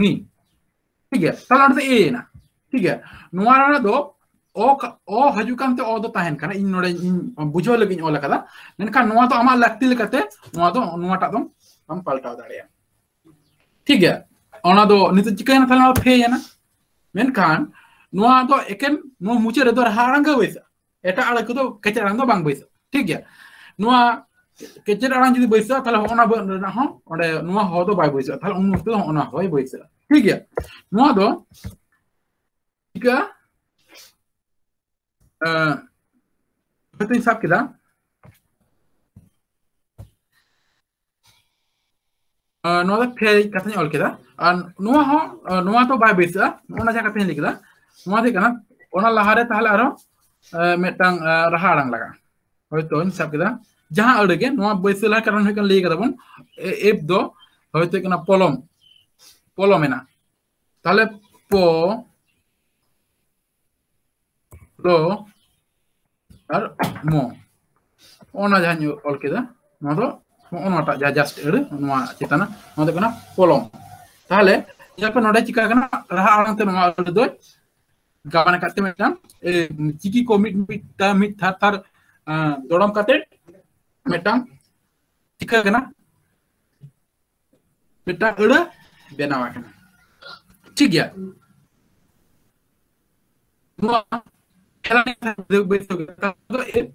ᱱᱤ, ᱴᱷᱤᱠ ᱜᱮᱭᱟ, ᱛᱟᱦᱞᱮ ᱚᱸᱰᱮ ᱫᱚ ᱮ ᱮᱱᱟ᱾ ᱴᱷᱤᱠ ᱜᱮᱭᱟ, ᱱᱚᱣᱟ ᱨᱮ ᱫᱚ ᱚ ᱠᱟ-, ᱚ ᱦᱤᱡᱩᱜ ᱠᱟᱱᱛᱮ ᱚ ᱫᱚ ᱛᱟᱦᱮᱱ ᱠᱟᱱᱟ, ᱤᱧ ᱱᱚᱰᱮ ᱤᱧ ᱵᱩᱡᱷᱟᱹᱣ ᱞᱟᱹᱜᱤᱫ ᱤᱧ ᱚᱞ ᱟᱠᱟᱫᱟ᱾ ᱢᱮᱱᱠᱷᱟᱱ ᱱᱚᱣᱟ ᱫᱚ ᱟᱢᱟᱜ ᱞᱟᱹᱠᱛᱤ ᱞᱮᱠᱟᱛᱮ ᱱᱚᱣᱟ ᱫᱚ, ᱱᱚᱣᱟᱴᱟᱜ ᱫᱚᱢ, ᱟᱢ ᱯᱟᱞᱴᱟᱣ ᱫᱟᱲᱮᱭᱟᱜᱼᱟ᱾ ᱴᱷᱤᱠ ᱜᱮᱭᱟ, ᱚᱱᱟ ᱫᱚ ᱱᱤᱛᱚᱜ ᱪᱤᱠᱟᱹᱭᱮᱱᱟ? ᱛᱟᱦᱞᱮ ᱱᱚᱣᱟ ᱯᱷᱮ ᱮᱱᱟ᱾ ᱢᱮᱱᱠᱷᱟᱱ ᱱᱚᱣᱟ ᱫᱚ ᱮᱠᱮᱱ ᱱᱚᱣᱟ ᱢᱩᱪᱟᱹᱫ ᱨᱮᱫᱚ ᱨᱟᱦᱟ ᱟᱲᱟᱝ ᱜᱮ ᱵᱟᱹᱭᱥᱟᱹᱜᱼᱟ, ᱮᱴᱟᱜ ᱟᱲᱟᱝ ᱠᱚᱫᱚ ᱠᱮᱪᱮᱫ ᱟᱲᱟᱝ ᱫᱚ ᱵᱟᱝ ᱵᱟᱹᱭᱥᱟᱹᱜᱼᱟ᱾ ᱴᱷᱤᱠ ᱜᱮᱭᱟ, ᱱᱚᱣᱟ ᱠᱮᱪᱮᱫ ᱟᱲᱟᱝ ᱡᱩᱫᱤ ᱵᱟᱹᱭᱥᱟᱹᱜᱼᱟ, ᱛᱟᱦᱞᱮ ᱦᱚᱸᱜᱼᱚ ᱱᱟ ᱵᱟᱹ-, ᱨᱮᱱᱟᱜ ᱦᱚᱸ ᱚᱸᱰᱮ ᱱᱚᱣᱟ ᱦᱚ ᱫᱚ ᱵᱟᱭ ᱵᱟᱹᱭᱥᱟᱹᱜᱼᱟ, ᱛᱟᱦᱞᱮ ᱩᱱ ᱚᱠᱛᱚ ᱫᱚ ᱦᱚᱸᱜᱼᱚ ᱱᱟ ᱦᱚᱭ ᱵᱟᱹᱭᱥᱟᱹᱜᱼᱟ᱾ ᱴᱷᱤᱠ ᱜᱮᱭᱟ, ᱱᱚᱣᱟ ᱫᱚ ᱪᱤᱠᱟᱹᱜᱼᱟ? ᱮᱸ, ᱦᱚᱭᱛᱳᱧ ᱥᱟᱵ ᱠᱮᱫᱟ, ᱮᱸ, ᱱᱚᱣᱟ ᱫᱚ ᱯᱷᱮ ᱠᱟᱛᱷᱟᱧ ᱚᱞ ᱠᱮᱫᱟ᱾ ᱟᱨ ᱱᱚᱣᱟ ᱦᱚᱸ, ᱮᱸ, ᱱᱚᱣᱟ ᱫᱚ ᱵᱟᱭ ᱵᱟᱹᱭᱥᱟᱹᱜᱼᱟ, ᱱᱚᱜᱼᱚ ᱱᱟ ᱡᱟᱦᱟᱸ ᱠᱟᱛᱷᱟᱧ ᱞᱟᱹᱭ ᱠᱮᱫᱟ, ᱱᱚᱣᱟ ᱫᱚ ᱦᱩᱭᱩᱜ ᱠᱟᱱᱟ, ᱚᱱᱟ ᱞᱟᱦᱟᱨᱮ ᱛᱟᱦᱞᱮ ᱟᱨᱚ, ᱮᱸ, ᱢᱤᱫᱴᱟᱝ, ᱮᱸ, ᱨᱟᱦᱟ ᱟᱲᱟᱝ ᱞᱟᱜᱟᱜᱼᱟ᱾ ᱦᱚᱭᱛᱳᱧ ᱥᱟᱵ ᱠᱮᱫᱟ, ᱡᱟᱦᱟᱸ ᱟᱹᱲᱟᱹ ᱜᱮ, ᱱᱚᱣᱟ ᱵᱟᱹᱭᱥᱟᱹᱣ ᱞᱟᱦᱟ ᱠᱟᱨᱚᱱ ᱦᱩᱭᱩᱜ ᱠᱟᱱᱟ, ᱞᱟᱹᱭ ᱠᱟᱫᱟ ᱵᱚᱱ, ᱮ-, ᱮᱯ ᱫᱚ ᱦᱚᱭᱛᱳ ᱦᱩᱭᱩᱜ ᱠᱟᱱᱟ ᱯᱚᱞᱚᱢ, ᱯᱚᱞᱚᱢ ᱮᱱᱟ᱾ ᱛᱟᱦᱞᱮ ᱯᱚ, ᱞᱚ ᱟᱨ ᱢᱚ, ᱚᱱᱟ ᱡᱟᱦᱟᱸᱧ ᱚᱞ ᱠᱮᱫᱟ, ᱱᱚᱣᱟ ᱫᱚ ᱱᱚᱜᱼᱚ ᱱᱚᱣᱟᱴᱟᱜ ᱡᱟᱦᱟᱸ just ᱟᱹᱲᱟᱹ, ᱱᱚᱣᱟ ᱪᱮᱛᱟᱱ, ᱱᱚᱣᱟ ᱫᱚ ᱠᱟᱱᱟ ᱯᱚᱞᱚᱢ᱾ ᱛᱟᱦᱞᱮ ᱧᱮᱞ ᱯᱮ, ᱱᱚᱰᱮ ᱪᱤᱠᱟ ᱠᱟᱱᱟ? ᱨᱟᱦᱟ ᱟᱲᱟᱝ ᱛᱮ ᱱᱚᱣᱟ ᱟᱹᱲᱟᱹ ᱫᱚᱭ ᱜᱟᱵᱟᱱ ᱟᱠᱟᱫ ᱛᱮ ᱢᱤᱫᱴᱟᱝ, ᱮ, ᱪᱤᱠᱤ ᱠᱚ ᱢᱤᱫ, ᱢᱤᱫ ᱛᱷᱟ-, ᱢᱤᱫ ᱛᱷᱟᱨ ᱛᱷᱟᱨ, ᱮ, ᱫᱚᱲᱚᱢ ᱠᱟᱛᱮ ᱢᱤᱫᱴᱟᱝ ᱪᱤᱠᱟᱹ ᱠᱟᱱᱟ? ᱢᱤᱫᱴᱟᱝ ᱟᱹᱲᱟᱹ ᱵᱮᱱᱟᱣ ᱟᱠᱟᱱᱟ᱾ ᱴᱷᱤᱠ ᱜᱮᱭᱟ, ᱱᱚᱣᱟ ᱠᱷᱮᱞᱟ ᱫᱚ ᱮ-,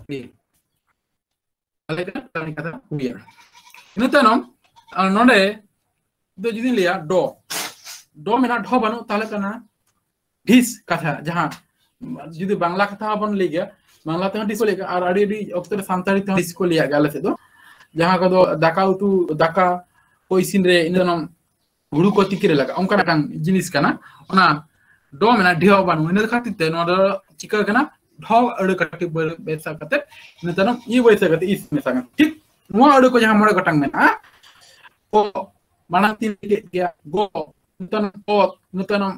ᱮ-, ᱛᱟᱦᱞᱮ ᱠᱷᱟᱱ ᱠᱟᱹᱢᱤ ᱠᱟᱛᱷᱟ ᱦᱩᱭᱮᱱᱟ᱾ ᱤᱱᱟᱹ ᱛᱟᱭᱱᱚᱢ, ᱟᱨ ᱱᱚᱰᱮ ᱫᱚ ᱡᱩᱫᱤᱧ ᱞᱟᱹᱭᱟ ᱰᱚ, ᱰᱚ ᱢᱮᱱᱟᱜᱼᱟ, ᱰᱷᱚ ᱵᱟᱹᱱᱩᱜ, ᱛᱟᱦᱞᱮ ᱠᱟᱱᱟ ᱰᱷᱤᱥ ᱠᱟᱛᱷᱟ, ᱡᱟᱦᱟᱸ ᱡᱩᱫᱤ ᱵᱟᱝᱞᱟ ᱠᱟᱛᱷᱟ ᱦᱚᱸ ᱵᱚᱱ ᱞᱟᱹᱭ ᱜᱮᱭᱟ, ᱵᱟᱝᱞᱟ ᱛᱮᱦᱚᱸ ᱰᱷᱤᱥ ᱠᱚ ᱞᱟᱹᱭ ᱜᱮᱭᱟ, ᱟᱨ ᱟᱹᱰᱤ, ᱟᱹᱰᱤ ᱚᱠᱛᱚ ᱨᱮ ᱥᱟᱱᱛᱟᱲᱤ ᱛᱮᱦᱚᱸ ᱰᱷᱤᱥ ᱠᱚ ᱞᱟᱹᱭᱟᱜ ᱜᱮᱭᱟ ᱟᱞᱮ ᱥᱮᱫ ᱫᱚ, ᱡᱟᱦᱟᱸ ᱠᱚᱫᱚ ᱫᱟᱠᱟ ᱩᱛᱩ, ᱫᱟᱠᱟ ᱠᱚ ᱤᱥᱤᱱ ᱨᱮ ᱤᱱᱟᱹ ᱛᱟᱭᱱᱚᱢ ᱦᱩᱲᱩ ᱠᱚ ᱛᱤᱠᱤ ᱨᱮ ᱞᱟᱜᱟᱜᱼᱟ, ᱚᱱᱠᱟ ᱢᱤᱫᱴᱟᱝ ᱡᱤᱱᱤᱥ ᱠᱟᱱᱟ᱾ ᱚᱱᱟ ᱰᱚ ᱢᱮᱱᱟᱜᱼᱟ, ᱰᱷᱮᱣ ᱵᱟᱹᱱᱩᱜᱼᱟ, ᱤᱱᱟᱹ ᱠᱷᱟᱹᱛᱤᱨ ᱛᱮ ᱱᱚᱣᱟ ᱫᱚ ᱪᱤᱠᱟᱹ ᱠᱟᱱᱟ? ᱰᱷᱚ ᱟᱹᱲᱟᱹ ᱠᱟᱹᱴᱤᱡ ᱵᱟᱹᱲ-, ᱢᱮᱥᱟ ᱠᱟᱛᱮ, ᱤᱱᱟᱹ ᱛᱟᱭᱱᱚᱢ ᱤ ᱵᱟᱹᱭᱥᱟᱹ ᱠᱟᱛᱮ ᱤᱥ ᱢᱮᱥᱟ ᱠᱟᱛᱮ᱾ ᱴᱷᱤᱠ ᱱᱚᱣᱟ ᱟᱹᱲᱟᱹ ᱠᱚ ᱡᱟᱦᱟᱸ ᱢᱚᱬᱮ ᱜᱚᱴᱟᱝ ᱢᱮᱱᱟᱜᱼᱟ, ᱠᱚ ᱢᱟᱲᱟᱝ ᱛᱤᱧ ᱞᱟᱹᱭ ᱠᱮᱫ ᱜᱮᱭᱟ, ᱜᱚ, ᱤᱱᱟᱹ ᱛᱟᱭᱱᱚᱢ ᱚᱛ, ᱤᱱᱟᱹ ᱛᱟᱭᱱᱚᱢ,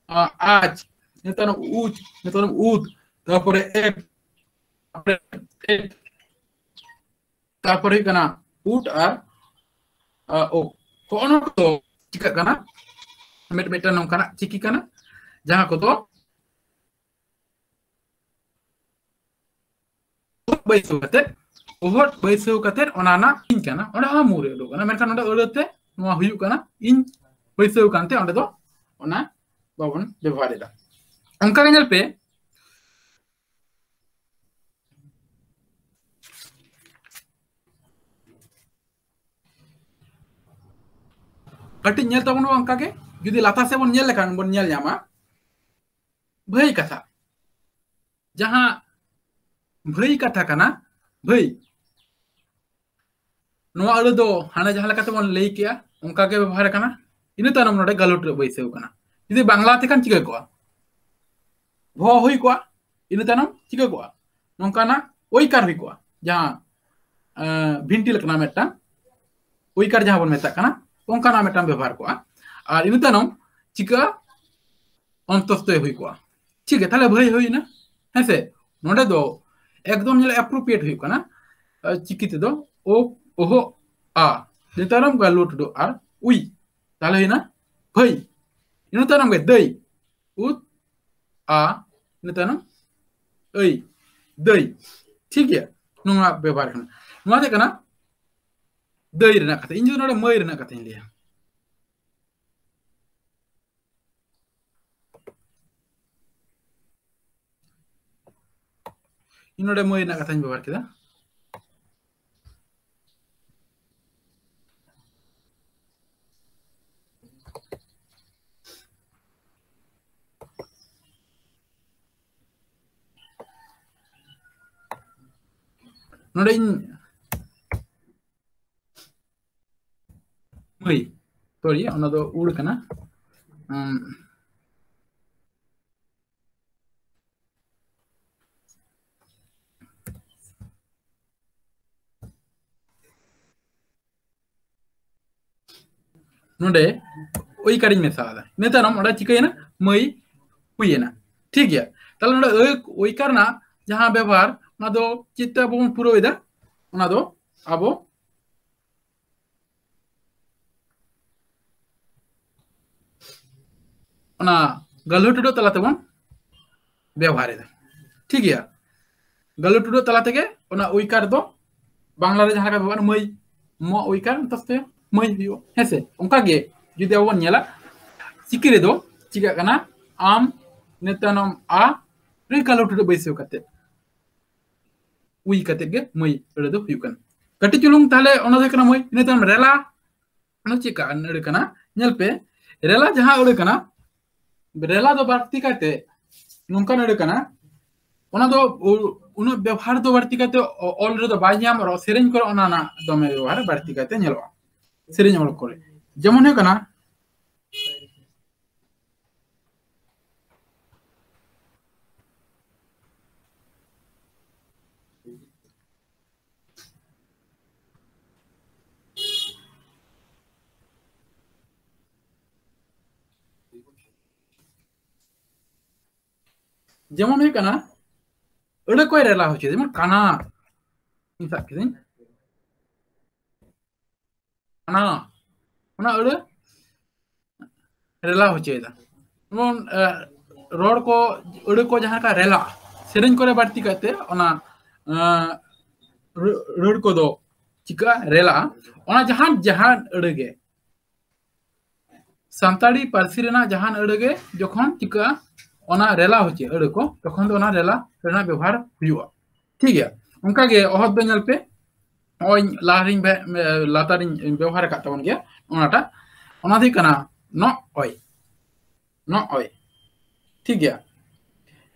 ᱟ, ᱟᱡ, ᱤᱱᱟᱹ ᱛᱟᱭᱱᱚᱢ ᱩᱪ, ᱤᱱᱟᱹ ᱛᱟᱭᱱᱚᱢ ᱩᱫ, ᱛᱟᱨᱯᱚᱨᱮ ᱮᱯ, ᱛᱟᱨᱯᱚᱨᱮ ᱮᱯ, ᱛᱟᱨᱯᱚᱨᱮ ᱦᱩᱭᱩᱜ ᱠᱟᱱᱟ ᱩᱴ ᱟᱨ ᱟ, ᱳ᱾ ᱦᱚᱸᱜᱼᱚ ᱱᱚᱣᱟ ᱠᱚᱫᱚ ᱪᱤᱠᱟᱹᱜ ᱠᱟᱱᱟ? ᱢᱤᱫ ᱢᱤᱫᱴᱟᱝ ᱱᱚᱝᱠᱟᱱᱟᱜ ᱪᱤᱠᱤ ᱠᱟᱱᱟ, ᱡᱟᱦᱟᱸ ᱠᱚᱫᱚ ᱵᱟᱹᱭᱥᱟᱹᱣ ᱠᱟᱛᱮ, ᱚᱦᱚᱫ ᱵᱟᱹᱭᱥᱟᱹᱣ ᱠᱟᱛᱮ ᱚᱱᱟ ᱨᱮᱱᱟᱜ ᱤᱧ ᱠᱟᱱᱟ, ᱚᱸᱰᱮ ᱦᱚᱸ ᱢᱩ ᱨᱮ ᱩᱰᱩᱠ ᱠᱟᱱᱟ, ᱢᱮᱱᱠᱷᱟᱱ ᱱᱚᱰᱮ ᱟᱹᱲᱟᱹ ᱛᱮ ᱱᱚᱣᱟ ᱦᱩᱭᱩᱜ ᱠᱟᱱᱟ, ᱤᱧ ᱵᱟᱹᱭᱥᱟᱹᱣ ᱠᱟᱱᱛᱮ ᱚᱸᱰᱮ ᱫᱚ ᱚᱱᱟ ᱵᱟᱵᱚᱱ ᱵᱮᱵᱚᱦᱟᱨ ᱮᱫᱟ᱾ ᱚᱱᱠᱟ ᱜᱮ ᱧᱮᱞ ᱯᱮ, ᱠᱟᱹᱴᱤᱡ ᱧᱮᱞ ᱛᱟᱵᱚᱱ ᱵᱚᱱ, ᱚᱱᱠᱟ ᱜᱮ ᱡᱩᱫᱤ ᱞᱟᱛᱟᱨ ᱥᱮᱫ ᱵᱚᱱ ᱧᱮᱞ ᱞᱮᱠᱷᱟᱱ ᱵᱚᱱ ᱧᱮᱞ ᱧᱟᱢᱟ ᱵᱷᱟᱹᱭ ᱠᱟᱛᱷᱟ, ᱡᱟᱦᱟᱸ ᱵᱷᱟᱹᱭ ᱠᱟᱛᱷᱟ ᱠᱟᱱᱟ, ᱵᱷᱟᱹᱭ, ᱱᱚᱣᱟ ᱟᱹᱲᱟᱹ ᱫᱚ ᱦᱟᱱᱮ ᱡᱟᱦᱟᱸ ᱞᱮᱠᱟᱛᱮ ᱵᱚᱱ ᱞᱟᱹᱭ ᱠᱮᱜᱼᱟ, ᱚᱱᱠᱟ ᱜᱮ ᱵᱮᱵᱚᱦᱟᱨ ᱠᱟᱱᱟ᱾ ᱤᱱᱟᱹ ᱛᱟᱭᱱᱚᱢ ᱱᱚᱰᱮ ᱜᱟᱹᱞᱩᱴ ᱨᱮ ᱵᱟᱹᱭᱥᱟᱹᱣ ᱠᱟᱱᱟ᱾ ᱡᱩᱫᱤ ᱵᱟᱝᱞᱟ ᱛᱮᱠᱷᱟᱱ ᱪᱤᱠᱟᱹ ᱠᱚᱜᱼᱟ? ᱵᱷᱚ ᱦᱩᱭ ᱠᱚᱜᱼᱟ, ᱤᱱᱟᱹ ᱛᱟᱭᱱᱚᱢ ᱪᱤᱠᱟᱹ ᱠᱚᱜᱼᱟ? ᱱᱚᱝᱠᱟᱱᱟᱜ ᱳᱭᱠᱟᱨ ᱦᱩᱭ ᱠᱚᱜᱼᱟ, ᱡᱟᱦᱟᱸ, ᱮᱸ, ᱵᱷᱤᱱᱴᱤ ᱞᱮᱠᱟᱱᱟᱜ ᱢᱤᱫᱴᱟᱝ ᱳᱭᱠᱟᱨ ᱡᱟᱦᱟᱸ ᱵᱚᱱ ᱢᱮᱛᱟᱜ ᱠᱟᱱᱟ, ᱚᱱᱠᱟᱱᱟᱜ ᱢᱤᱫᱴᱟᱝ ᱵᱮᱵᱚᱦᱟᱨ ᱠᱚᱜᱼᱟ᱾ ᱟᱨ ᱤᱱᱟᱹ ᱛᱟᱭᱱᱚᱢ ᱪᱤᱠᱟᱹᱜᱼᱟ? ᱚᱱᱛᱚᱥᱛᱚᱭ ᱦᱩᱭ ᱠᱚᱜᱼᱟ᱾ ᱴᱷᱤᱠ ᱜᱮᱭᱟ, ᱛᱟᱦᱞᱮ ᱵᱷᱟᱹᱭ ᱦᱩᱭᱱᱟ, ᱦᱮᱸ ᱥᱮ? ᱱᱚᱰᱮ ᱫᱚ ᱮᱠᱫᱚᱢ ᱧᱮᱞ appropriate ᱦᱩᱭᱩᱜ ᱠᱟᱱᱟ, ᱟᱨ ᱪᱤᱠᱤ ᱛᱮᱫᱚ ᱳ, ᱳᱦᱚ, ᱟ, ᱤᱱᱟᱹ ᱛᱟᱭᱱᱚᱢ ᱜᱟᱹᱞᱩᱴ ᱩᱰᱩᱠ ᱟᱨ ᱩᱭ, ᱛᱟᱦᱞᱮ ᱦᱩᱭᱱᱟ ᱵᱷᱟᱹᱭ᱾ ᱤᱱᱟᱹ ᱛᱟᱭᱱᱚᱢ ᱜᱮ ᱫᱟᱹᱭ, ᱩᱛ, ᱟ, ᱤᱱᱟᱹ ᱛᱟᱭᱱᱚᱢ ᱟᱹᱭ, ᱫᱟᱹᱭ᱾ ᱴᱷᱤᱠ ᱜᱮᱭᱟ, ᱱᱚᱣᱟ ᱵᱮᱵᱚᱦᱟᱨ ᱠᱟᱱᱟ᱾ ᱱᱚᱣᱟ ᱫᱚ ᱦᱩᱭᱩᱜ ᱠᱟᱱᱟ ᱫᱟᱹᱭ ᱨᱮᱱᱟᱜ ᱠᱟᱛᱷᱟ᱾ ᱤᱧ ᱡᱩᱫᱤ ᱱᱚᱰᱮ ᱢᱟᱹᱭ ᱨᱮᱱᱟᱜ ᱠᱟᱛᱷᱟᱧ ᱞᱟᱹᱭᱟ, ᱤᱧ ᱱᱚᱰᱮ ᱢᱟᱹᱭ ᱨᱮᱱᱟᱜ ᱠᱟᱛᱷᱟᱧ ᱵᱮᱵᱚᱦᱟᱨ ᱠᱮᱫᱟ᱾ ᱱᱚᱰᱮ ᱤᱧ ᱢᱟᱹᱭ, sorry, ᱚᱱᱟ ᱫᱚ ᱩᱲ ᱠᱟᱱᱟ᱾ ᱟᱢ, ᱱᱚᱰᱮ ᱳᱭᱠᱟᱨᱤᱧ ᱢᱮᱥᱟ ᱟᱫᱟ, ᱤᱱᱟᱹ ᱛᱟᱭᱱᱚᱢ ᱚᱸᱰᱮ ᱪᱤᱠᱟᱹᱭᱮᱱᱟ? ᱢᱟᱹᱭ ᱦᱩᱭᱮᱱᱟ᱾ ᱴᱷᱤᱠ ᱜᱮᱭᱟ, ᱛᱟᱦᱞᱮ ᱱᱚᱰᱮ ᱳᱭ-, ᱳᱭᱠᱟᱨ ᱨᱮᱱᱟᱜ ᱡᱟᱦᱟᱸ ᱵᱮᱵᱚᱦᱟᱨ, ᱚᱱᱟ ᱫᱚ ᱪᱮᱫ ᱛᱮ ᱟᱵᱚ ᱵᱚᱱ ᱯᱩᱨᱟᱹᱣ ᱮᱫᱟ? ᱚᱱᱟ ᱫᱚ ᱟᱵᱚ ᱚᱱᱟ ᱜᱟᱹᱞᱦᱩ ᱴᱩᱰᱟᱹᱜ ᱛᱟᱞᱟ ᱛᱮᱵᱚᱱ ᱵᱮᱣᱦᱟᱨ ᱮᱫᱟ᱾ ᱴᱷᱤᱠ ᱜᱮᱭᱟ, ᱜᱟᱹᱞᱦᱩ ᱴᱩᱰᱟᱹᱜ ᱛᱟᱞᱟ ᱛᱮᱜᱮ ᱚᱱᱟ ᱩᱭᱠᱟᱨ ᱫᱚ ᱵᱟᱝᱞᱟ ᱨᱮ ᱡᱟᱦᱟᱸ ᱞᱮᱠᱟ ᱵᱮᱵᱚᱦᱟᱨ, ᱢᱟᱹᱭ, ᱢᱚ ᱩᱭᱠᱟᱨ, ᱛᱟᱥᱛᱮ ᱢᱟᱹᱭ ᱦᱩᱭᱩᱜᱼᱟ᱾ ᱦᱮᱸ ᱥᱮ? ᱚᱱᱠᱟ ᱜᱮ ᱡᱩᱫᱤ ᱟᱵᱚ ᱵᱚᱱ ᱧᱮᱞᱟ, ᱪᱤᱠᱤ ᱨᱮᱫᱚ ᱪᱤᱠᱟᱹᱜ ᱠᱟᱱᱟ, ᱟᱢ ᱤᱱᱟᱹ ᱛᱟᱭᱱᱚᱢ ᱟ ᱨᱮ ᱜᱟᱹᱞᱦᱩ ᱴᱩᱰᱟᱹᱜ ᱵᱟᱹᱭᱥᱟᱹᱣ ᱠᱟᱛᱮ, ᱩᱭ ᱠᱟᱛᱮ ᱜᱮ ᱢᱟᱹᱭ ᱟᱹᱲᱟᱹ ᱫᱚ ᱦᱩᱭᱩᱜ ᱠᱟᱱᱟ᱾ ᱠᱟᱹᱴᱤᱡ ᱪᱩᱞᱩᱝ ᱛᱟᱦᱞᱮ ᱚᱱᱟ ᱫᱚ ᱦᱩᱭᱩᱜ ᱠᱟᱱᱟ ᱢᱟᱹᱭ, ᱤᱱᱟᱹ ᱛᱟᱭᱱᱚᱢ ᱨᱮᱞᱟ, ᱚᱱᱟ ᱪᱮᱫ ᱠᱟ ᱟᱹᱲᱟᱹ ᱠᱟᱱᱟ? ᱧᱮᱞ ᱯᱮ, ᱨᱮᱞᱟ ᱡᱟᱦᱟᱸ ᱟᱹᱲᱟᱹ ᱠᱟᱱᱟ, ᱨᱮᱞᱟ ᱫᱚ ᱵᱟᱹᱲᱛᱤ ᱠᱟᱭᱛᱮ ᱱᱚᱝᱠᱟᱱ ᱟᱹᱲᱟᱹ ᱠᱟᱱᱟ, ᱚᱱᱟ ᱫᱚ ᱩ-, ᱩᱱᱟᱹᱜ ᱵᱮᱵᱚᱦᱟᱨ ᱫᱚ ᱵᱟᱹᱲᱛᱤ ᱠᱟᱭᱛᱮ ᱚ-, ᱚᱞ ᱨᱮᱫᱚ ᱵᱟᱭ ᱧᱟᱢ ᱨᱮᱦᱚᱸ, ᱥᱮᱨᱮᱧ ᱠᱚᱨᱮ ᱚᱱᱟ ᱨᱮᱱᱟᱜ ᱫᱚᱢᱮ ᱵᱮᱵᱚᱦᱟᱨ ᱵᱟᱹᱲᱛᱤ ᱠᱟᱭᱛᱮ ᱧᱮᱞᱚᱜᱼᱟ, ᱥᱮᱨᱮᱧ ᱚᱞ ᱠᱚᱨᱮ᱾ ᱡᱮᱢᱚᱱ ᱦᱩᱭᱩᱜ ᱠᱟᱱᱟ, ᱡᱮᱢᱚᱱ ᱦᱩᱭᱩᱜ ᱠᱟᱱᱟ, ᱟᱹᱲᱟᱹ ᱠᱚᱭ ᱨᱮᱞᱟ ᱦᱚᱪᱚᱭᱟ, ᱡᱮᱢᱚᱱ ᱠᱟᱱᱟ, ᱤᱧ ᱥᱟᱵ ᱠᱤᱫᱟᱹᱧ, ᱠᱟᱱᱟ, ᱚᱱᱟ ᱟᱹᱲᱟᱹ ᱨᱮᱞᱟ ᱦᱚᱪᱚᱭᱮᱫᱟ᱾ ᱡᱮᱢᱚᱱ, ᱮ, ᱨᱚᱲ ᱠᱚ, ᱟᱹᱲᱟᱹ ᱠᱚ ᱡᱟᱦᱟᱸ ᱞᱮᱠᱟ ᱨᱮᱞᱟᱜᱼᱟ, ᱥᱮᱨᱮᱧ ᱠᱚᱨᱮ ᱵᱟᱹᱲᱛᱤ ᱠᱟᱭᱛᱮ ᱚᱱᱟ, ᱮ, ᱨᱟᱹ-, ᱨᱟᱹᱲ ᱠᱚᱫᱚ ᱪᱤᱠᱟᱹᱜᱼᱟ? ᱨᱮᱞᱟᱜᱼᱟ᱾ ᱚᱱᱟ ᱡᱟᱦᱟᱸ, ᱡᱟᱦᱟᱸ ᱟᱹᱲᱟᱹ ᱜᱮ, ᱥᱟᱱᱛᱟᱲᱤ ᱯᱟᱹᱨᱥᱤ ᱨᱮᱱᱟᱜ ᱡᱟᱦᱟᱱ ᱟᱹᱲᱟᱹ ᱜᱮ ᱡᱚᱠᱷᱚᱱ ᱪᱤᱠᱟᱹᱜᱼᱟ, ᱚᱱᱟ ᱨᱮᱞᱟ ᱦᱚᱪᱚᱭ ᱟᱹᱲᱟᱹ ᱠᱚ, ᱛᱚᱠᱷᱚᱱ ᱫᱚ ᱚᱱᱟ ᱨᱮᱞᱟ ᱨᱮᱱᱟᱜ ᱵᱮᱵᱚᱦᱟᱨ ᱦᱩᱭᱩᱜᱼᱟ᱾ ᱴᱷᱤᱠ ᱜᱮᱭᱟ, ᱚᱱᱠᱟ ᱜᱮ ᱚᱦᱚᱫ ᱫᱚ ᱧᱮᱞ ᱯᱮ, ᱱᱚᱜᱼᱚᱭ ᱞᱟᱦᱟᱨᱤᱧ ᱵᱮ-, ᱞᱟᱛᱟᱨᱤᱧ ᱵᱮᱵᱚᱦᱟᱨ ᱟᱠᱟᱫ ᱛᱟᱵᱚᱱ ᱜᱮᱭᱟ ᱚᱱᱟᱴᱟᱜ, ᱚᱱᱟ ᱫᱚ ᱦᱩᱭᱩᱜ ᱠᱟᱱᱟ ᱱᱚᱜᱼᱚᱭ, ᱱᱚᱜᱼᱚᱭ᱾ ᱴᱷᱤᱠ ᱜᱮᱭᱟ,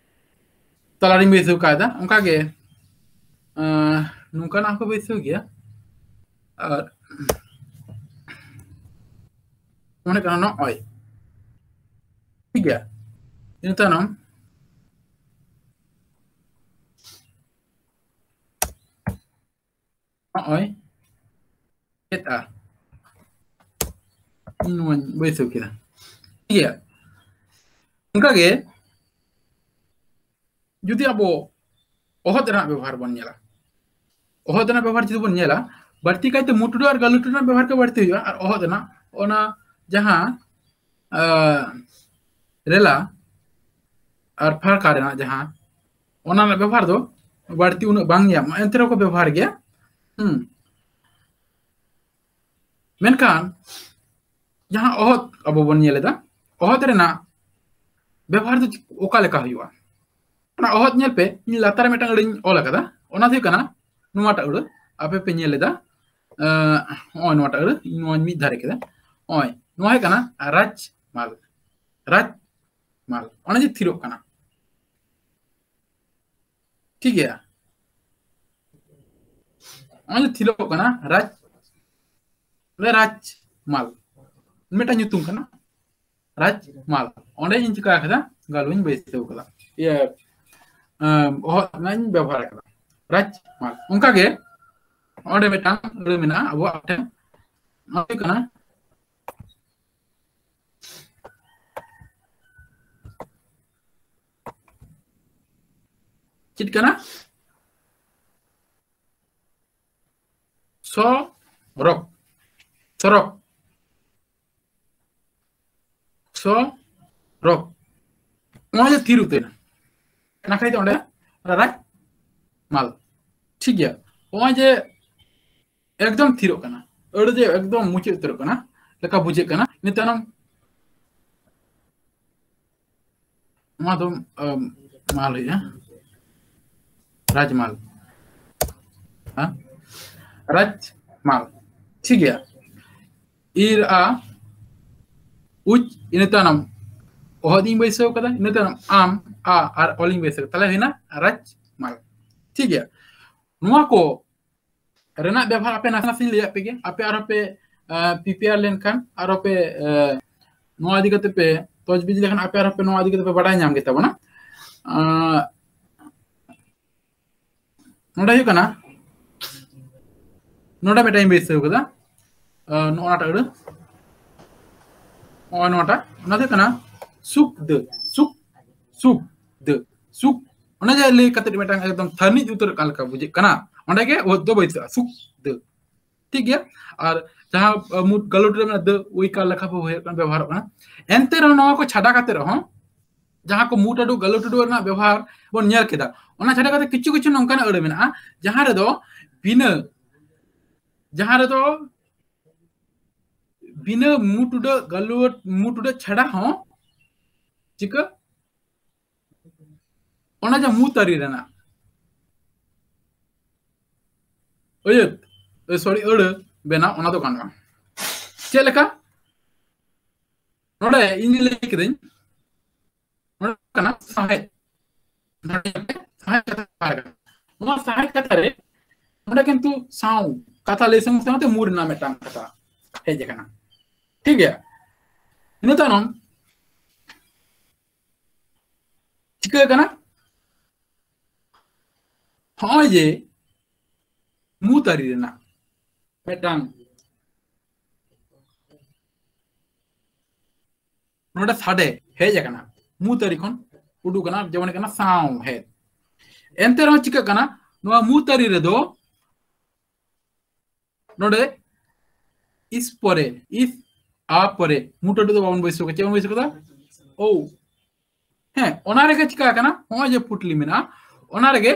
ᱛᱟᱞᱟᱨᱤᱧ ᱵᱟᱹᱭᱥᱟᱹᱣ ᱠᱟᱭᱫᱟ᱾ ᱚᱱᱠᱟ ᱜᱮ, ᱟᱸ, ᱱᱚᱝᱠᱟᱱᱟᱜ ᱦᱚᱸᱠᱚ ᱵᱟᱹᱭᱥᱟᱹᱣ ᱜᱮᱭᱟ᱾ ᱟᱨ ᱢᱚᱱᱮ ᱠᱟᱱᱟ ᱱᱚᱜᱼᱚᱭ, ᱴᱷᱤᱠ ᱜᱮᱭᱟ, ᱤᱱᱟᱹ ᱛᱟᱭᱱᱚᱢ ᱱᱚᱜᱼᱚᱭ ᱪᱮᱫᱼᱟ, ᱤᱧ ᱱᱚᱣᱟᱧ ᱵᱟᱹᱭᱥᱟᱹᱣ ᱠᱮᱫᱟ᱾ ᱴᱷᱤᱠ ᱜᱮᱭᱟ, ᱚᱱᱠᱟᱜᱮ ᱡᱩᱫᱤ ᱟᱵᱚ ᱚᱦᱚᱫ ᱨᱮᱱᱟᱜ ᱵᱮᱵᱚᱦᱟᱨ ᱵᱚᱱ ᱧᱮᱞᱟ, ᱚᱦᱚᱫ ᱨᱮᱱᱟᱜ ᱵᱮᱵᱚᱦᱟᱨ ᱡᱩᱫᱤ ᱵᱚᱱ ᱧᱮᱞᱟ, ᱵᱟᱹᱲᱛᱤ ᱠᱟᱭᱛᱮ ᱢᱩᱴᱩᱰᱩ ᱟᱨ ᱜᱟᱹᱞᱩᱴᱩ ᱨᱮᱱᱟᱜ ᱵᱮᱵᱚᱦᱟᱨ ᱜᱮ ᱵᱟᱹᱲᱛᱤ ᱦᱩᱭᱩᱜᱼᱟ᱾ ᱟᱨ ᱚᱦᱚᱫ ᱨᱮᱱᱟᱜ ᱚᱱᱟ ᱡᱟᱦᱟᱸ ᱨᱮᱞᱟ ᱟᱨ ᱯᱷᱟᱲᱠᱟ ᱨᱮᱱᱟᱜ ᱡᱟᱦᱟᱸ, ᱚᱱᱟ ᱨᱮᱱᱟᱜ ᱵᱮᱵᱚᱦᱟᱨ ᱫᱚ ᱵᱟᱹᱲᱛᱤ ᱩᱱᱟᱹᱜ ᱵᱟᱝ ᱧᱟᱢᱚᱜᱼᱟ, ᱮᱱᱛᱮ ᱨᱮᱦᱚᱸ ᱠᱚ ᱵᱮᱵᱚᱦᱟᱨ ᱜᱮᱭᱟ᱾ ᱦᱩᱸ᱾ ᱢᱮᱱᱠᱷᱟᱱ ᱡᱟᱦᱟᱸ ᱚᱦᱚᱫ ᱟᱵᱚ ᱵᱚᱱ ᱧᱮᱞ ᱮᱫᱟ, ᱚᱦᱚᱫ ᱨᱮᱱᱟᱜ ᱵᱮᱵᱚᱦᱟᱨ ᱫᱚ ᱚᱠᱟ ᱞᱮᱠᱟ ᱦᱩᱭᱩᱜᱼᱟ? ᱚᱱᱟ ᱚᱦᱚᱫ ᱧᱮᱞ ᱯᱮ, ᱤᱧ ᱞᱟᱛᱟᱨ ᱨᱮ ᱢᱤᱫᱴᱟᱝ ᱟᱹᱲᱟᱹᱧ ᱚᱞ ᱟᱠᱟᱫᱟ, ᱚᱱᱟ ᱫᱚ ᱦᱩᱭᱩᱜ ᱠᱟᱱᱟ ᱱᱚᱣᱟᱴᱟᱜ ᱟᱹᱲᱟᱹ᱾ ᱟᱯᱮ ᱯᱮ ᱧᱮᱞ ᱮᱫᱟ, ᱟᱸ, ᱱᱚᱜᱼᱚᱭ ᱱᱚᱣᱟᱴᱟᱜ ᱟᱹᱲᱟᱹ, ᱤᱧ ᱱᱚᱣᱟᱧ ᱢᱤᱫ ᱫᱷᱟᱨᱮ ᱠᱮᱫᱟ᱾ ᱱᱚᱜᱼᱚᱭ ᱱᱚᱣᱟ ᱦᱩᱭᱩᱜ ᱠᱟᱱᱟ ᱨᱟᱡᱽ ᱢᱟᱞ, ᱨᱟᱡᱽ ᱢᱟᱞ, ᱚᱱᱮ ᱡᱮ ᱛᱷᱤᱨᱚᱜ ᱠᱟᱱᱟ, ᱴᱷᱤᱠ ᱜᱮᱭᱟ? ᱚᱱᱮ ᱡᱮ ᱛᱷᱤᱨᱚᱜ ᱠᱟᱱᱟ ᱨᱟᱡᱽ, ᱨᱟᱡᱽ ᱢᱟᱞ, ᱢᱤᱫᱴᱟᱝ ᱧᱩᱛᱩᱢ ᱠᱟᱱᱟ ᱨᱟᱡᱽ ᱢᱟᱞ᱾ ᱚᱸᱰᱮ ᱤᱧ ᱪᱤᱠᱟ ᱠᱟᱫᱟ, ᱜᱟᱹᱞᱩᱧ ᱵᱟᱹᱭᱥᱟᱹᱣ ᱠᱟᱫᱟ, ᱤᱭᱟᱹ, ᱟᱸ, ᱚᱦᱚᱫ ᱨᱮᱱᱟᱜ ᱤᱧ ᱵᱮᱵᱚᱦᱟᱨ ᱠᱟᱫᱟ, ᱨᱟᱡᱽ ᱢᱟᱞ᱾ ᱚᱱᱠᱟᱜᱮ ᱚᱸᱰᱮ ᱢᱤᱫᱴᱟᱝ ᱟᱹᱲᱟᱹ ᱢᱮᱱᱟᱜᱼᱟ ᱟᱵᱚᱣᱟᱜ ᱴᱷᱮᱱ, ᱚᱱᱟ ᱦᱩᱭᱩᱜ ᱠᱟᱱᱟ, ᱪᱮᱫ ᱠᱟᱱᱟ? ᱥᱚᱨᱚᱠ, ᱥᱚᱨᱚᱠ, ᱥᱚᱨᱚᱠ᱾ ᱱᱚᱣᱟ ᱡᱮ ᱛᱷᱤᱨ ᱩᱛᱟᱹᱨ ᱮᱱᱟ, ᱚᱱᱟ ᱠᱷᱟᱹᱛᱤᱨ ᱛᱮ ᱚᱸᱰᱮ ᱨᱟᱡᱽ ᱢᱟᱞ᱾ ᱴᱷᱤᱠ ᱜᱮᱭᱟ, ᱱᱚᱜᱼᱚᱭ ᱡᱮ ᱮᱠᱫᱚᱢ ᱛᱷᱤᱨᱚᱜ ᱠᱟᱱᱟ, ᱟᱹᱲᱟᱹ ᱡᱮ ᱮᱠᱫᱚᱢ ᱢᱩᱪᱟᱹᱫ ᱩᱛᱟᱹᱨᱚᱜ ᱠᱟᱱᱟ ᱞᱮᱠᱟ ᱵᱩᱡᱷᱟᱹᱜ ᱠᱟᱱᱟ᱾ ᱤᱱᱟᱹ ᱛᱟᱭᱱᱚᱢ ᱱᱚᱣᱟ ᱫᱚ, ᱟᱢ, ᱢᱟᱞ ᱦᱩᱭᱩᱜᱼᱟ, ᱨᱟᱡᱽᱢᱟᱞ᱾ ᱦᱮᱸ? ᱨᱟᱡᱽᱢᱟᱞ᱾ ᱴᱷᱤᱠ ᱜᱮᱭᱟ, ᱤᱨ ᱟ ᱩᱪ, ᱤᱱᱟᱹ ᱛᱟᱭᱱᱚᱢ ᱚᱦᱚᱫ ᱤᱧ ᱵᱟᱹᱭᱥᱟᱹᱣ ᱠᱟᱫᱟ, ᱤᱱᱟᱹ ᱛᱟᱭᱱᱚᱢ ᱟᱢ, ᱟ ᱟᱨ ᱚᱞ ᱤᱧ ᱵᱟᱹᱭᱥᱟᱹᱣ ᱠᱟᱫᱟ, ᱛᱟᱦᱞᱮ ᱦᱩᱭᱱᱟ ᱨᱟᱡᱽᱢᱟᱞ᱾ ᱴᱷᱤᱠ ᱜᱮᱭᱟ, ᱱᱚᱣᱟ ᱠᱚ ᱨᱮᱱᱟᱜ ᱵᱮᱵᱷᱟᱨ ᱟᱯᱮ ᱱᱟᱥᱮ ᱱᱟᱥᱮᱧ ᱞᱟᱹᱭᱟᱫ ᱯᱮᱜᱮ, ᱟᱯᱮ ᱟᱨᱦᱚᱸ ᱯᱮ, ᱟᱸ, prepare ᱞᱮᱱᱠᱷᱟᱱ, ᱟᱨᱦᱚᱸ ᱯᱮ, ᱟᱸ, ᱱᱚᱣᱟ ᱤᱫᱤ ᱠᱟᱛᱮ ᱯᱮ ᱛᱚᱡᱽᱵᱤᱡᱽ ᱞᱮᱠᱷᱟᱱ ᱟᱯᱮ ᱟᱨᱦᱚᱸ ᱯᱮ ᱱᱚᱣᱟ ᱤᱫᱤ ᱠᱟᱛᱮ ᱯᱮ ᱵᱟᱰᱟᱭ ᱧᱟᱢ ᱜᱮ ᱛᱟᱵᱚᱱᱟ᱾ ᱟᱸ, ᱱᱚᱰᱮ ᱦᱩᱭᱩᱜ ᱠᱟᱱᱟ, ᱱᱚᱰᱮ ᱢᱤᱫᱴᱟᱝ ᱤᱧ ᱵᱟᱹᱭᱥᱟᱹᱣ ᱠᱟᱫᱟ, ᱟᱸ, ᱱᱚᱜᱼᱚ ᱱᱚᱣᱟᱴᱟᱜ ᱟᱹᱲᱟᱹ, ᱱᱚᱜᱼᱚ ᱱᱚᱣᱟᱴᱟᱜ, ᱚᱱᱟ ᱫᱚ ᱦᱩᱭᱩᱜ ᱠᱟᱱᱟ ᱥᱩᱠ ᱫᱟᱹ, ᱥᱩᱠ, ᱥᱩᱠ ᱫᱟᱹ, ᱥᱩᱠ ᱚᱱᱟ ᱡᱮ ᱞᱟᱹᱭ ᱠᱟᱛᱮ ᱢᱤᱫᱴᱟᱝ ᱮᱠᱫᱚᱢ ᱛᱷᱟᱹᱱᱤᱡ ᱩᱛᱟᱹᱨ ᱠᱟᱱ ᱞᱮᱠᱟ ᱵᱩᱡᱷᱟᱹᱜ ᱠᱟᱱᱟ, ᱚᱸᱰᱮ ᱜᱮ ᱳᱛ ᱫᱚ ᱵᱟᱹᱭᱥᱟᱹᱜᱼᱟ, ᱥᱩᱠ ᱫᱟᱹ᱾ ᱴᱷᱤᱠ ᱜᱮᱭᱟ᱾ ᱟᱨ ᱡᱟᱦᱟᱸ, ᱟᱸ, ᱢᱩ-, ᱜᱟᱞᱚᱴ ᱨᱮ ᱢᱮᱱᱟᱜ ᱫᱟᱹ, ᱳᱭ ᱠᱟᱨ ᱞᱮᱠᱷᱟ ᱵᱚ ᱦᱩᱭᱩᱜ ᱠᱟᱱᱟ, ᱵᱮᱵᱚᱦᱟᱨᱚᱜ ᱠᱟᱱᱟ᱾ ᱮᱱᱛᱮ ᱨᱮᱦᱚᱸ ᱱᱚᱣᱟ ᱠᱚ ᱪᱷᱟᱰᱟ ᱠᱟᱛᱮ ᱨᱮᱦᱚᱸ ᱡᱟᱦᱟᱸ ᱠᱚ ᱢᱩ ᱴᱟᱹᱰᱩ, ᱜᱟᱞᱚᱴ ᱴᱟᱹᱰᱩ ᱨᱮᱱᱟᱜ ᱵᱮᱵᱚᱦᱟᱨ ᱵᱚᱱ ᱧᱮᱞ ᱠᱮᱫᱟ, ᱚᱱᱟ ᱪᱷᱟᱰᱟ ᱠᱟᱛᱮ ᱠᱤᱪᱷᱩ ᱠᱤᱪᱷᱩ ᱱᱚᱝᱠᱟᱱᱟᱜ ᱟᱹᱲᱟᱹ ᱢᱮᱱᱟᱜᱼᱟ, ᱡᱟᱦᱟᱸ ᱨᱮᱫᱚ ᱵᱤᱱᱟᱹ, ᱡᱟᱦᱟᱸ ᱨᱮᱫᱚ ᱵᱤᱱᱟᱹ ᱢᱩ ᱴᱩᱰᱟᱹᱜ ᱜᱟᱞᱚᱴ, ᱢᱩ ᱴᱩᱰᱟᱹᱜ ᱪᱷᱟᱰᱟ ᱦᱚᱸ ᱪᱤᱠᱟᱹ? ᱚᱱᱟ ᱡᱮ ᱢᱩ ᱛᱟᱹᱨᱤ ᱨᱮᱱᱟᱜ ᱟᱹᱭᱟᱹᱛ, ᱮ, sorry, ᱟᱹᱲᱟᱹ ᱵᱮᱱᱟᱣ, ᱚᱱᱟ ᱫᱚ ᱜᱟᱱᱚᱜᱼᱟ᱾ ᱪᱮᱫ ᱞᱮᱠᱟ? ᱱᱚᱰᱮ ᱤᱧ ᱞᱟᱹᱭ ᱠᱤᱫᱟᱹᱧ, ᱱᱚᱰᱮ ᱠᱟᱱᱟ ᱥᱟᱶᱦᱮᱫ᱾ ᱱᱚᱰᱮ ᱥᱟᱶᱦᱮᱫ ᱠᱟᱛᱷᱟ ᱵᱟᱭ ᱠᱟᱱᱟ᱾ ᱱᱚᱣᱟ ᱥᱟᱶᱦᱮᱫ ᱠᱟᱛᱷᱟ ᱨᱮ ᱱᱚᱰᱮ ᱠᱤᱱᱛᱩ ᱥᱟᱶ ᱠᱟᱛᱷᱟ ᱞᱟᱹᱭ ᱥᱟᱶ ᱥᱟᱶᱛᱮ ᱢᱩ ᱨᱮᱱᱟᱜ ᱢᱤᱫᱴᱟᱝ ᱠᱟᱛᱷᱟ ᱦᱮᱡ ᱟᱠᱟᱱᱟ᱾ ᱴᱷᱤᱠ ᱜᱮᱭᱟ? ᱤᱱᱟᱹ ᱛᱟᱭᱱᱚᱢ ᱪᱤᱠᱟᱹ ᱠᱟᱱᱟ? ᱦᱚᱸᱜᱼᱚᱭ ᱡᱮ ᱢᱩ ᱛᱟᱹᱨᱤ ᱨᱮᱱᱟᱜ ᱢᱤᱫᱴᱟᱝ ᱱᱚᱰᱮ ᱥᱟᱰᱮ ᱦᱮᱡ ᱟᱠᱟᱱᱟ, ᱢᱩ ᱛᱟᱹᱨᱤ ᱠᱷᱚᱱ ᱩᱰᱩᱠ ᱠᱟᱱᱟ, ᱡᱮᱢᱚᱱ ᱦᱩᱭᱩᱜ ᱠᱟᱱᱟ ᱥᱟᱶᱦᱮᱫ᱾ ᱮᱱᱛᱮ ᱨᱮᱦᱚᱸ ᱪᱤᱠᱟᱹᱜ ᱠᱟᱱᱟ, ᱱᱚᱣᱟ ᱢᱩ ᱛᱟᱹᱨᱤ ᱨᱮᱫᱚ ᱱᱚᱰᱮ ᱤᱥ ᱯᱚᱨᱮ, ᱤᱥ ᱟ ᱯᱚᱨᱮ ᱢᱩ ᱴᱟᱹᱰᱩ ᱫᱚ ᱵᱟᱵᱚᱱ ᱵᱟᱹᱭᱥᱟᱹᱣ ᱠᱟᱫᱟ᱾ ᱪᱮᱫ ᱵᱚᱱ ᱵᱟᱹᱭᱥᱟᱹᱣ ᱠᱟᱫᱟ? ᱳ᱾ ᱦᱮᱸ, ᱚᱱᱟ ᱨᱮᱜᱮ ᱪᱤᱠᱟ ᱟᱠᱟᱱᱟ? ᱱᱚᱜᱼᱚᱭ ᱡᱮ ᱯᱩᱴᱞᱤ ᱢᱮᱱᱟᱜᱼᱟ, ᱚᱱᱟ ᱨᱮᱜᱮ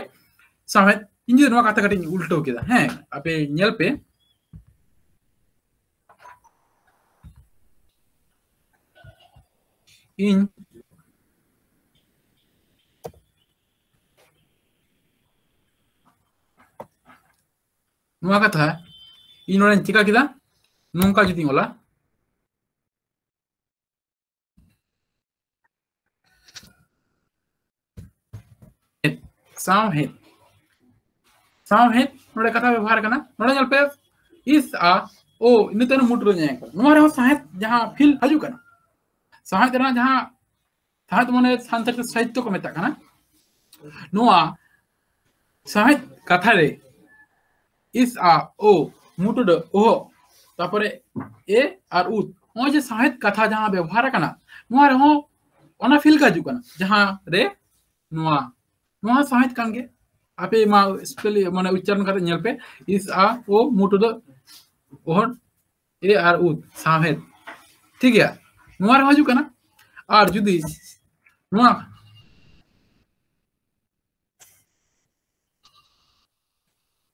ᱥᱟᱶᱦᱮᱫ, ᱤᱧ ᱡᱩᱫᱤ ᱱᱚᱣᱟ ᱠᱟᱛᱷᱟ ᱠᱟᱹᱴᱤᱡ ᱤᱧ ᱩᱞᱴᱟᱹᱣ ᱠᱮᱫᱟ, ᱦᱮᱸ, ᱟᱯᱮ ᱧᱮᱞ ᱯᱮ, ᱤᱧ ᱱᱚᱣᱟ ᱠᱟᱛᱷᱟ ᱤᱧ ᱱᱚᱰᱮᱧ ᱪᱤᱠᱟ ᱠᱮᱫᱟ, ᱱᱚᱝᱠᱟ ᱡᱩᱫᱤᱧ ᱚᱞᱟ, ᱥᱟᱶᱦᱮᱫ, ᱥᱟᱶᱦᱮᱫ, ᱱᱚᱰᱮ ᱠᱟᱛᱷᱟ ᱵᱮᱵᱚᱦᱟᱨ ᱠᱟᱱᱟ᱾ ᱱᱚᱰᱮ ᱧᱮᱞ ᱯᱮ, ᱤᱥ ᱟ ᱳ, ᱤᱱᱟᱹ ᱛᱟᱭᱱᱚᱢ ᱢᱩ ᱴᱩᱰᱟᱹᱜ ᱧᱮᱞ ᱠᱟᱱᱟ᱾ ᱱᱚᱣᱟ ᱨᱮᱦᱚᱸ ᱥᱟᱶᱦᱮᱫ ᱡᱟᱦᱟᱸ ᱯᱷᱤᱞ ᱦᱤᱡᱩᱜ ᱠᱟᱱᱟ, ᱥᱟᱶᱦᱮᱫ ᱨᱮᱱᱟᱜ ᱡᱟᱦᱟᱸ ᱥᱟᱶᱦᱮᱫ ᱢᱟᱱᱮ ᱥᱟᱱᱛᱟᱲᱤ ᱛᱮ ᱥᱟᱦᱤᱛᱛᱚ ᱠᱚ ᱢᱮᱛᱟᱜ ᱠᱟᱱᱟ᱾ ᱱᱚᱣᱟ ᱥᱟᱶᱦᱮᱫ ᱠᱟᱛᱷᱟ ᱨᱮ ᱤᱥ ᱟ ᱳ, ᱢᱩ ᱴᱩᱰᱟᱹᱜ ᱳᱦ, ᱛᱟᱨᱯᱚᱨᱮ ᱮ ᱟᱨ ᱩᱛ, ᱱᱚᱜᱼᱚᱭ ᱡᱮ ᱥᱟᱶᱦᱮᱫ ᱠᱟᱛᱷᱟ ᱡᱟᱦᱟᱸ ᱵᱮᱵᱚᱦᱟᱨ ᱟᱠᱟᱱᱟ, ᱱᱚᱣᱟ ᱨᱮᱦᱚᱸ ᱚᱱᱟ ᱯᱷᱤᱞ ᱜᱮ ᱦᱤᱡᱩᱜ ᱠᱟᱱᱟ, ᱡᱟᱦᱟᱸ ᱨᱮ ᱱᱚᱣᱟ ᱱᱚᱣᱟ ᱥᱟᱶᱦᱮᱫ ᱠᱟᱱ ᱜᱮ᱾ ᱟᱯᱮ ᱢᱟ ᱥᱯᱮᱞ, ᱢᱟᱱᱮ ᱩᱪᱪᱟᱨᱚᱱ ᱠᱟᱛᱮ ᱧᱮᱞ ᱯᱮ, ᱤᱥ, ᱟ, ᱳ, ᱢᱩ ᱴᱩᱰᱟᱹᱜ, ᱳᱦᱚᱫ, ᱮ ᱟᱨ ᱩᱫ, ᱥᱟᱶᱦᱮᱫ᱾ ᱴᱷᱤᱠ ᱜᱮᱭᱟ, ᱱᱚᱣᱟ ᱨᱮᱦᱚᱸ ᱦᱤᱡᱩᱜ ᱠᱟᱱᱟ᱾ ᱟᱨ ᱡᱩᱫᱤ ᱱᱚᱣᱟ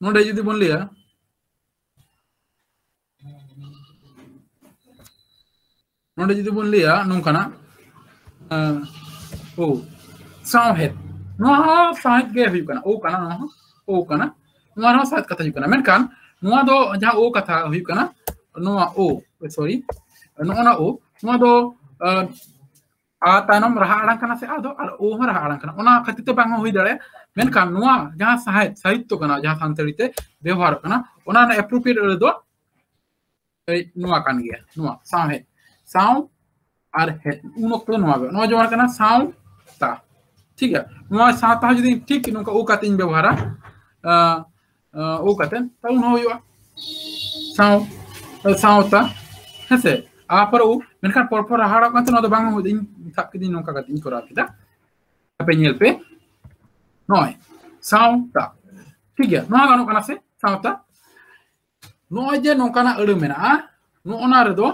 ᱱᱚᱰᱮ ᱡᱩᱫᱤ ᱵᱚᱱ ᱞᱟᱹᱭᱟ, ᱱᱚᱰᱮ ᱡᱩᱫᱤ ᱵᱚᱱ ᱞᱟᱹᱭᱟ ᱱᱚᱝᱠᱟᱱᱟᱜ, ᱮᱸ, ᱳ, ᱥᱟᱶᱦᱮᱫ, ᱱᱚᱣᱟ ᱦᱚᱸ ᱥᱟᱶᱦᱮᱫ ᱜᱮ ᱦᱩᱭᱩᱜ ᱠᱟᱱᱟ, ᱳ ᱠᱟᱱᱟ, ᱱᱚᱣᱟ ᱦᱚᱸ ᱳ ᱠᱟᱱᱟ, ᱱᱚᱣᱟ ᱨᱮᱦᱚᱸ ᱥᱟᱶᱦᱮᱫ ᱠᱟᱛᱷᱟ ᱦᱩᱭᱩᱜ ᱠᱟᱱᱟ᱾ ᱢᱮᱱᱠᱷᱟᱱ ᱱᱚᱣᱟ ᱫᱚ ᱡᱟᱦᱟᱸ ᱳ ᱠᱟᱛᱷᱟ ᱦᱩᱭᱩᱜ ᱠᱟᱱᱟ, ᱱᱚᱣᱟ ᱳ, ᱥᱚᱨᱤ, ᱱᱚᱜᱼᱚ ᱱᱟ ᱳ, ᱱᱚᱣᱟ ᱫᱚ, ᱮᱸ, ᱟ ᱛᱟᱭᱱᱚᱢ ᱨᱟᱦᱟ ᱟᱲᱟᱝ ᱠᱟᱱᱟ ᱥᱮ ᱟ ᱫᱚ, ᱟᱨ ᱳ ᱦᱚᱸ ᱨᱟᱦᱟ ᱟᱲᱟᱝ ᱠᱟᱱᱟ, ᱚᱱᱟ ᱠᱷᱟᱹᱛᱤᱨ ᱛᱮ ᱵᱟᱝ ᱦᱚᱸ ᱦᱩᱭ ᱫᱟᱲᱮᱭᱟᱜᱼᱟ᱾ ᱢᱮᱱᱠᱷᱟᱱ ᱱᱚᱣᱟ ᱡᱟᱦᱟᱸ ᱥᱟᱦᱮᱫ, ᱥᱟᱦᱤᱛᱛᱚ ᱠᱟᱱᱟ, ᱡᱟᱦᱟᱸ ᱥᱟᱱᱛᱟᱲᱤ ᱛᱮ ᱵᱮᱵᱚᱦᱟᱨᱚᱜ ᱠᱟᱱᱟ, ᱚᱱᱟ ᱨᱮᱱᱟᱜ appropriate ᱟᱹᱲᱟᱹ ᱫᱚ ᱮᱭ ᱱᱚᱣᱟ ᱠᱟᱱ ᱜᱮᱭᱟ, ᱱᱚᱣᱟ ᱥᱟᱶᱦᱮᱫ, ᱥᱟᱶ ᱟᱨ ᱦᱮᱫ, ᱩᱱ ᱚᱠᱛᱚ ᱫᱚ ᱱᱚᱣᱟ ᱜᱮ, ᱱᱚᱣᱟ ᱡᱮᱢᱚᱱ ᱠᱟᱱᱟ ᱥᱟᱶᱛᱟ, ᱴᱷᱤᱠ ᱜᱮᱭᱟ᱾ ᱱᱚᱣᱟ ᱥᱟᱶᱛᱟ ᱦᱚᱸ ᱡᱩᱫᱤ ᱴᱷᱤᱠ ᱱᱚᱝᱠᱟ ᱳ ᱠᱟᱛᱮ ᱤᱧ ᱵᱮᱵᱚᱦᱟᱨᱟ, ᱟᱸ, ᱟᱸ, ᱳ ᱠᱟᱛᱮ, ᱛᱟᱦᱞᱮ ᱩᱱ ᱦᱚᱸ ᱦᱩᱭᱩᱜᱼᱟ ᱥᱟᱶ, ᱥᱟᱶᱛᱟ, ᱦᱮᱸ ᱥᱮ? ᱟᱨ ᱯᱚᱨᱮ ᱳ, ᱢᱮᱱᱠᱷᱟᱱ ᱯᱚᱨ ᱯᱚᱨ ᱨᱟᱦᱟ ᱟᱲᱟᱜ ᱠᱟᱱᱛᱮ ᱱᱚᱣᱟ ᱫᱚ ᱵᱟᱝ ᱦᱩᱭ, ᱤᱧ ᱥᱟᱵ ᱠᱤᱫᱤᱧ ᱱᱚᱝᱠᱟ ᱠᱟᱛᱮ ᱤᱧ ᱠᱚᱨᱟᱣ ᱠᱮᱫᱟ᱾ ᱟᱯᱮ ᱧᱮᱞ ᱯᱮ, ᱱᱚᱜᱼᱚᱭ ᱥᱟᱶᱛᱟ, ᱴᱷᱤᱠ ᱜᱮᱭᱟ, ᱱᱚᱣᱟ ᱜᱟᱱᱚᱜ ᱠᱟᱱᱟ ᱥᱮ ᱥᱟᱶᱛᱟ? ᱱᱚᱜᱼᱚᱭ ᱡᱮ ᱱᱚᱝᱠᱟᱱᱟᱜ ᱟᱹᱲᱟᱹ ᱢᱮᱱᱟᱜᱼᱟ, ᱱᱚᱜᱼᱚ ᱱᱟ ᱨᱮᱫᱚ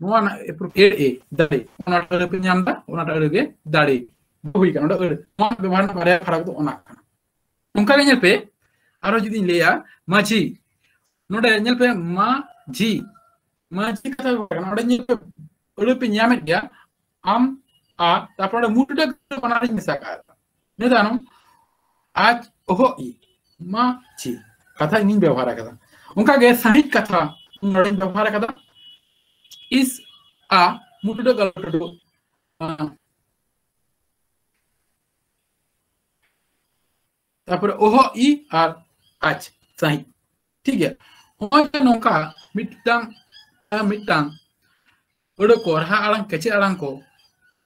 ᱱᱚᱣᱟ ᱨᱮᱱᱟᱜ appropriate ᱮ, ᱫᱟᱲᱮ, ᱚᱱᱟᱴᱟᱜ ᱟᱹᱲᱟᱹ ᱯᱮ ᱧᱟᱢ ᱮᱫᱟ, ᱚᱱᱟᱴᱟᱜ ᱟᱹᱲᱟᱹ ᱜᱮ ᱫᱟᱲᱮ ᱦᱩᱭ ᱠᱟᱱᱟ, ᱚᱸᱰᱮ ᱟᱹᱲᱟᱹ᱾ ᱱᱚᱣᱟ ᱵᱮᱵᱚᱦᱟᱨ ᱨᱮᱱᱟᱜ ᱵᱟᱨᱭᱟ ᱯᱷᱟᱨᱟᱠ ᱫᱚ ᱚᱱᱟ ᱠᱟᱱᱟ᱾ ᱚᱱᱠᱟ ᱜᱮ ᱧᱮᱞ ᱯᱮ, ᱟᱨᱦᱚᱸ ᱡᱩᱫᱤᱧ ᱞᱟᱹᱭᱟ ᱢᱟᱹᱡᱷᱤ, ᱱᱚᱰᱮ ᱧᱮᱞ ᱯᱮ ᱢᱟᱹᱡᱷᱤ, ᱢᱟᱹᱡᱷᱤ ᱠᱟᱛᱷᱟ ᱵᱮᱵᱚᱦᱟᱨ ᱠᱟᱱᱟ, ᱚᱸᱰᱮ ᱧᱮᱞ ᱯᱮ ᱟᱹᱲᱟᱹ ᱯᱮ ᱧᱟᱢᱮᱫ ᱜᱮᱭᱟ, ᱟᱢ, ᱟ, ᱛᱟᱨᱯᱚᱨ ᱚᱸᱰᱮ ᱢᱩ ᱴᱩᱰᱟᱹᱜ ᱜᱟᱹᱞᱟᱹᱴ ᱵᱟᱱᱟᱨᱤᱧ ᱢᱮᱥᱟ ᱠᱟᱜᱼᱟ᱾ ᱤᱱᱟᱹ ᱛᱟᱭᱱᱚᱢ ᱟᱡ, ᱚᱦᱚ, ᱤ, ᱢᱟᱹᱡᱷᱤ ᱠᱟᱛᱷᱟ ᱤᱧᱤᱧ ᱵᱮᱵᱚᱦᱟᱨ ᱟᱠᱟᱫᱟ᱾ ᱚᱱᱠᱟ ᱜᱮ ᱥᱟᱹᱦᱤᱡ ᱠᱟᱛᱷᱟ ᱱᱚᱰᱮᱧ ᱵᱮᱵᱚᱦᱟᱨ ᱟᱠᱟᱫᱟ, ᱤᱥ, ᱟ, ᱢᱩ ᱴᱩᱰᱟᱹᱜ ᱜᱟᱹᱞᱟᱹᱴ ᱴᱩᱰᱟᱹᱜ, ᱟ, ᱛᱟᱨᱯᱚᱨᱮ ᱚᱦᱚ, ᱤ ᱟᱨ ᱟᱡ, ᱥᱟᱹᱦᱤᱡ᱾ ᱴᱷᱤᱠ ᱜᱮᱭᱟ, ᱱᱚᱜᱼᱚᱭ ᱡᱮ ᱱᱚᱝᱠᱟ ᱢᱤᱫᱴᱟᱝ, ᱢᱤᱫᱴᱟᱝ ᱟᱹᱲᱟᱹ ᱠᱚ, ᱨᱟᱦᱟ ᱟᱲᱟᱝ, ᱠᱮᱪᱮᱫ ᱟᱲᱟᱝ ᱠᱚ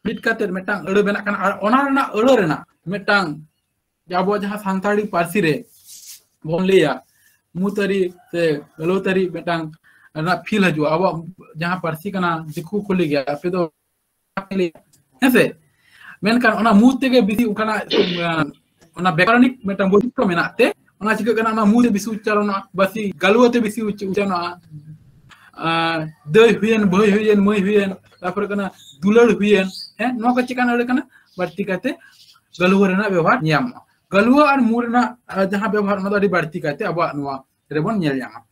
ᱢᱤᱫ ᱠᱟᱛᱮ ᱢᱤᱫᱴᱟᱝ ᱟᱹᱲᱟᱹ ᱵᱮᱱᱟᱜ ᱠᱟᱱᱟ᱾ ᱟᱨ ᱚᱱᱟ ᱨᱮᱱᱟᱜ ᱟᱹᱲᱟᱹ ᱨᱮᱱᱟᱜ ᱢᱤᱫᱴᱟᱝ, ᱡᱮ ᱟᱵᱚᱣᱟᱜ ᱡᱟᱦᱟᱸ ᱥᱟᱱᱛᱟᱲᱤ ᱯᱟᱹᱨᱥᱤ ᱨᱮ ᱵᱚᱱ ᱞᱟᱹᱭᱟ ᱢᱩᱛᱟᱹᱨᱤ ᱥᱮ ᱜᱟᱹᱞᱟᱹᱣᱛᱟᱹᱨᱤ ᱢᱤᱫᱴᱟᱝ ᱨᱮᱱᱟᱜ feel ᱦᱤᱡᱩᱜᱼᱟ᱾ ᱟᱵᱚᱣᱟᱜ ᱡᱟᱦᱟᱸ ᱯᱟᱹᱨᱥᱤ ᱠᱟᱱᱟ, ᱫᱤᱠᱩ ᱠᱚ ᱞᱟᱹᱭ ᱜᱮᱭᱟ, ᱟᱯᱮ ᱫᱚ, ᱦᱮᱸ ᱥᱮ? ᱢᱮᱱᱠᱷᱟᱱ ᱚᱱᱟ ᱢᱩ ᱛᱮᱜᱮ ᱵᱮᱥᱤ ᱚᱱᱠᱟᱱᱟᱜ, ᱚᱱᱟ ᱵᱮᱠᱚᱨᱚᱱᱤᱠ ᱢᱤᱫᱴᱟᱝ ᱵᱳᱭᱪᱤᱛᱨᱚ ᱢᱮᱱᱟᱜ ᱛᱮ, ᱚᱱᱟ ᱪᱤᱠᱟᱹᱜ ᱠᱟᱱᱟ, ᱚᱱᱟ ᱢᱩ ᱛᱮ ᱵᱮᱥᱤ ᱩᱪᱪᱟᱨᱚᱱᱚᱜᱼᱟ, ᱵᱟᱥᱤ ᱜᱟᱹᱞᱩᱣᱟᱹ ᱛᱮ ᱵᱮᱥᱤ ᱩᱪ-, ᱩᱪᱪᱟᱨᱚᱱᱚᱜᱼᱟ, ᱟᱨ ᱫᱟᱹᱭ ᱦᱩᱭᱮᱱ, ᱵᱷᱟᱹᱭ ᱦᱩᱭᱮᱱ, ᱢᱟᱹᱭ ᱦᱩᱭᱮᱱ, ᱛᱟᱨᱯᱚᱨᱮ ᱠᱟᱱᱟ ᱫᱩᱞᱟᱹᱲ ᱦᱩᱭᱮᱱ, ᱦᱮᱸ, ᱱᱚᱣᱟ ᱠᱚ ᱪᱮᱠᱟᱱ ᱟᱹᱲᱟᱹ ᱠᱟᱱᱟ, ᱵᱟᱹᱲᱛᱤ ᱠᱟᱭᱛᱮ ᱜᱟᱹᱞᱩᱣᱟᱹ ᱨᱮᱱᱟᱜ ᱵᱮᱵᱚᱦᱟᱨ ᱧᱟᱢᱚᱜᱼᱟ᱾ ᱜᱟᱹᱞᱩᱣᱟᱹ ᱟᱨ ᱢᱩ ᱨᱮᱱᱟᱜ, ᱟᱸ, ᱡᱟᱦᱟᱸ ᱵᱮᱵᱚᱦᱟᱨ, ᱚᱱᱟ ᱫᱚ ᱟᱹᱰᱤ ᱵᱟᱹᱲᱛᱤ ᱠᱟᱭᱛᱮ ᱟᱵᱚᱣᱟᱜ ᱱᱚᱣᱟ ᱨᱮᱵᱚᱱ ᱧᱮᱞ ᱧᱟᱢᱟ᱾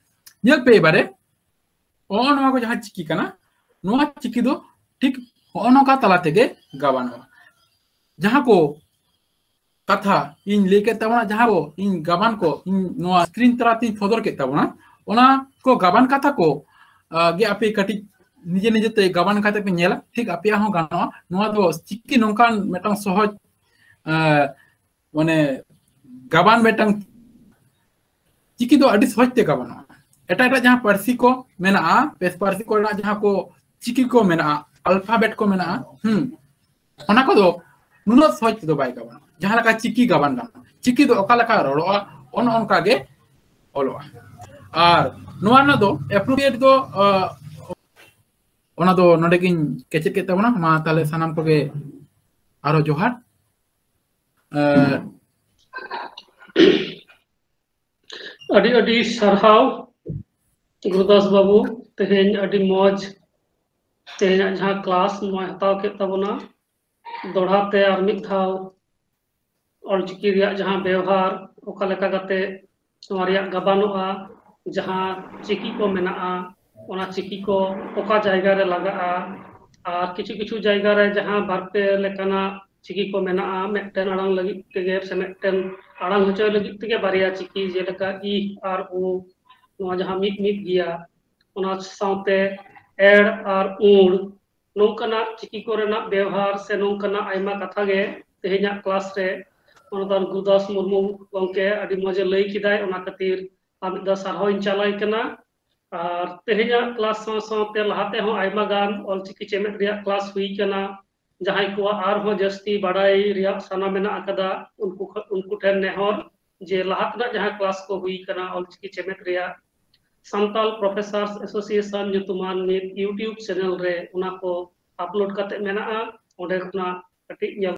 ᱧᱮᱞ ᱯᱮ ᱮᱵᱟᱨᱮ, ᱱᱚᱜᱼᱚ ᱱᱚᱣᱟ ᱠᱚ ᱡᱟᱦᱟᱸ ᱪᱤᱠᱤ ᱠᱟᱱᱟ, ᱱᱚᱣᱟ ᱪᱤᱠᱤ ᱫᱚ ᱴᱷᱤᱠ ᱦᱚᱸᱜᱼᱚ ᱱᱚᱝᱠᱟ ᱛᱟᱞᱟ ᱛᱮᱜᱮ ᱜᱟᱵᱟᱱᱚᱜᱼᱟ᱾ ᱡᱟᱦᱟᱸ ᱠᱚ ᱠᱟᱛᱷᱟ ᱤᱧ ᱞᱟᱹᱭ ᱠᱮᱫ ᱛᱟᱵᱚᱱᱟ, ᱡᱟᱦᱟᱸ ᱠᱚ ᱤᱧ ᱜᱟᱵᱟᱱ ᱠᱚ ᱤᱧ ᱱᱚᱣᱟ screen ᱛᱟᱞᱟᱛᱤᱧ ᱥᱚᱫᱚᱨ ᱠᱮᱫ ᱛᱟᱵᱚᱱᱟ, ᱚᱱᱟ ᱠᱚ ᱜᱟᱵᱟᱱ ᱠᱟᱛᱷᱟ ᱠᱚ, ᱟᱸ, ᱜᱮ ᱟᱯᱮ ᱠᱟᱹᱴᱤᱡ ᱱᱤᱡᱮ ᱱᱤᱡᱮ ᱛᱮ ᱜᱟᱵᱟᱱ ᱠᱟᱛᱮ ᱯᱮ ᱧᱮᱞᱟ, ᱴᱷᱤᱠ ᱟᱯᱮᱭᱟᱜ ᱦᱚᱸ ᱜᱟᱱᱚᱜᱼᱟ᱾ ᱱᱚᱣᱟ ᱫᱚ ᱪᱤᱠᱤ ᱱᱚᱝᱠᱟᱱ ᱢᱤᱫᱴᱟᱝ ᱥᱚᱦᱚᱡ, ᱟᱸ, ᱢᱟᱱᱮ ᱜᱟᱵᱟᱱ ᱢᱤᱫᱴᱟᱝ ᱪᱤᱠᱤ ᱫᱚ ᱟᱹᱰᱤ ᱥᱚᱦᱚᱡ ᱛᱮ ᱜᱟᱵᱟᱱᱚᱜᱼᱟ᱾ ᱮᱴᱟᱜ ᱮᱴᱟᱜ ᱡᱟᱦᱟᱸ ᱯᱟᱹᱨᱥᱤ ᱠᱚ ᱢᱮᱱᱟᱜᱼᱟ, ᱯᱟᱹᱨᱥᱤ ᱠᱚᱨᱮᱱᱟᱜ ᱡᱟᱦᱟᱸ ᱠᱚ ᱪᱤᱠᱤ ᱠᱚ ᱢᱮᱱᱟᱜᱼᱟ, alphabet ᱠᱚ ᱢᱮᱱᱟᱜᱼᱟ, ᱦᱩᱸ, ᱚᱱᱟ ᱠᱚᱫᱚ ᱱᱩᱱᱟᱹᱜ ᱥᱚᱦᱚᱡ ᱛᱮᱫᱚ ᱵᱟᱭ ᱜᱟᱵᱟᱱᱚᱜᱼᱟ᱾ ᱡᱟᱦᱟᱸ ᱞᱮᱠᱟ ᱪᱤᱠᱤ ᱜᱟᱵᱟᱱ ᱜᱟᱱᱚᱜᱼᱟ, ᱪᱤᱠᱤ ᱫᱚ ᱚᱠᱟ ᱞᱮᱠᱟ ᱨᱚᱲᱚᱜᱼᱟ, ᱚᱱᱮ ᱚᱱᱠᱟ ᱜᱮ ᱚᱞᱚᱜᱼᱟ᱾ ᱟᱨ ᱱᱚᱣᱟ ᱨᱮᱱᱟᱜ ᱫᱚ appropriate ᱫᱚ, ᱟ, ᱚᱱᱟ ᱫᱚ ᱱᱚᱰᱮ ᱜᱤᱧ ᱠᱮᱪᱮᱫ ᱠᱮᱫ ᱛᱟᱵᱚᱱᱟ᱾ ᱢᱟ ᱛᱟᱦᱞᱮ ᱥᱟᱱᱟᱢ ᱠᱚᱜᱮ ᱟᱨᱦᱚᱸ ᱡᱚᱦᱟᱨ᱾ ᱟ, ᱟᱹᱰᱤ ᱟᱹᱰᱤ ᱥᱟᱨᱦᱟᱣ ᱜᱩᱨᱩᱫᱟᱥ ᱵᱟᱹᱵᱩ, ᱛᱮᱦᱮᱧ ᱟᱹᱰᱤ ᱢᱚᱡᱽ ᱛᱮᱦᱮᱧᱟᱜ ᱡᱟᱦᱟᱸ class ᱱᱚᱣᱟᱭ ᱦᱟᱛᱟᱣ ᱠᱮᱫ ᱛᱟᱵᱚᱱᱟ᱾ ᱫᱚᱲᱦᱟ ᱛᱮ ᱟᱨ ᱢᱤᱫ ᱫᱷᱟᱣ ᱚᱞᱪᱤᱠᱤ ᱨᱮᱭᱟᱜ ᱡᱟᱦᱟᱸ ᱵᱮᱣᱦᱟᱨ, ᱚᱠᱟ ᱞᱮᱠᱟ ᱠᱟᱛᱮ ᱱᱚᱣᱟ ᱨᱮᱭᱟᱜ ᱜᱟᱵᱟᱱᱚᱜᱼᱟ, ᱡᱟᱦᱟᱸ ᱪᱤᱠᱤ ᱠᱚ ᱢᱮᱱᱟᱜᱼᱟ, ᱚᱱᱟ ᱪᱤᱠᱤ ᱠᱚ ᱚᱠᱟ ᱡᱟᱭᱜᱟ ᱨᱮ ᱞᱟᱜᱟᱜᱼᱟ, ᱟᱨ ᱠᱤᱪᱷᱩ ᱠᱤᱪᱷᱩ ᱡᱟᱭᱜᱟ ᱨᱮ ᱡᱟᱦᱟᱸ ᱵᱟᱨ ᱯᱮ ᱞᱮᱠᱟᱱᱟᱜ ᱪᱤᱠᱤ ᱠᱚ ᱢᱮᱱᱟᱜᱼᱟ, ᱢᱤᱫᱴᱮᱱ ᱟᱲᱟᱝ ᱞᱟᱹᱜᱤᱫ ᱛᱮᱜᱮ ᱥᱮ ᱢᱤᱫᱴᱮᱱ ᱟᱲᱟᱝ ᱦᱚᱪᱚᱭ ᱞᱟᱹᱜᱤᱫ ᱛᱮᱜᱮ ᱵᱟᱨᱭᱟ ᱪᱤᱠᱤ, ᱡᱮᱞᱮᱠᱟ ᱤᱦ ᱟᱨ ᱩ, ᱱᱚᱣᱟ ᱡᱟᱦᱟᱸ ᱢᱤᱫ ᱢᱤᱫ ᱜᱮᱭᱟ, ᱚᱱᱟ ᱥᱟᱶᱛᱮ ᱮᱲ ᱟᱨ ᱩᱲ, ᱱᱚᱝᱠᱟᱱᱟᱜ ᱪᱤᱠᱤ ᱠᱚᱨᱮᱱᱟᱜ ᱵᱮᱣᱦᱟᱨ ᱥᱮ ᱱᱚᱝᱠᱟᱱᱟᱜ ᱟᱭᱢᱟ ᱠᱟᱛᱷᱟ ᱜᱮ ᱛᱮᱦᱮᱧᱟᱜ class ᱨᱮ ᱢᱟᱱᱚᱛᱟᱱ ᱜᱩᱨᱩᱫᱟᱥ ᱢᱩᱨᱢᱩ ᱜᱚᱢᱠᱮ ᱟᱹᱰᱤ ᱢᱚᱡᱽ ᱮ ᱞᱟᱹᱭ ᱠᱮᱫᱟᱭ, ᱚᱱᱟ ᱠᱷᱟᱹᱛᱤᱨ ᱟᱨ ᱢᱤᱫ ᱫᱷᱟᱣ ᱥᱟᱨᱦᱟᱣ ᱤᱧ ᱪᱟᱞᱟᱭ ᱠᱟᱱᱟ᱾ ᱟᱨ ᱛᱮᱦᱮᱧᱟᱜ class ᱥᱟᱶ ᱥᱟᱶᱛᱮ ᱞᱟᱦᱟ ᱛᱮᱦᱚᱸ ᱟᱭᱢᱟ ᱜᱟᱱ ᱚᱞᱪᱤᱠᱤ ᱪᱮᱢᱮᱫ ᱨᱮᱭᱟᱜ class ᱦᱩᱭ ᱠᱟᱱᱟ᱾ ᱡᱟᱦᱟᱸᱭ ᱠᱚᱣᱟᱜ ᱟᱨᱦᱚᱸ ᱡᱟᱹᱥᱛᱤ ᱵᱟᱰᱟᱭ ᱨᱮᱭᱟᱜ ᱥᱟᱱᱟ ᱢᱮᱱᱟᱜ ᱟᱠᱟᱫᱟ, ᱩᱱᱠᱩ ᱠᱷᱚ-, ᱩᱱᱠᱩ ᱴᱷᱮᱱ ᱱᱮᱦᱚᱨ ᱡᱮ ᱞᱟᱦᱟ ᱛᱮᱱᱟᱜ ᱡᱟᱦᱟᱸ class ᱠᱚ ᱦᱩᱭ ᱠᱟᱱᱟ ᱚᱞᱪᱤᱠᱤ ᱪᱮᱢᱮᱫ ᱨᱮᱭᱟᱜ, Santal Professors Association ᱧᱩᱛᱩᱢᱟᱱ ᱢᱤᱫ YouTube channel ᱨᱮ ᱚᱱᱟ ᱠᱚ upload ᱠᱟᱛᱮ ᱢᱮᱱᱟᱜᱼᱟ᱾ ᱚᱸᱰᱮ ᱠᱷᱚᱱᱟᱜ ᱠᱟᱹᱴᱤᱡ ᱧᱮᱞ